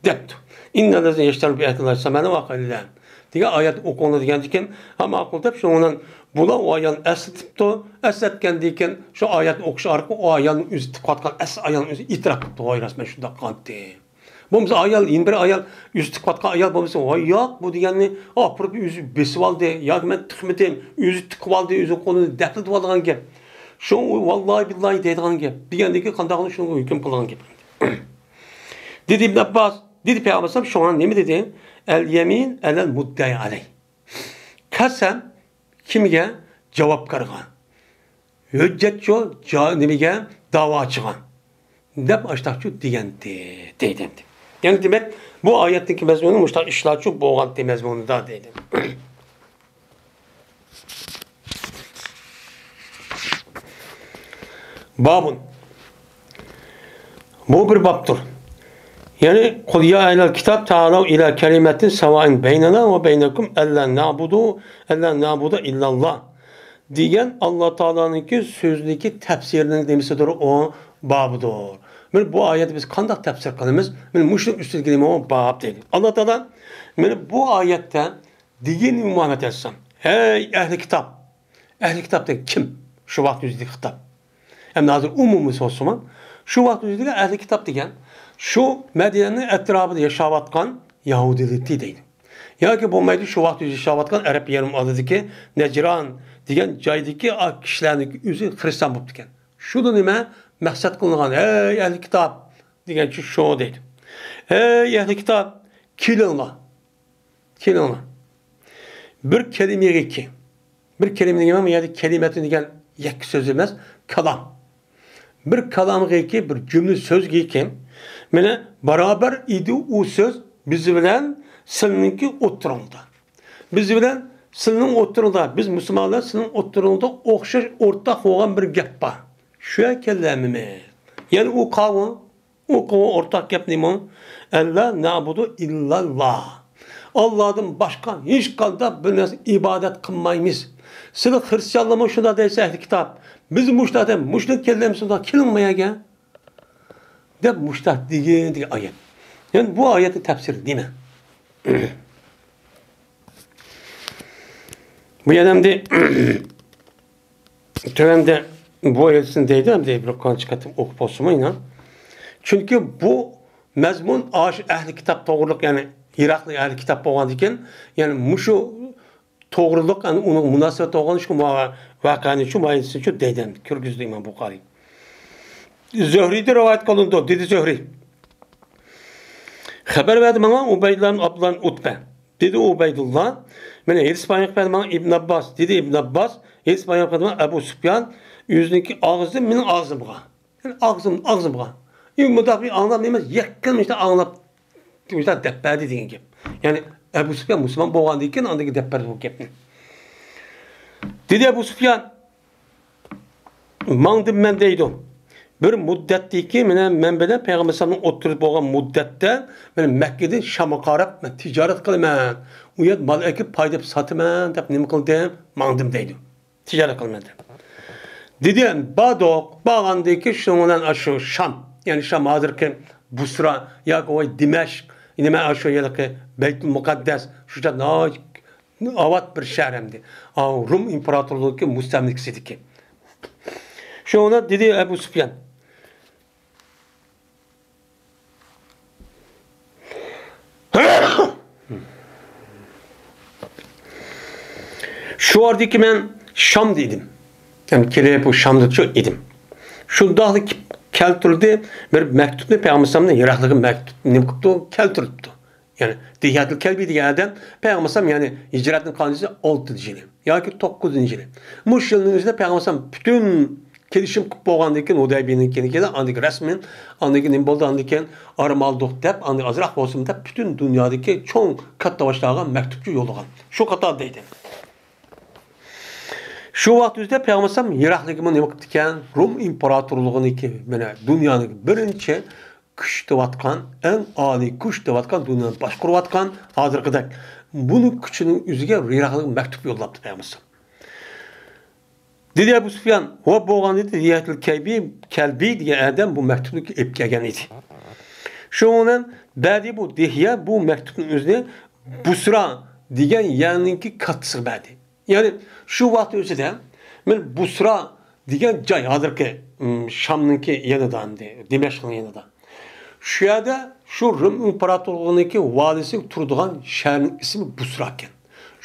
دەپتۇ. «إن الذين يشترون بعهد الله ثمنا قليلا» دېگەن ئايەتنى ئوقۇڭلار دېگەندىكىن، ھە، ماقۇل دەپ، شۇنىڭ بىلەن بۇلار ئۇ ئايالنى ئەسلىتىپتۇ. ئەسلەتكەندىن كېيىن شۇ ئايەتنى ئوقۇش ئارقىلىق ئۇ ئايالنىڭ ئۆزى تىقىۋاتقان ئەسلى ئايالنىڭ ئۆزى ئېتىراپ قىپتۇ، «ھوي، راست، مەن شۇنداق قىلغانتىم.» بولمىسا ئايال، يەنە بىر ئايال، ئۆزى تىقىۋاتقان ئايال بولمىسا، «ۋاي ياق، بۇ دېگەننى ئاپىرىپ ئۆزى بېسىۋالدى ياكى مەن تىقمىدىم، ئۆزى تىقىۋالدى، ئۆزى قولىنى دەپلىتىۋالغان گەپ. شۇڭا ئۇ ۋاللاھى بىللاھى دەيدىغان گەپ.» دېگەندىن كېيىن قانداق قىلىپ شۇنىڭغا ھۆكۈم قىلغان گەپ. دېدى ئىبن ئابباس، دېدى پەيغەمبەر ئەلەيھىسسالام، شۇڭا نېمە دېدى؟ «ئەل يەمىن ئەلەل مۇددەئى ئەلەيھ.» قەسەم كىمگە؟ جاۋابكارغا. ھۆججەتچۇ جا-، نېمىگە؟ داۋاچىغا. دەپ ئاشتاقچۇ دېگەنتى، دەيدۇ. يەنى دېمەك، بۇ ئايەتتىكى مەزمۇنى مۇشۇنداق ئىشلارچۇ بولغانتى مەزمۇنىدا دەيدۇ. بابۇن. بۇ بىر بابتۇر. يەنى، قۇل يا ئەھلەل كىتاب تائالەۋ ئىلە كەلىمەتىن سەۋائىن بەينەنا ۋە بەينەكۇم ئەللا نەئبۇدۇ، ئەللا نەئبۇدە ئىللاللا دېگەن ئاللا تائالانىڭكى سۆزىنىڭكى تەپسىرىنىڭ نېمىسىدۇر؟ ئۇ بابىدۇر. مانا بۇ ئايەتنى بىز قانداق تەپسىر قىلىمىز؟ مانا مۇشۇنىڭ ئۈستىدىكى نېمە؟ ئۇ باب دەيدۇ. ئاللا تائالا مانا بۇ ئايەتتە دېگىنى مۇھەممەد ئەلەيھىسسالام، ھەي ئەھلى كىتاب! ئەھلى كىتاب دېگەن كىم؟ شۇ ۋاقىت يۈزىدىكى خىتاب. ئەمدى ھازىر ئومۇمىي سۆز بولسىمۇ، شۇ ۋاقىت يۈزىدىكى ئەھلى كىتاب دېگەن شۇ مەدىنىنىڭ ئەتراپىدا ياشاۋاتقان يەھۇدىيلىرى دەيدۇ. ياكى بولمايدۇ، شۇ ۋاقىت يۈزىدە ياشاۋاتقان ئەرەب يېرىم ئادىدىكى نەجران دېگەن جايدىكى ئا، كىشىلەرنىڭ ئۆزى خىرىستىيان بوپتىكەن. شۇدا نېمە مەقسەت قىلىنغان؟ ھەي ئەھلى كىتاب! دېگەنچە شۇ دەيدۇ. ھەي ئەھلى كىتاب! كېلىڭلار! كېلىڭلار. بىر كەلىمىگىكى، بىر كەلىمە دېگەن بۇ يەردە كەلىمەتۇن دېگەن يەككە سۆز ئەمەس، كالام. بىر كالامغىكى، بىر جۈملە سۆزگىكى، مانا بارابەر ئىدى ئۇ سۆز بىز بىلەن سىلىنىڭكى ئوتتۇرىڭدا. بىز بىلەن سىلىنىڭ ئوتتۇرىڭدا، بىز مۇسۇلمانلار سىلىنىڭ ئوتتۇرىڭدا ئوخشاش ئورتاق بولغان بىر گەپ بار. شۇ ئەكەنلەرمىمىز؟ يەنى ئۇ قاۋۇ ئۇ قىلغان ئورتاق گەپ نېمە؟ ئەللا نەئبۇدۇ ئىللاللا. ئاللادىن باشقا ھېچقانداق بىر نەرسىگە ئىبادەت قىلمايمىز. سىلەر خىرىستىيانلارمۇ شۇنداق دەيسىز، ئەھلى كىتاب. بىز مۇشۇنداق دەيمىز، مۇشۇنداق كەلدىمىز، شۇنداق كېلىڭ ما يەرگە دەپ مۇشۇنداق دېگىن دېگەن ئايەت. يەنى بۇ ئايەتنىڭ تەپسىرى نېمە؟ بۇ يەردە ئەمدى تۆۋەندە بۇ ئايەتنى دەيدۇ، ئەمدى بىر قانچە قېتىم ئوقۇپ بولسىمۇ يەنە. چۈنكى بۇ مەزمۇن ئاشۇ ئەھلى كىتاب توغرىلىق، يەنى ئىراقلىق ئەھلى كىتاب بولغاندىكىن، يەنى مۇشۇ توغرىلىق، يەنى ئۇنىڭ مۇناسىۋەت بولغان شۇ ۋەقەنى شۇ ئايەتنى شۇ دەيدۇ، كىرگۈزدى ئىمام بۇخارىي. زۆھرىيدىن رىۋايەت قىلىنىدۇ، دېدى زۆھرىي. خەۋەر بەردى ماڭا ئۇبەيدۇللا ئابدۇللا ئۇتبە. دېدى ئۇبەيدۇللا، مانا ھەدىس بايان قىلىپ بەردى ماڭا ئىبن ئابباس. دېدى ئىبن ئابباس، ھەدىس بايان قىلىپ بەردى ماڭا ئەبۇ سۇپيان، ئۆزىنىڭكى ئاغزىدىن مېنىڭ ئاغزىمغا. يەنى ئاغزىم، ئاغزىمغا. ئى، مۇنداق بىر ئاڭلاپ ئەمەس، يەككىن مۇشۇنداق ئاڭلاپ، مۇشۇنداق دەپ بەردى دېگەن گەپ. يەنى ئەبۇ سۇپيان مۇسۇلمان بولغاندىن كېيىن ئاندىن كېيىن دەپ بەردى بۇ گەپنى. دېدى ئەبۇ سۇپيان، ماڭدىم مەن دەيدۇ. بىر مۇددەتتىكى مانا مەن بىلەن پەيغەمبەر ئەلەيھىسسالامنىڭ ئوتتۇرىسىدا بولغان مۇددەتتە مەن مەككىدىن شامغا قاراپ مەن تىجارەت قىلىمەن. ئۇ يەردە مال ئەكىپ پايدا ئېلىپ ساتىمەن دەپ نېمە قىلدىم؟ ماڭدىم دەيدۇ. تىجارەت قىلىمەن دەپ. دېدى، باردۇق، بارغاندىن كېيىن شۇنىڭ بىلەن ئاشۇ شام، يەنى شام ھازىرقى بۇسرا ياكى ۋاي دىمەشق، نېمە ئاشۇ ھېلىقى بەيتۇل مۇقەددەس، شۇ ناھايىتى ئاۋات بىر شەھەر ئەمدى. ئاۋۇ روم ئىمپېراتورلۇقى مۇستەملىكىسىدىكى. شۇڭا دېدى ئەبۇ سۇپيان. شۇ ئاردىكى مەن شامدا ئىدىم. يەنى كېلىپ ئۇ شامدىچۇ ئىدىم. شۇنداقلا كېلىپ كەلتۈردى بىر مەكتۇپنى، پەيغەمبەر ئەلەيھىسسالامنى يىراقلىقى مەكتۇپ نېمە قىپتۇ؟ كەلتۈرۈپتۇ. يەنى دىھيەتۇل كەلبى دېگەن ئادەم پەيغەمبەر ئەلەيھىسسالام، يەنى ھىجرەتنىڭ قانچىسى؟ ئالتىنچى يىلى ياكى توققۇزىنچى يىلى. مۇشۇ يىلنىڭ ئۆزىدە پەيغەمبەر ئەلەيھىسسالام پۈتۈن كېلىشىم قىلىپ بولغاندىن كېيىن، ھۇدەيبىيەنىڭ كېيىن، ئاندىن كېيىن رەسمىي، ئاندىن كېيىن نېمە بولدى؟ ئاندىن كېيىن ئارام ئالدۇق دەپ، ئاندىن ئازراق بولسىمۇ دەپ، پۈتۈن دۇنيادىكى چوڭ كاتتا باشلارغا مەكتۇپچۇ يوللىغان. شۇ قاتار دەيدۇ. شۇ ۋاقىت ئۆزىدە پەيغەمبەر ئەلەيھىسسالام يىراقلىقىمۇ نېمە قىپتىكەن؟ روم ئىمپېراتورلۇقىنىڭكى، مانا، دۇنيانىڭ بىرىنچى كۈچ دەۋاتقان، ئەڭ ئالىي كۈچ دەۋاتقان، دۇنيانى باشقۇرۇۋاتقان ھازىرقىدەك بۇنىڭ كۈچىنىڭ ئۆزىگە يىراقلىق مەكتۇپ يوللاپتۇ پەيغەمبەر ئەلەيھىسسالام. دېدى ئەبۇ سۇفيان، ۋە بولغان ئىدى، دىھيەتۇل كەلبى، كەلبى دېگەن ئادەم بۇ مەكتۇپنى ئېلىپ كەلگەن ئىدى. شۇنىڭ بىلەن بەدى بۇ دىھيە بۇ مەكتۇپنىڭ ئۆزىنى بۇسرا دېگەن يەرنىڭكى كاتتىسىغا بەردى. يەنى شۇ ۋاقىت ئۆزىدە مانا بۇسرا دېگەن جاي، ھازىرقى، ئىم، شامنىڭكى يېنىدا، ئەمدى دىمەشقنىڭ يېنىدا. شۇ يەردە شۇ رىم ئىمپېراتورلۇقىنىڭكى ۋالىسى تۇرىدىغان شەھەرنىڭ ئىسمى بۇسرا ئىكەن.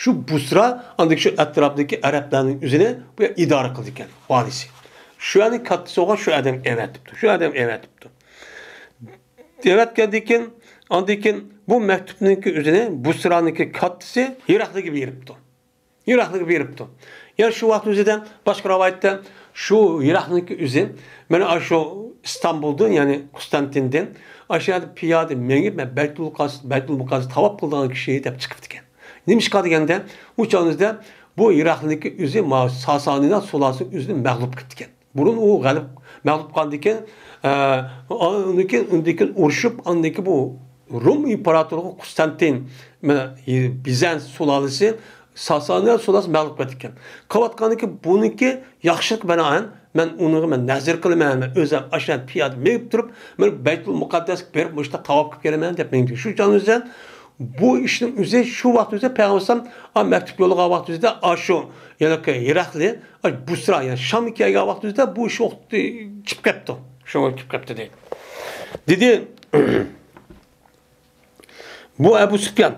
شۇ بۇسرا، ئاندىكى شۇ ئەتراپتىكى ئەرەبلەرنىڭ ئۆزىنى بۇ يەردە ئىدارە قىلىدىكەن، ۋالىسى. شۇ يەرنىڭ كاتتىسى بولغان شۇ ئادەم ئەۋەتىپتۇ. شۇ ئادەم ئەۋەتىپتۇ. ئەۋەتكەندىن كېيىن، ئاندىن كېيىن بۇ مەكتۇپنىڭكى ئۆزىنى بۇسرانىڭكى كاتتىسى يىراقلىقىغا بېرىپتۇ. يىراقلىقىغا بېرىپتۇ. يەنە شۇ ۋاقىت ئۆزىدە باشقا رىۋايەتتە شۇ يىراقنىڭكى ئۆزى، مانا ئاشۇ ئىستانبۇلدىن، يەنى قۇستانتىندىن، ئاشۇ يەردە پىيادە مېڭىپ، مەن بەيتۇل قاس-، بەيتۇل مۇقەددەس تاۋاپ قىلىدىغان كىشى دەپ چىقىپتىكەن. نېمىشقا دېگەندە، ئۇ چاغنىڭدا بۇ يىراقنىڭكى ئۆزى ما ساسانىيلار سۇلالىسىنىڭ ئۆزىنى مەغلۇپ قىپتىكەن. بۇرۇن ئۇ غەلىب، مەغلۇپ قىلغاندىن كېيىن، ئە، ئاندىن كېيىن، ئۇندىن كېيىن ئۇرۇشۇپ، ئاندىن كېيىن بۇ رۇم ئىمپېراتورلۇقى قۇستانتىن، مانا، بىزەنت سۇلالىسى، ساسانىيە سۇلالىسى مەغلۇپ قىلىدىكەن. قىلىۋاتقاندىكىن بۇنىڭكى ياخشىلىقى بىنائەن، مەن ئۇنىڭغا مەن نەزىر قىلىمەن، مەن ئۆزۈم ئاشۇ پىيادە مېڭىپ تۇرۇپ، مەن بەيتۇل مۇقەددەسكە بېرىپ، مۇشۇنداق تاۋاپ قىلىپ كېلىمەن دەپ مېڭىدىكەن. شۇ چاغنىڭ ئۆزىدە بۇ ئىشنىڭ ئۆزى شۇ ۋاقىت ئۆزىدە پەيغەمبەر ئەلەيھىسسالام، ئا، مەكتۇپ يوللىغان ۋاقىت ئۆزىدە، ئاشۇ، يەنى ھېراقلى، ئاشۇ بۇسرا، يەنى شامغا كەلگەن ۋاقىت ئۆزىدە بۇ ئىش ۋاقتى چىقىپ كەپتۇ. شۇڭا كېلىپ كەپتۇ دەيدۇ. دېدى، بۇ ئەبۇ سۇپيان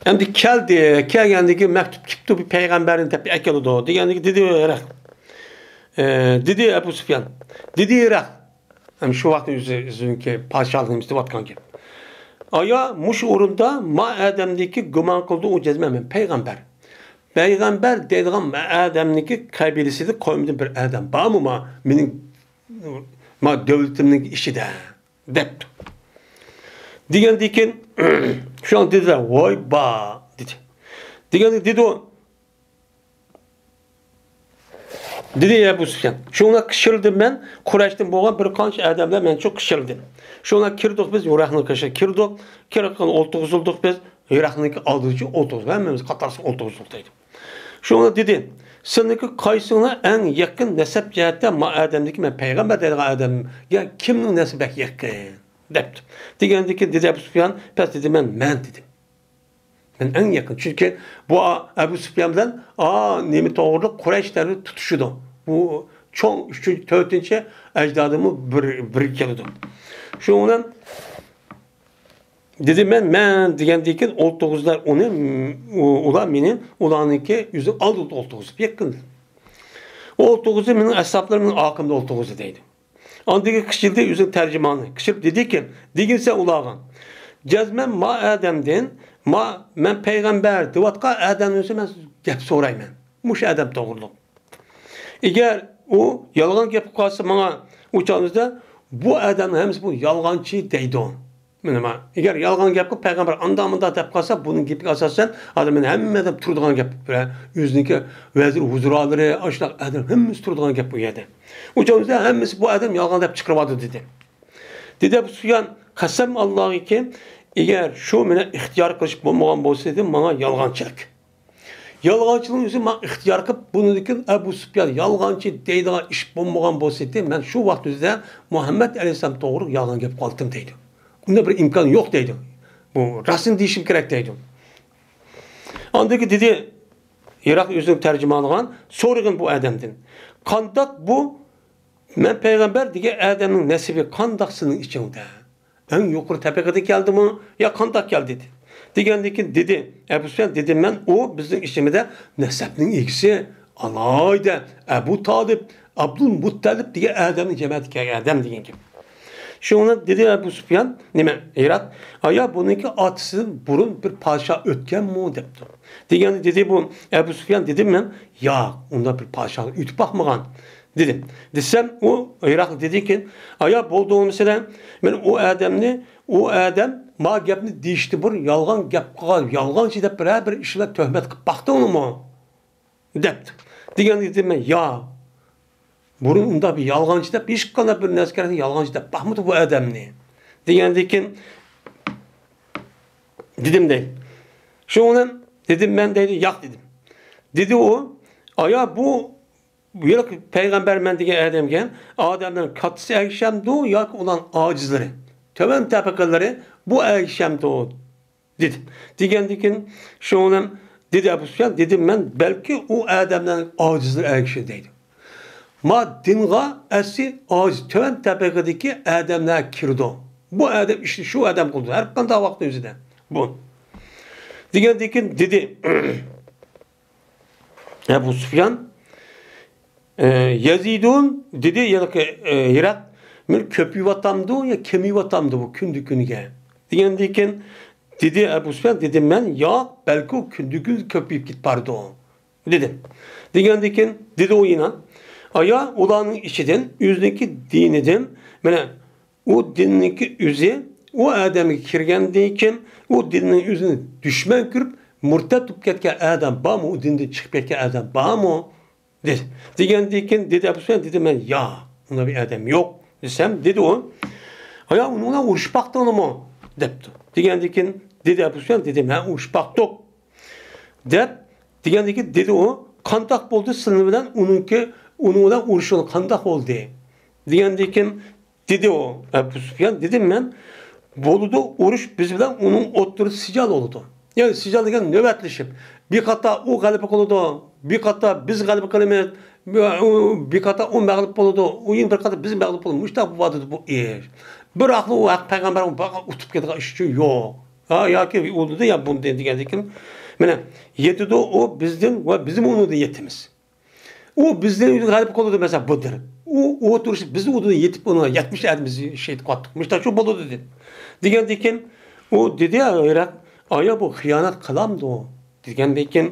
ئەمدى كەلدى، كەلگەندىكى مەكتۇپ كېپتۇ، بىر پەيغەمبەرنى دەپ ئەكېلىدۇ دېگەندىكى دېدى ھېراق. ئە، دېدى ئەبۇ سۇپيان، دېدى ھېراق. ھەم شۇ ۋاقىتتا ئۆزى، ئۆزىنىڭكى پادىشاھلىقىنى ئىستەۋاتقان گەپ. ئايا، مۇشۇ ئورۇندا ما ئادەمدىكى گۇمان قىلدى، ئۇ جەزمەن مەن پەيغەمبەر. پەيغەمبەر دەيدىغان ما ئادەمنىڭكى قەبىلىسىدە قويمىدىن بىر ئادەم بارمۇ ما مېنىڭ، ما دۆلىتىمنىڭ ئىچىدە؟ دەپتۇ. دېگەندىن كېيىن شۇڭا دېدىلەر، ۋاي با، دېدى. دېگەندە دېدى ئۇ، دېدى ئەبۇ سۇفيان. شۇڭا قىچقىردىم مەن، قۇرەيشتىن بولغان بىر قانچە ئادەملەر مەن شۇ قىچقىردىم. شۇڭا كىردۇق بىز، ھېراقلىنىڭ قېشىغا كىردۇق. كىرىپ ئولتۇرغۇزۇلدۇق بىز، ھېراقلىنىڭكى ئالدىدا ئولتۇرغۇزۇلدۇق. ھەممىمىز قاتارلىشىپ ئولتۇرغۇزۇلدۇق دەيدۇ. شۇڭا دېدى، سىلىنىڭكى قايسىڭلار ئەڭ يېقىن نەسەب جەھەتتە ما ئادەمدىكى مەن پەيغەمبەر دەيدىغان ئادەمگە كىمنىڭ نەسىبى بەك يېقىن؟ دەپتۇ. دېگەندىن كېيىن دېدى ئەبۇ سۇفيان، پەس دېدى، مەن، مەن دېدىم. مەن ئەڭ يېقىن. چۈنكى بۇ ئەبۇ سۇفيان بىلەن، ئا، نېمە توغرىلىق قۇرەيش تەرىپى تۇتۇشىدۇ. بۇ چوڭ ئۈچىنچى، تۆتىنچى ئەجدادىمۇ بىر، بىرگە كېلىدۇ. شۇنىڭ بىلەن دېدى، مەن، مەن دېگەندىن كېيىن ئولتۇرغۇزدۇلار ئۇنى، ئۇ-، ئۇلار مېنى ئۇلارنىڭكى ئۆزى ئالدىدا ئولتۇرغۇزۇپ يېقىن. ئولتۇرغۇزۇپ مېنىڭ ئەسھابلىرىم مېنىڭ ئارقامدا ئولتۇرغۇزدى دەيدۇ. ئاندىن كېيىن قىچقىردى ئۆزىنىڭ تەرجىمانى. قىچقىرىپ دېدىكى، دېگىنسەن ئۇلارغا، جەزمەن ما ئادەمدىن، ما، مەن پەيغەمبەر دەۋاتقان ئادەمدىن مەن گەپ سورايمەن. مۇشۇ ئادەم توغرۇلۇق. ئەگەر ئۇ يالغان گەپ قىلىپ قالسا ماڭا، ئۇ چاغدا بۇ ئادەمنىڭ ھەممىسى بۇ يالغانچى دەيدۇ. مانا، ئەگەر يالغان گەپ قىلىپ پەيغەمبەر ئانداق مۇنداق دەپ قالسا، بۇنىڭ گېپىگە ئاساسەن، ئادەم مەن ھەممە ئادەم تۇرىدىغان گەپ. ئۆزىنىڭكى ۋەزىر ھۇزۇرالىرى، ئاشۇنداق ئادەم ھەممىسى تۇرىدىغان گەپ بۇ يەردە. ئۇ چاغدا ھەممىسى بۇ ئادەم يالغان دەپ چىقىرىۋاتىدۇ دېدى. دېدى ئەبۇ سۇفيان، قەسەم ئاللاغىكى، ئەگەر شۇ مېنى ئىختىيار قىلىش بولمىغان بولسىدى، ماڭا يالغانچىلىق. يالغانچىلىقنى ئۆزى ماڭا ئىختىيار قىلىپ، بۇنىڭدىن كېيىن ئەبۇ سۇپيان يالغانچى دەيدىغان ئىش بولمىغان بولسىدى، مەن شۇ ۋاقىت ئۆزىدە مۇھەممەد ئەلەيھىسسالام توغرۇلۇق يالغان گەپ قىلىۋالاتتىم دەيدۇ. ئۇنداق بىر ئىمكان يوق دەيدۇ. بۇ راستىنى دېيىشىم كېرەك دەيدۇ. ئاندىن كېيىن دېدى، ھېراقلى ئۆزىنىڭ تەرجىمانىغا سورىغىن بۇ ئادەمدىن. قانداق بۇ مەن پەيغەمبەر دېگەن ئادەمنىڭ نەسىبى قانداق سېنىڭ ئىچىڭدە؟ ئەڭ يۇقىرى تەبىقىدىن كەلدىمۇ يا قانداق كەلدى؟ دېگەندىن كېيىن دېدى، ئەبۇ سۇفيان دېدى، مەن ئۇ بىزنىڭ ئىچىمىزدە نەسەبنىڭ ئىگىسى، ئالاھىدە ئەبۇ تالىپ، ئابدۇل مۇتتەلىپ دېگەن ئادەمنىڭ جەمەتىگە كەلگەن ئادەم دېگەن گەپ. شۇڭا دېدى ئەبۇ سۇفيان، نېمە، ھېراقلى، ئايا بۇنىڭكى ئاتىسىدىن بۇرۇن بىر پادىشاھ ئۆتكەنمۇ دەپتۇ. دېگەندە دېدى بۇ ئەبۇ سۇفيان، دېدىم مەن، ياق، ئۇنداق بىر پادىشاھ ئۆتۈپ باقمىغان. دېدىم. دېسەم، ئۇ ھېراقلى دېدىكىن، ئايا بولدى بولمىسىلا، مەن ئۇ ئادەمنى، ئۇ ئادەم ما گەپنى دېيىشتىن بۇرۇن يالغان گەپ قىلغان، يالغانچى دەپ بىرەر بىر ئىش بىلەن تۆھمەت قىلىپ باقتىڭمۇ؟ دەپتۇ. دېگەندە دېدىم مەن، يا، بۇرۇن ئۇنداق بىر يالغانچى دەپ، ھېچقانداق بىر نەرسىگە يالغانچى دەپ باقمىدى بۇ ئادەمنى. دېگەندىكىن دېدىم دەيدۇ. شۇنىڭ بىلەن دېدىم مەن دەيدۇ، ياق دېدىم. دېدى ئۇ، ئايا بۇ ھېلىقى پەيغەمبەرمەن دېگەن ئادەمگە ئادەمنىڭ كاتتىسى ئەگىشەمدۇ ياكى ئۇلارنىڭ ئاجىزلىرى، تۆۋەن تەبىقىلىرى بۇ ئەگىشەمدۇ؟ دېدى. دېگەندىكىن شۇنىڭ بىلەن دېدى ئەبۇ سۇفيان، دېدىم مەن، بەلكى ئۇ ئادەملەرنىڭ ئاجىزلىرى ئەگىشىدۇ دەيدۇ. ما دىنغا ئەسلى ئاجىز، تۆۋەن تەبىقىدىكى ئادەملەر كىرىدۇ. بۇ ئادەم ئىشنى شۇ ئادەم قىلىدۇ، ھەر قانداق ۋاقىتنىڭ ئۆزىدە. بۇ. دېگەندىكىن دېدى ئەبۇ سۇفيان، ئە، يەزىدۇن دېدى، يەنى، ئە، ھېراقلى، مەن كۆپىيىۋاتامدۇ يا كېمىيىۋاتامدۇ بۇ كۈندە كۈنگە؟ دېگەندىكىن دېدى ئەبۇ سۇفيان، دېدىم مەن، ياق، بەلكى ئۇ كۈندە كۈن كۆپىيىپ كېتىپ بارىدۇ. دېدىم. دېگەندىكىن دېدى ئۇ يەنە، ئايا ئۇلارنىڭ ئىچىدىن ئۆزىنىڭكى دىنىدىن، مانا ئۇ دىننىڭكى ئۆزى، ئۇ ئادەمگە كىرگەندىن كېيىن ئۇ دىننىڭ ئۆزىنى دۈشمەن كۆرۈپ مۇرتەد بولۇپ كەتكەن ئادەم بارمۇ؟ ئۇ دىندىن چىقىپ كەتكەن ئادەم بارمۇ؟ دېدى. دېگەندىن كېيىن دېدى ئەبۇ سۇپيان، دېدى، مەن، ياق، ئۇنداق بىر ئادەم يوق، دېسەم، دېدى ئۇ، ئايا، ئۇنىڭ بىلەن ئۇرۇشۇپ باقتىڭلىمۇ؟ دەپتۇ. دېگەندىن كېيىن دېدى ئەبۇ سۇپيان، دېدى، مەن ئۇرۇشۇپ باقتۇق، دەپ، دېگەندىن كېيىن دېدى ئۇ، قانداق بولدى سىلەر بىلەن ئۇنىڭكى، ئۇنىڭ بىلەن ئۇرۇشۇڭ قانداق بولدى؟ دېگەندىن كېيىن دېدى ئۇ، ئەبۇ سۇپيان، دېدىم مەن، بولىدۇ، ئۇرۇش بىز بىلەن ئۇنىڭ ئوتتۇرىسىدا سىجال بولىدۇ. يەنى سىجال دېگەن نۆۋەتلىشىپ، بىر قاتا ئۇ غەلىبە قىلىدۇ، بىر قاتا بىز غەلىبە قىلىمىز، بىر قاتا ئۇ مەغلۇپ بولىدۇ، ئۇ يەنە بىر قاتا بىز مەغلۇپ بولىمىز. مۇشۇنداق بولۇۋاتىدۇ بۇ ئىش. بىراقلا ئۇ ھەق پەيغەمبەر بۇ ئۇتۇپ كېتىدىغان ئىش ئۈچۈن يوق. ھا، ياكى ئۇدىدى يا بۇندىن دېگەندىن كېيىن، مانا، يېتىدۇ ئۇ بىزدىن ۋە بىزمۇ ئۇنىڭدىن يېتىمىز. ئۇ بىزدىن غەلىبە قىلىدۇ، مەسىلەن، بۇدۇر. ئۇ، ئۇ تۇرۇش بىز ئۇدىدىن يېتىپ، ئۇنىڭ يەتمىش ئادىمىز شېھىت قىلاتتۇق. مۇشتاق شۇ بولىدۇ دېدى. دېگەندىن كېيىن ئۇ دېدى، ھېراقل، ئايا، بۇ خىيانەت قىلامدۇ؟ دېگەندىن كېيىن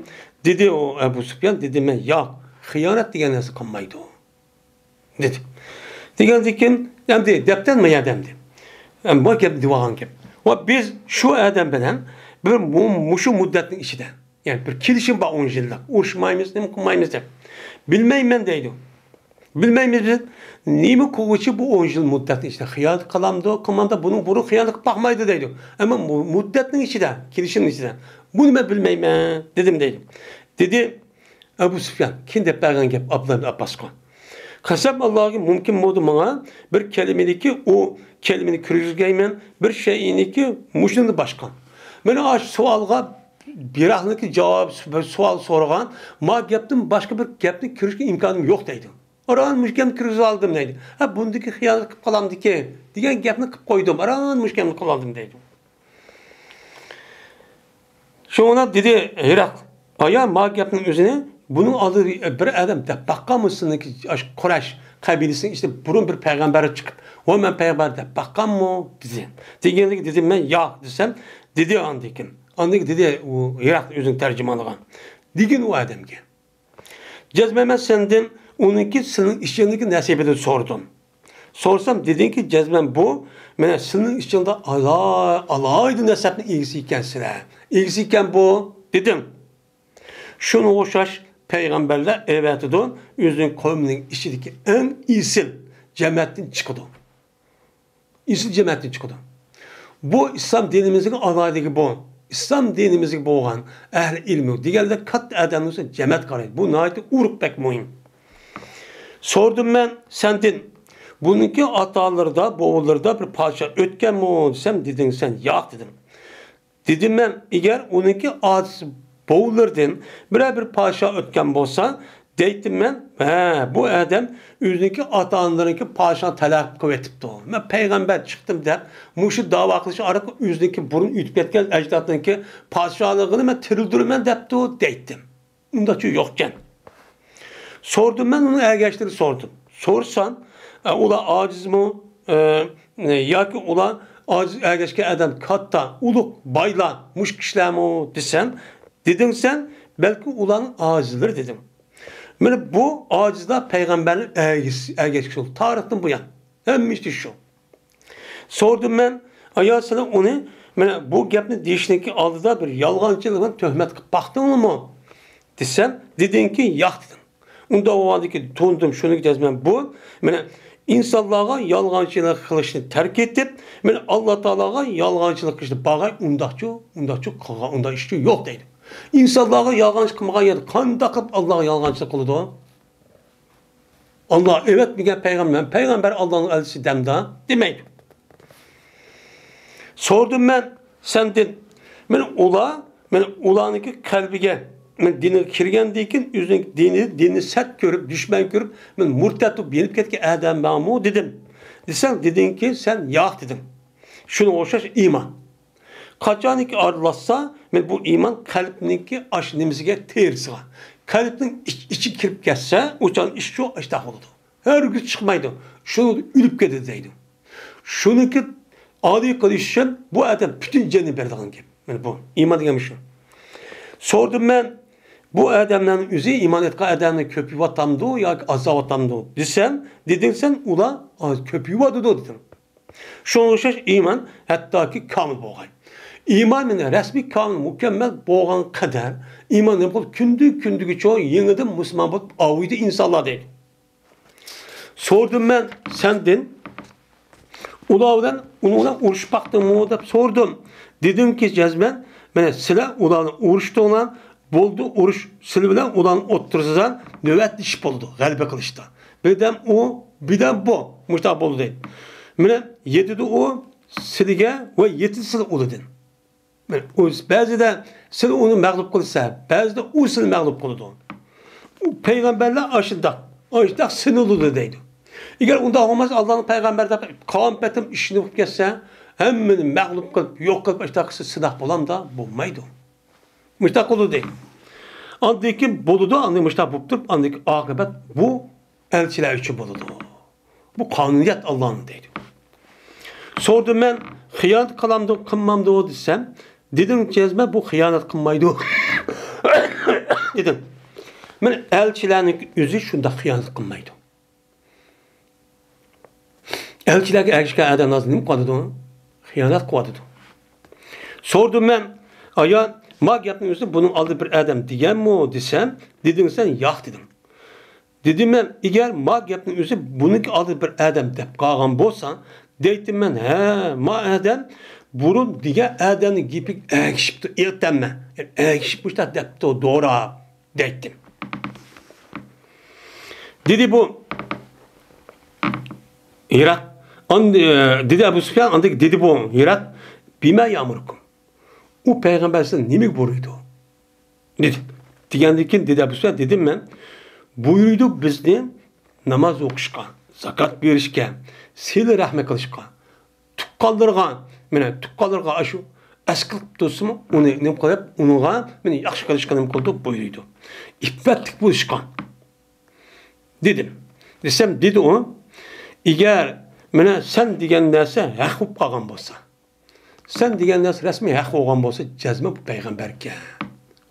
دېدى ئۇ ئەبۇ سۇپيان، دېدى، مەن، ياق، خىيانەت دېگەن نەرسە قىلمايدۇ، دېدى. دېگەندىن كېيىن ئەمدى دەپتەن ما يەردە ئەمدى. ئەم، بۇ گەپ دېۋالغان گەپ. ۋە بىز شۇ ئادەم بىلەن بىر مۇ-، مۇشۇ مۇددەتنىڭ ئىچىدە، يەنى بىر كېلىشىم بار، ئون يىللىق، ئۇرۇشمايمىز، نېمە قىلمايمىز دەپ. بىلمەيمەن دەيدۇ. بىلمەيمىز بىز نېمە قىلغۇچى بۇ ئون يىل مۇددەتنىڭ ئىچىدە خىيانەت قىلامدۇ، قىلمامدۇ، بۇنىڭ بۇرۇن خىيانەت قىلىپ باقمايدۇ دەيدۇ. ئەمما مۇ-، مۇددەتنىڭ ئىچىدە، كېلىشىمنىڭ ئىچىدە بۇنى مەن بىلمەيمەن دېدىم دەيدۇ. دېدى، ئەبۇ سۇفيان، كېيىن دەپ بەرگەن گەپ ئابدۇللا ئىبن ئابباسقا. قەسەم ئاللاغا، مۇمكىن بولدى ماڭا بىر كەلىمىنىكى، ئۇ كەلىمىنى كىرگۈزگەيمەن، بىر شەيئىنىكى مۇشۇندىن باشقا. مانا ئاشۇ سوئالغا بىراقنىڭكى جاۋابى، بىر سوئال سورىغان، ما گەپتىن باشقا بىر گەپنى كىرگۈزۈشكە ئىمكانىم يوق دەيدۇ. ئاران مۇشۇ گەپنى كىرگۈزۈۋالدىم دەيدۇ. ھە، بۇندىكى خىيانەت قىلىپ قالامدىكى دېگەن گەپنى قىلىپ قويدۇم. ئاران مۇشۇ گەپنى قىلىۋالدىم دەيدۇ. شۇڭا دېدى ھېراقل، ئايا، ما گەپنىڭ ئۆزىنى بۇنىڭ ئالدىدا بىر ئادەم دەپ باققانمۇ، سىلىنىڭكى ئاشۇ قۇرەيش قەبىلىسىنىڭ ئىچىدە بۇرۇن بىر پەيغەمبەر چىقىپ، ۋە مەن پەيغەمبەر دەپ باققانمۇ؟ دېدى. دېگەندىكى دېدىم مەن ياق دېسەم، دېدى ئاندىن كېيىن. ئاندىن كېيىن دېدى ئۇ ھېراقل ئۆزىنىڭ تەرجىمانىغا. دېگىن ئۇ ئادەمگە. جەزمەن مەن سەندىن ئۇنىڭكى سېنىڭ ئىچىڭدىكى نەسىبىدىن سورىدىم. سورىسام دېدىڭكى، جەزمەن بۇ، مانا سېنىڭ ئىچىڭدە ئالا-، ئالاھىدە نەسەبنىڭ ئىگىسى ئىكەنسىلەر. ئىگىسى ئىكەن بۇ، دېدىڭ. شۇنىڭغا ئوخشاش پەيغەمبەرلەر ئەۋەتىدۇ، ئۆزىنىڭ قەۋمىنىڭ ئىچىدىكى ئەڭ ئېسىل جەمەتتىن چىقىدۇ. ئېسىل جەمەتتىن چىقىدۇ. بۇ ئىسلام دىنىمىزنىڭ ئالاھىدىلىكى بۇ. ئىسلام دىنىمىزگە بولغان ئەھلى ئىلمى دېگەنلەر كاتتا ئادەمنىڭ جەمەت قارايدۇ. بۇ ناھايىتى ئۇرۇق بەك مۇھىم. سورىدىم مەن سەندىن، بۇنىڭكى ئاتا-ئانىلىرىدا، بوۋىلىرىدا بىر پادىشاھ ئۆتكەنمۇ دېسەم، دېدىڭ سەن ياق دېدىڭ. دېدىم مەن، ئەگەر ئۇنىڭكى ئاتىسى، بوۋىلىرىدىن بىرەر بىر پادىشاھ ئۆتكەن بولسا، دەيتتىم مەن، ھە، بۇ ئادەم ئۆزىنىڭكى ئاتا-ئانىلىرىنىڭكى پادىشاھىنى تەلەققى قىلىۋېتىپتۇ. مەن پەيغەمبەر چىقتىم دەپ، مۇشۇ داۋا قىلىش ئارقىلىق ئۆزىنىڭكى بۇرۇن ئۆتۈپ كەتكەن ئەجدادىنىڭكى پادىشاھلىقىنى مەن تىرىلدۈرىمەن دەپتۇ، دەيتتىم. ئۇنداقچۇ يوقكەن. سورىدىم مەن ئۇنىڭ ئەگەشلىرىنى سورىدىم. سورىسام، ئە، ئۇلار ئاجىزمۇ؟ ئە، ياكى ئۇلار ئاجىز ئەگەشكەن ئادەم كاتتا، ئۇلۇغ بايلار، مۇشۇ كىشىلەرمۇ دېسەم، دېدىڭ سەن، بەلكى ئۇلارنىڭ ئاجىزلىرى دېدىم. مانا بۇ ئاجىزلار پەيغەمبەرنىڭ ئەگەش-، ئەگەشكۈسى بولدى. تارىختىن بۇيان ھەممە ئىشتا شۇ. سورىدىم مەن، ئايا سىلەر ئۇنى، مانا بۇ گەپنى دېيىشنىڭكى ئالدىدا بىر يالغانچىلىق بىلەن تۆھمەت قىلىپ باقتىڭلارمۇ؟ دېسەم، دېدىڭكى، ياق دېدىڭ. ئۇنداق بولغاندىكىن تونۇدۇم، شۇنىڭكى جەزمەن بۇ، مانا ئىنسانلارغا يالغانچىلىق قىلىشنى تەرك ئېتىپ، مانا ئاللا تائالاغا يالغانچىلىق قىلىشنى باغاي، ئۇنداقچۇ، ئۇنداقچۇ قىلغان، ئۇنداق ئىشچۇ يوق دەيدۇ. ئىنسانلارغا يالغانچىلىق قىلمىغان يەردە قانداق قىلىپ ئاللاغا يالغانچىلىق قىلىدۇ؟ ئاللا ئەۋەتمىگەن پەيغەمبەر، پەيغەمبەر ئاللانىڭ ئەلچىسى دەمدا دېمەيدۇ. سورىدىم مەن سەندىن، مانا ئۇلار، مانا ئۇلارنىڭكى قەلبىگە، مانا دىنىغا كىرگەندىن كېيىن ئۆزىنىڭ دىنى، دىننى سەت كۆرۈپ، دۈشمەن كۆرۈپ، مانا مۇرتەت بولۇپ يېنىپ كەتكەن ئادەم بارمۇ دېدىم. دېسەڭ، دېدىڭكى، سەن ياق دېدىڭ. شۇنىڭغا ئوخشاش ئىمان. قاچانكى ئارىلاشسا، مانا بۇ ئىمان قەلبنىڭكى ئاش نېمىسىگە، تېرىسىغا، قەلبنىڭ ئىچ-، ئىچىگە كىرىپ كەتسە، ئۇچان ئىش شۇ ئاشتاق بولىدۇ. ھەرگىز چىقمايدۇ. شۇنىڭدا ئۆلۈپ كېتىدۇ دەيدۇ. شۇنىڭكى ئالىي قىلىش ئۈچۈن بۇ ئادەم پۈتۈن جېنىنى بېرىدىغان گەپ. مانا بۇ ئىمان دېگەن شۇ. سورىدىم مەن، بۇ ئادەملەرنىڭ ئۆزى ئىمان ئېيتقان ئادەمنى كۆپىيىۋاتامدۇ ياكى ئازاۋاتامدۇ دېسەم، دېدىڭ سەن، ئۇلار ئاز، كۆپىيىۋاتىدۇ دېدىڭ. شۇنىڭغا ئوخشاش ئىمان ھەتتاكى كامىل بولغاي. ئىمان مېنىڭ رەسمىي كامىل مۇكەممەل بولغان قەدەر، ئىمان نېمە قىلىپ كۈندە كۈندىگىچە يېڭىدىن مۇسۇلمان بولۇپ ئاۋۇيدى ئىنسانلار دەيدۇ. سورىدىم مەن سەندىن، ئۇلار بىلەن، ئۇنىڭ بىلەن ئۇرۇشۇپ باقتىڭمۇ دەپ سورىدىم. دېدىڭكى جەزمەن، مانا سىلەر ئۇلارنى ئۇرۇشتۇڭلار، بولدى ئۇرۇش، سىلەر بىلەن ئۇلارنىڭ ئوتتۇرىسىدا نۆۋەتلىشىپ بولىدۇ، غەلىبە قىلىشتا. بىردەم ئۇ، بىردەم بۇ، مۇشۇنداق بولدى. مانا يېتىدۇ ئۇ سىلىگە ۋە يېتىدۇ سىلەر ئۇلىدىن. مانا ئۇ بەزىدە سىلەر ئۇنى مەغلۇپ قىلىسىلەر، بەزىدە ئۇ سىلەرنى مەغلۇپ قىلىدۇ. ئۇ پەيغەمبەرلەر ئاشۇنداق، ئاشۇنداق سىنىلىدۇ دەيدۇ. ئەگەر ئۇنداق بولمىسا، ئاللانىڭ پەيغەمبەرى دەپ قالغان پېتىم ئىشىنىپ كەتسە، ھەممىنى مەغلۇپ قىلىپ، يوق قىلىپ، ئاشۇنداق قىلسا سىناق بولامدا؟ بولمايدۇ. مۇشۇنداق قىلدى. ئاندىن كېيىن بولىدۇ، ئاندىن مۇشۇنداق بولۇپ تۇرۇپ، ئاندىن كېيىن ئاقىۋەت بۇ ئەلچىلەر ئۈچۈن بولىدۇ. بۇ قانۇنىيەت ئاللانىڭ دەيدۇ. سورىدىم مەن، خىيانەت قىلامدۇ، قىلمامدۇ دېسەم، دېدىڭ جەزمە، بۇ خىيانەت قىلمايدۇ. دېدىم. مانا ئەلچىلەرنىڭ ئۆزى شۇنداق خىيانەت قىلمايدۇ. ئەلچىلەرگە ئەگىشكەن ئادەم ھازىر نېمە قىلىۋاتىدۇ؟ خىيانەت قىلىۋاتىدۇ. سورىدىم مەن، ئايا، ما گەپنىڭ ئۆزىنى بۇنىڭ ئالدىدا بىر ئادەم دېگەنمۇ دېسەم، دېدىڭ سەن، ياق دېدىڭ. دېدىم مەن، ئەگەر ما گەپنىڭ ئۆزى بۇنىڭكى ئالدىدا بىر ئادەم دەپ قالغان بولسا، دەيتتىم مەن، ھە، ما ئادەم بۇرۇن دېگەن ئادەمنىڭ گېپىگە ئەگىشىپتۇ، ئېيتامەن. ئەگىشىپ مۇشۇنداق دەپتۇ، دوراپ. دەيتتىم. دېدى بۇ ھىراق، ئاند-، دېدى ئەبۇ سۇفيان، ئاندىن دېدى بۇ ھىراق، بىما يەئمۇرۇكۇم. ئۇ پەيغەمبەر سىزنى نېمىگە بۇيرۇيدۇ؟ دېدى. دېگەندىن كېيىن دېدى ئەبۇ سۇفيان، دېدىم مەن، بۇيرۇيدۇ بىزنى ناماز ئوقۇشقا، زاكات بېرىشكە، سىلە رەھمى قىلىشقا. تۇغقانلىرىغا، مانا تۇغقانلىرىغا ئاشۇ ئەسقىلىپ تۇرسىمۇ، ئۇنى نېمە قىلىپ، ئۇنىڭغا مانا ياخشى قىلىشقا نېمە قىلدۇق، بۇيرۇيدۇ. ئىپپەتلىك بولۇشقا دېدىم. دېسەم، دېدى ئۇ، ئەگەر مانا سەن دېگەن نەرسە ھەق بولۇپ قالغان بولسا، سەن دېگەن نەرسە رەسمىي ھەق بولغان بولسا، جەزمەن بۇ پەيغەمبەركەن.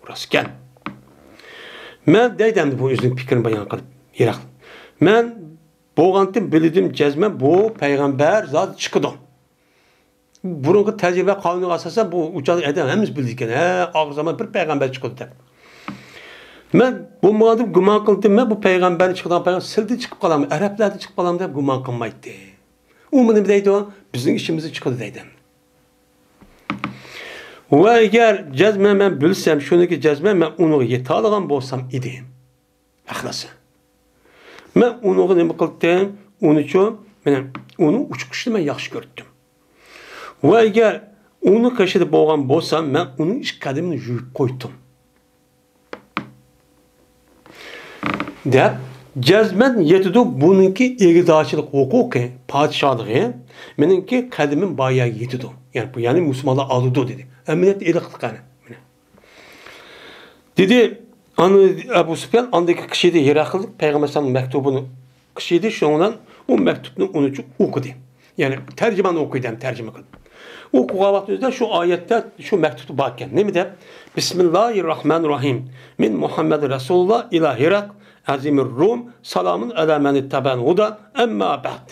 راستكەن. مەن دەيدۇ ئەمدى بۇ ئۆزىنىڭ پىكرىنى بايان قىلىپ، ھىراق. مەن بولغانتىم بىلىدىم جەزمەن بۇ پەيغەمبەر زادى چىقىدۇ. بۇرۇنقى تەجرىبە قانۇنىغا ئاساسەن بۇ ئۇچاق ئادەم ھەممىسى بىلىدىكەن، ھە، ئاخىر زامان بىر پەيغەمبەر چىقىدۇ دەپ. مەن بولمىغاندىم گۇمان قىلدىم، مەن بۇ پەيغەمبەرنى چىقىدىغان پەيغەمبەر سىلىدىن چىقىپ قالامدۇ، ئەرەبلەردىن چىقىپ قالامدۇ دەپ گۇمان قىلمايتتى. ئۇ مانا نېمە دەيدۇ؟ بىزنىڭ ئىچىمىزدىن چىقىدۇ دەيدۇ. ۋە ئەگەر جەزمەن مەن بىلسەم، شۇنىڭكى جەزمەن مەن ئۇنىڭغا يېتەلىگەن بولسام ئىدى. ئەخلەسە. مەن ئۇنىڭغا نېمە قىلدىم؟ ئۇنىچۇ، مانا ئۇنىڭ ئۇچقۇچىنى مەن ياخشى كۆرۈتتۈم. ۋە ئەگەر ئۇنىڭ قېشىدا بولغان بولسام، مەن ئۇنىڭ ئىككى قەدىمىنى يۇيۇپ قويدۇم. دەپ جەزمەن يېتىدۇ. بۇنىڭكى ئىگىدارچىلىق ھوقۇقى، پادىشاھلىقى مېنىڭكى قەدىمىم بار يەرگە يېتىدۇ. يەنى بۇ، يەنى مۇسۇلمانلار ئالىدۇ دېدى. ئەمەلىيەتتە ئېلىقلىق قەنى. دېدى، ئانا ئەبۇ سۇپيان ئاندىكى قىشىدى ھىراقلىق پەيغەمبەر ئەلەيھىسسالامنىڭ مەكتۇبىنى قىشىدى، شۇنىڭ بىلەن ئۇ مەكتۇبنى ئۇنىچۇ ئوقۇدى. يەنى تەرجىمانى ئوقۇيدۇ ھەم تەرجىمە قىلىپ. ئوقۇغان ۋاقتىمىزدا شۇ ئايەتتە شۇ مەكتۇبتا بار ئىكەن. نېمە دەپ؟ بىسمىللاھىر راھمانىر راھىم. مىن مۇھەممەد رەسۇلۇللاھ ئىلا ھىراق ئەزىمىر رۇم. سالامۇن ئەلا مەن ئىتتەبەئەل ھۇدا. ئەمما بەئد.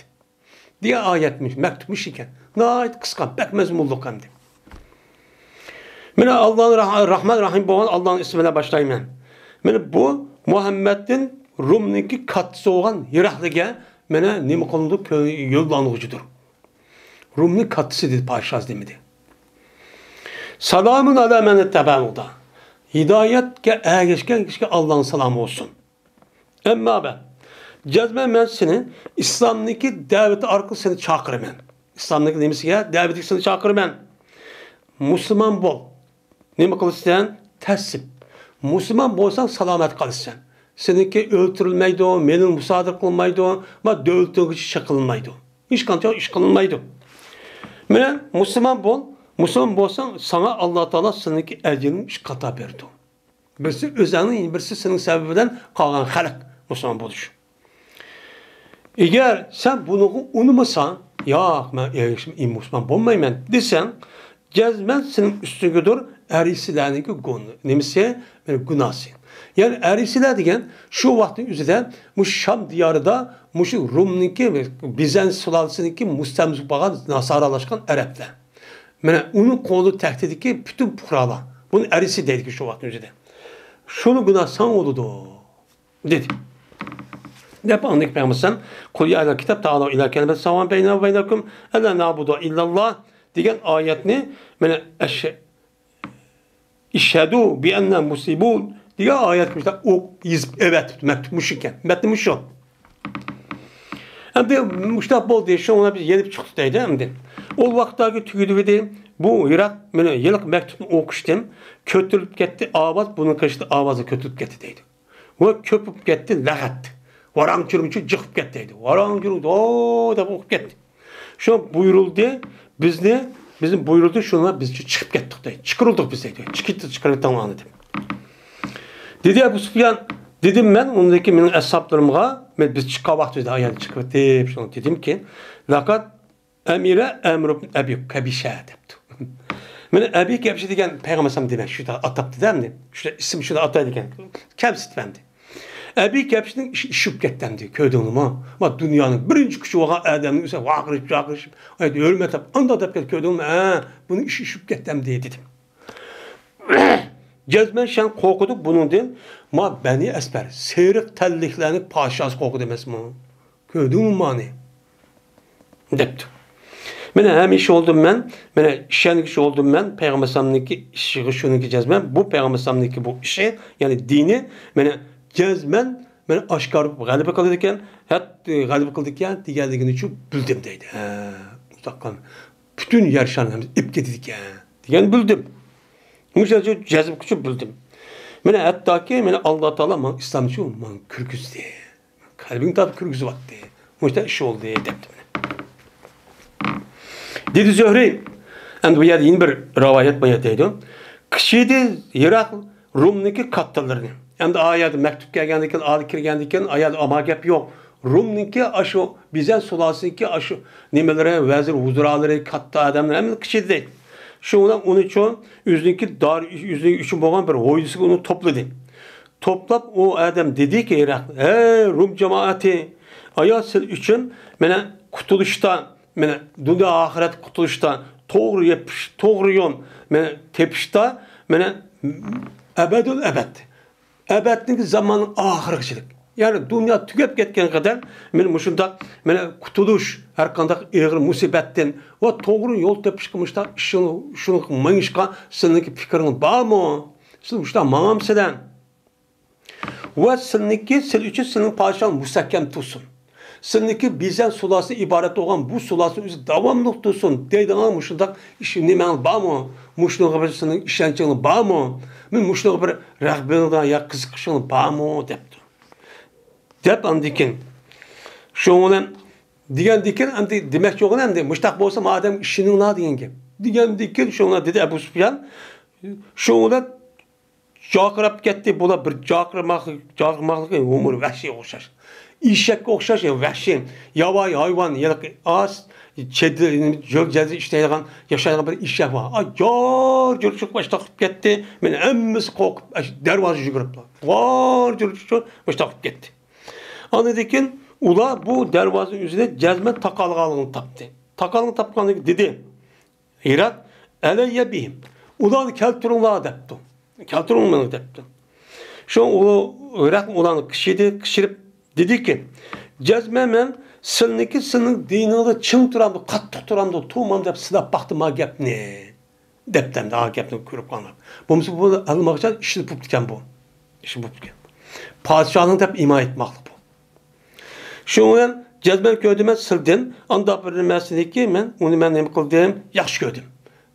دېگەن ئايەتمىش، مەكتۇبمۇش ئىكەن. ناھايىتى قىسقا، بەك مەزمۇنلۇق ئەمدى. مانا ئاللانىڭ راھ-، راھمان راھىم بولغان ئاللانىڭ ئىسمى بىلەن باشلايمەن. مانا بۇ مۇھەممەدتىن رۇمنىڭكى كاتتىسى بولغان ھىراقلىگە مانا نېمە قىلىنىدۇ؟ كۆ-، يوللانغۇچىدۇر. رۇمنىڭ كاتتىسى دېدى، پادىشاھى دېمىدى. سالامۇن ئەلا مەن ئىتتەبەئەل ھۇدا. ھىدايەتكە ئەگەشكەن كىشىگە ئاللانىڭ سالامى بولسۇن. ئەمما بەئد. جەزمەن مەن سېنى ئىسلامنىڭكى دەۋىتى ئارقىلىق سېنى چاقىرىمەن. ئىسلامنىڭكى نېمىسىگە؟ دەۋىتىگە سېنى چاقىرىمەن. مۇسۇلمان بول. نېمە قىلىسەن؟ تەسلىم. مۇسۇلمان بولساڭ سالامەت قالىسەن. سېنىڭكى ئۆلتۈرۈلمەيدۇ، مېلىڭ مۇسادىرە قىلىنمايدۇ، ما دۆلىتىڭگە چېقىلمايدۇ. ھېچقانچە ئىش قىلىنمايدۇ. مانا مۇسۇلمان بول. مۇسۇلمان بولساڭ ساڭا ئاللا تائالا سېنىڭكى ئەجرىڭنى ئىككى قاتار بېرىدۇ. بىرسى ئۆزۈڭنىڭ، بىرسى سېنىڭ سەۋەبىڭ بىلەن قالغان خەلق مۇسۇلمان بولۇش. ئەگەر سەن بۇنىڭغا ئۇنىمىساڭ، ياق، مەن ئەگەشمەي مۇسۇلمان بولمايمەن دېسەڭ، جەزمەن سېنىڭ ئۈستۈڭگىدۇر ئەرىسىلەرنىڭكى گۇن-، نېمىسى، گۇناھسى. يەنى ئەرىسىلەر دېگەن شۇ ۋاقىتنىڭ ئۆزىدە مۇشۇ شام دىيارىدا مۇشۇ رۇمنىڭكى، بىزەنت سۇلالىسىنىڭكى مۇستەملىكىسى بولغان ناسارالاشقان ئەرەبلەر. مانا ئۇنىڭ قولى تەختىدىكى پۈتۈن پۇقرالار. بۇنى ئەرىسى دەيدىكەن شۇ ۋاقىتنىڭ ئۆزىدە. شۇنىڭ گۇناھى ساڭا بولىدۇ، دېدى. دەپ ئاندىن كېيىن پەيغەمبەر قۇل يا ئەھلەل كىتاب تائالەۋ ئىلا كەلىمەتىن سەۋائىن بەينەنا ۋە بەينەكۇم ئەللا نەئبۇدە ئىللاللا دېگەن ئايەتنى مانا ئەش-، ئىشھەدۇ بىئەننا مۇسلىمۇن دېگەن ئايەتنى مۇشۇنداق ئوق-، يېزىپ ئەۋەتىپتۇ. مەكتۇپ مۇشۇ ئىكەن. مەتنى مۇشۇ. ئەمدى مۇشۇنداق بولدى، شۇڭا بىز يېنىپ چىقتۇق دەيدۇ ئەمدى. ئۇ ۋاقىتتىكى تۈگىدى بۇ ھىراق، مانا ھېلىقى مەكتۇپنى ئوقۇشتىن كۆتۈرۈلۈپ كەتتى ئاۋاز، بۇنىڭ قېشىدا ئاۋازى كۆتۈرۈلۈپ كەتتى دەيدۇ. ۋە كۆپۈپ كەتتى لەغەت. ۋاراڭ-چۇرۇڭچۇ جىقىپ كەتتى دەيدۇ. ۋاراڭ-چۇرۇڭ دو دەپ ئوقۇپ كەتتى. شۇ بۇيرۇلدى، بىزنى، بىزنى بۇيرۇلدى، شۇنىڭ بىلەن بىزچە چىقىپ كەتتۇق دەيدۇ. چىقىرىلدۇق بىز دەيدۇ. چىقىپ، چىقىرىۋېتىڭلارنى دەپ. دېدى ئەبۇ سۇپيان، دېدىم مەن ئۇندىكى مېنىڭ ئەسھابلىرىمغا، مەن بىز چىققان ۋاقتىمىزدا ئايالنى چىقىرىۋېتىپ، شۇنى دېدىمكى، لەقەد ئەمىرە ئەمر ئىبن ئەبى كەبىشە دەپتۇ. مانا ئەبى كەبىشە دېگەن پەيغەمبەر ئەلەيھىسسالام دېمەك، شۇنداق ئاتاپتىدا ئەمدى. شۇ ئىسىم شۇنداق ئاتايدىكەن. كەمسىتىپ ئەمدى. ئەبى كەبىشىنىڭ ئىشى ئىششىپ كەتتى ئەمدى. كۆردۈڭلىمۇ؟ ما دۇنيانىڭ بىرىنچى كۈچى بولغان ئادەمنىڭ ئۆزى ۋارقىرىشىپ، ۋارقىرىشىپ، ئايدى ھۆرمەت ئەپ، ئانداق دەپ كەتتى، كۆردۈڭلىمۇ؟ ھە، بۇنىڭ ئىشى ئىششىپ كەتتى ئەمدى، دېدىم. جەزمەن سەن قورقىدۇ بۇنىڭدىن. ما بەنى ئەسپەر، سېرىق تەنلىكلەرنىڭ پادىشاھى قورقىدۇ ئەمەسمۇ؟ كۆردۈڭمۇ مانى؟ دەپتۇ. مانا ھەمىشە بولدۇم مەن، مانا ئىشەنگۈچى بولدۇم مەن پەيغەمبەر ئەلەيھىسسالامنىڭكى ئىشىغا، شۇنىڭكى جەزمەن، بۇ پەيغەمبەر ئەلەيھىسسالامنىڭكى بۇ ئىشى، يەنى دىنى، مانا جەزمەن، مانا ئاشكارا غەلىبە قىلىدىكەن، ھەتتا غەلىبە قىلىدىكەن دېگەنلىكىنى شۇ بىلدىم دەيدۇ. ھە، ئۇنداق قىلما. پۈتۈن يەر شارنى ھەممىسىنى ئېلىپ كېتىدىكەن دېگەن بىلدىم. مۇشۇ جەزمە كۈچى بىلدىم. مانا ھەتتاكى مانا ئاللا تائالا ماڭا ئىسلامنى شۇ ماڭا كىرگۈزدى. قەلبىڭ تارتىپ كىرگۈزۈۋەتتى. مۇشۇنداق ئىش بولدى، دەپتۇ مانا. دېدى زۆھرى، ئەمدى بۇ يەردە يەنە بىر رىۋايەت بار دەيدۇ. كىشىدى يىراق رومنىڭكى كاتتىلىرىنى. ئەمدى ئا يەردە مەكتۇپ كەلگەندىن كېيىن، ئالدى كىرگەندىن كېيىن، ئا يەردە ئاما گەپ يوق. رومنىڭكى ئاشۇ بىزەن سۇلالىسىنىڭكى ئاشۇ نېمىلىرى، ۋەزىر، ۋۇزرالىرى، كاتتا ئادەملىرى ھەممە كىشىدى. شۇنىڭ بىلەن ئۇنى ئۈچۈن ئۆزىنىڭكى دار، ئۆزىنىڭ ئۈچۈن بولغان بىر ھويلىسىغا ئۇنى توپلىدى. توپلاپ ئۇ ئادەم دېدىكى، ھەي روم جامائىتى، ئايا سىلەر ئۈچۈن مانا قۇتۇلۇشتا، مانا دۇنيا ئاخىرەت قۇتۇلۇشتا توغرا يېپىش، توغرا يول، مانا تېپىشتا، مانا ئەبەدۇل ئەبەد. ئەبەدنىڭ زاماننىڭ ئاخىرىغىچىلىك. يەنى دۇنيا تۈگەپ كەتكەن قەدەر مانا مۇشۇنداق مانا قۇتۇلۇش، ھەر قانداق ئېغىر مۇسىبەتتىن ۋە توغرا يول تېپىشقا مۇشۇنداق ئىشىڭ، شۇنىڭغا مېڭىشقا سىلىڭكى پىكرىڭ بارمۇ؟ سىلەر مۇشۇنداق ماڭامسىلەر؟ ۋە سىلىنىڭكى، سىلى ئۈچۈن سىلىنىڭ پادىشاھىڭ مۇستەھكەم تۇرسۇن. سىلىنىڭكى بىزەن سۇلالىسى ئىبارەت بولغان بۇ سۇلالىسى ئۆزى داۋاملىق تۇرسۇن دەيدىغان مۇشۇنداق ئىش نېمەڭ بارمۇ؟ مۇشۇنىڭغا بىر سىلىنىڭ ئىشەنچىڭ بارمۇ؟ مۇشۇنىڭغا بىر رەغبىتىڭ يا قىزىقىشىڭ بارمۇ؟ دەپتۇ. دەپ ئاندىن كېيىن، شۇنىڭ بىلەن دېگەندىن كېيىن، ئەمدى دېمەكچى بولغىنى ئەمدى، مۇشۇنداق بولسا، مادەم ئىشىنىڭلار دېگەن گەپ. دېگەندىن كېيىن، شۇنىڭ بىلەن دېدى ئەبۇ سۇپيان، شۇنىڭ بىلەن جارقىراپ كەتتى. بۇلار بىر جارقىرىماق، جارقىرىماقلىقى ھومۇر ۋەھشىيگە ئوخشاش. ئېشەككە ئوخشاش، يا ۋەھشىي. ياۋايى ھايۋان، ھېلىقى ئاز، چېدىر، جۆل جەزىرە ئىشلەيدىغان، ياشايدىغان بىر ئېشەك بار. ئا، جار جۇر چىقىپ باشلاپ كەتتى. مانا ھەممىسى قورقۇپ، ئاش-، دەرۋازا يۈگۈرۈپلا. جار جۇر چىقىپ باشلاپ كەتتى. ئاندىن كېيىن ئۇلار بۇ دەرۋازىنىڭ ئۆزىدە جەزمەن تاقالغانلىقىنى تاپتى. تاقالغان تاپقاندىن كېيىن دېدى، ھىراق، ئەلەييە بىھىم. ئۇلارنى كەلتۈرۈڭلار دەپتۇ. كەلتۈرۈڭ مېنى دەپتۇ. شۇڭا ئۇ ھىراق ئۇلارنى قىچشىدى، قىچشىرىپ دېدىكى، جەزمەن مەن سىلىنىڭكى، سىلىنىڭ دىنىڭدا چىڭ تۇرامدۇ، قاتتىق تۇرامدۇ، تۇرمامدۇ دەپ سىناپ باقتىم ما گەپنى. دەپتۇ ئەمدى ئا گەپنى كۆرۈپ قالغان. بولمىسا بۇ ئەلماغچان ئىشىنىپ بوپتىكەن بۇ. ئىشىنىپ بوپتىكەن. پادىشاھنىڭ دەپ ھىمايە ئېيتماقلىق بۇ. شۇنىڭ بىلەن جەزمەن كۆردۈم مەن سىلدىن، ئانداق بىر نېمەسىنىكى مەن ئۇنى مەن نېمە قىلدىم؟ ياخشى كۆردۈم.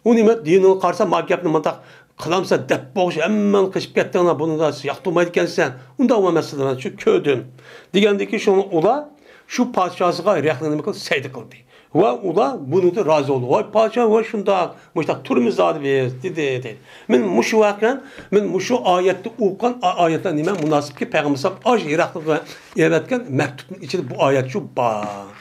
ئۇنى مەن دىنىڭغا قارىسا، ما گەپنى مۇنداق قىلامسەن دەپ بوغۇش، ھەممەڭ قېچىپ كەتتىڭلار، بۇنى ياقتۇرمايدىكەنسەن. ئۇنداق بولماس سىلدىن مەن شۇ كۆردۈم. دېگەندىكى شۇڭا ئۇلار شۇ پادىشاھسىغا رەخنە نېمە قىلدى؟ سەجدە قىلدى. ۋە ئۇلار بۇنىڭدىن رازى بولدى. ۋاي پادىشاھ، ۋاي شۇنداق، مۇشۇنداق تۇرىمىز زادى بىز، دېدى، دېدى. مەن مۇشۇ ۋەقەن، مەن مۇشۇ ئايەتتە ئوقۇغان ئا-، ئايەتلەر نېمە مۇناسىپ كى، پەيغەمبەر ئەلەيھىسسالام ئاش يىراقلىقىغا ئەۋەتكەن مەكتۇپنىڭ ئىچىدە بۇ ئايەت شۇ بار،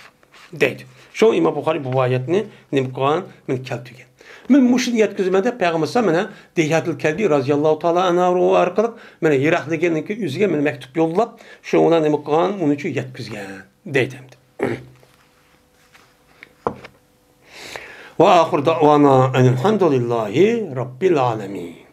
دەيدۇ. شۇڭا ئىمام بۇخارىي بۇ ئايەتنى نېمە قىلغان؟ مەن كەلتۈرگەن. مەن مۇشۇنى يەتكۈزىمەن دەپ پەيغەمبەر ئەلەيھىسسالام مەنە دىھيەتۇل كەلبى رازىياللاھۇ تائالا ئەنھۇ ئارقىلىق مەنە يىراقلىغىنىڭكى ئۆزىگە مەنە مەكتۇپ يوللاپ، شۇنىڭ بىلەن نېمە قىلغان؟ ئۇنى شۇ يەتكۈزگەن، دەيدۇ ئەمدى. وآخر دعوانا أن الحمد لله رب العالمين.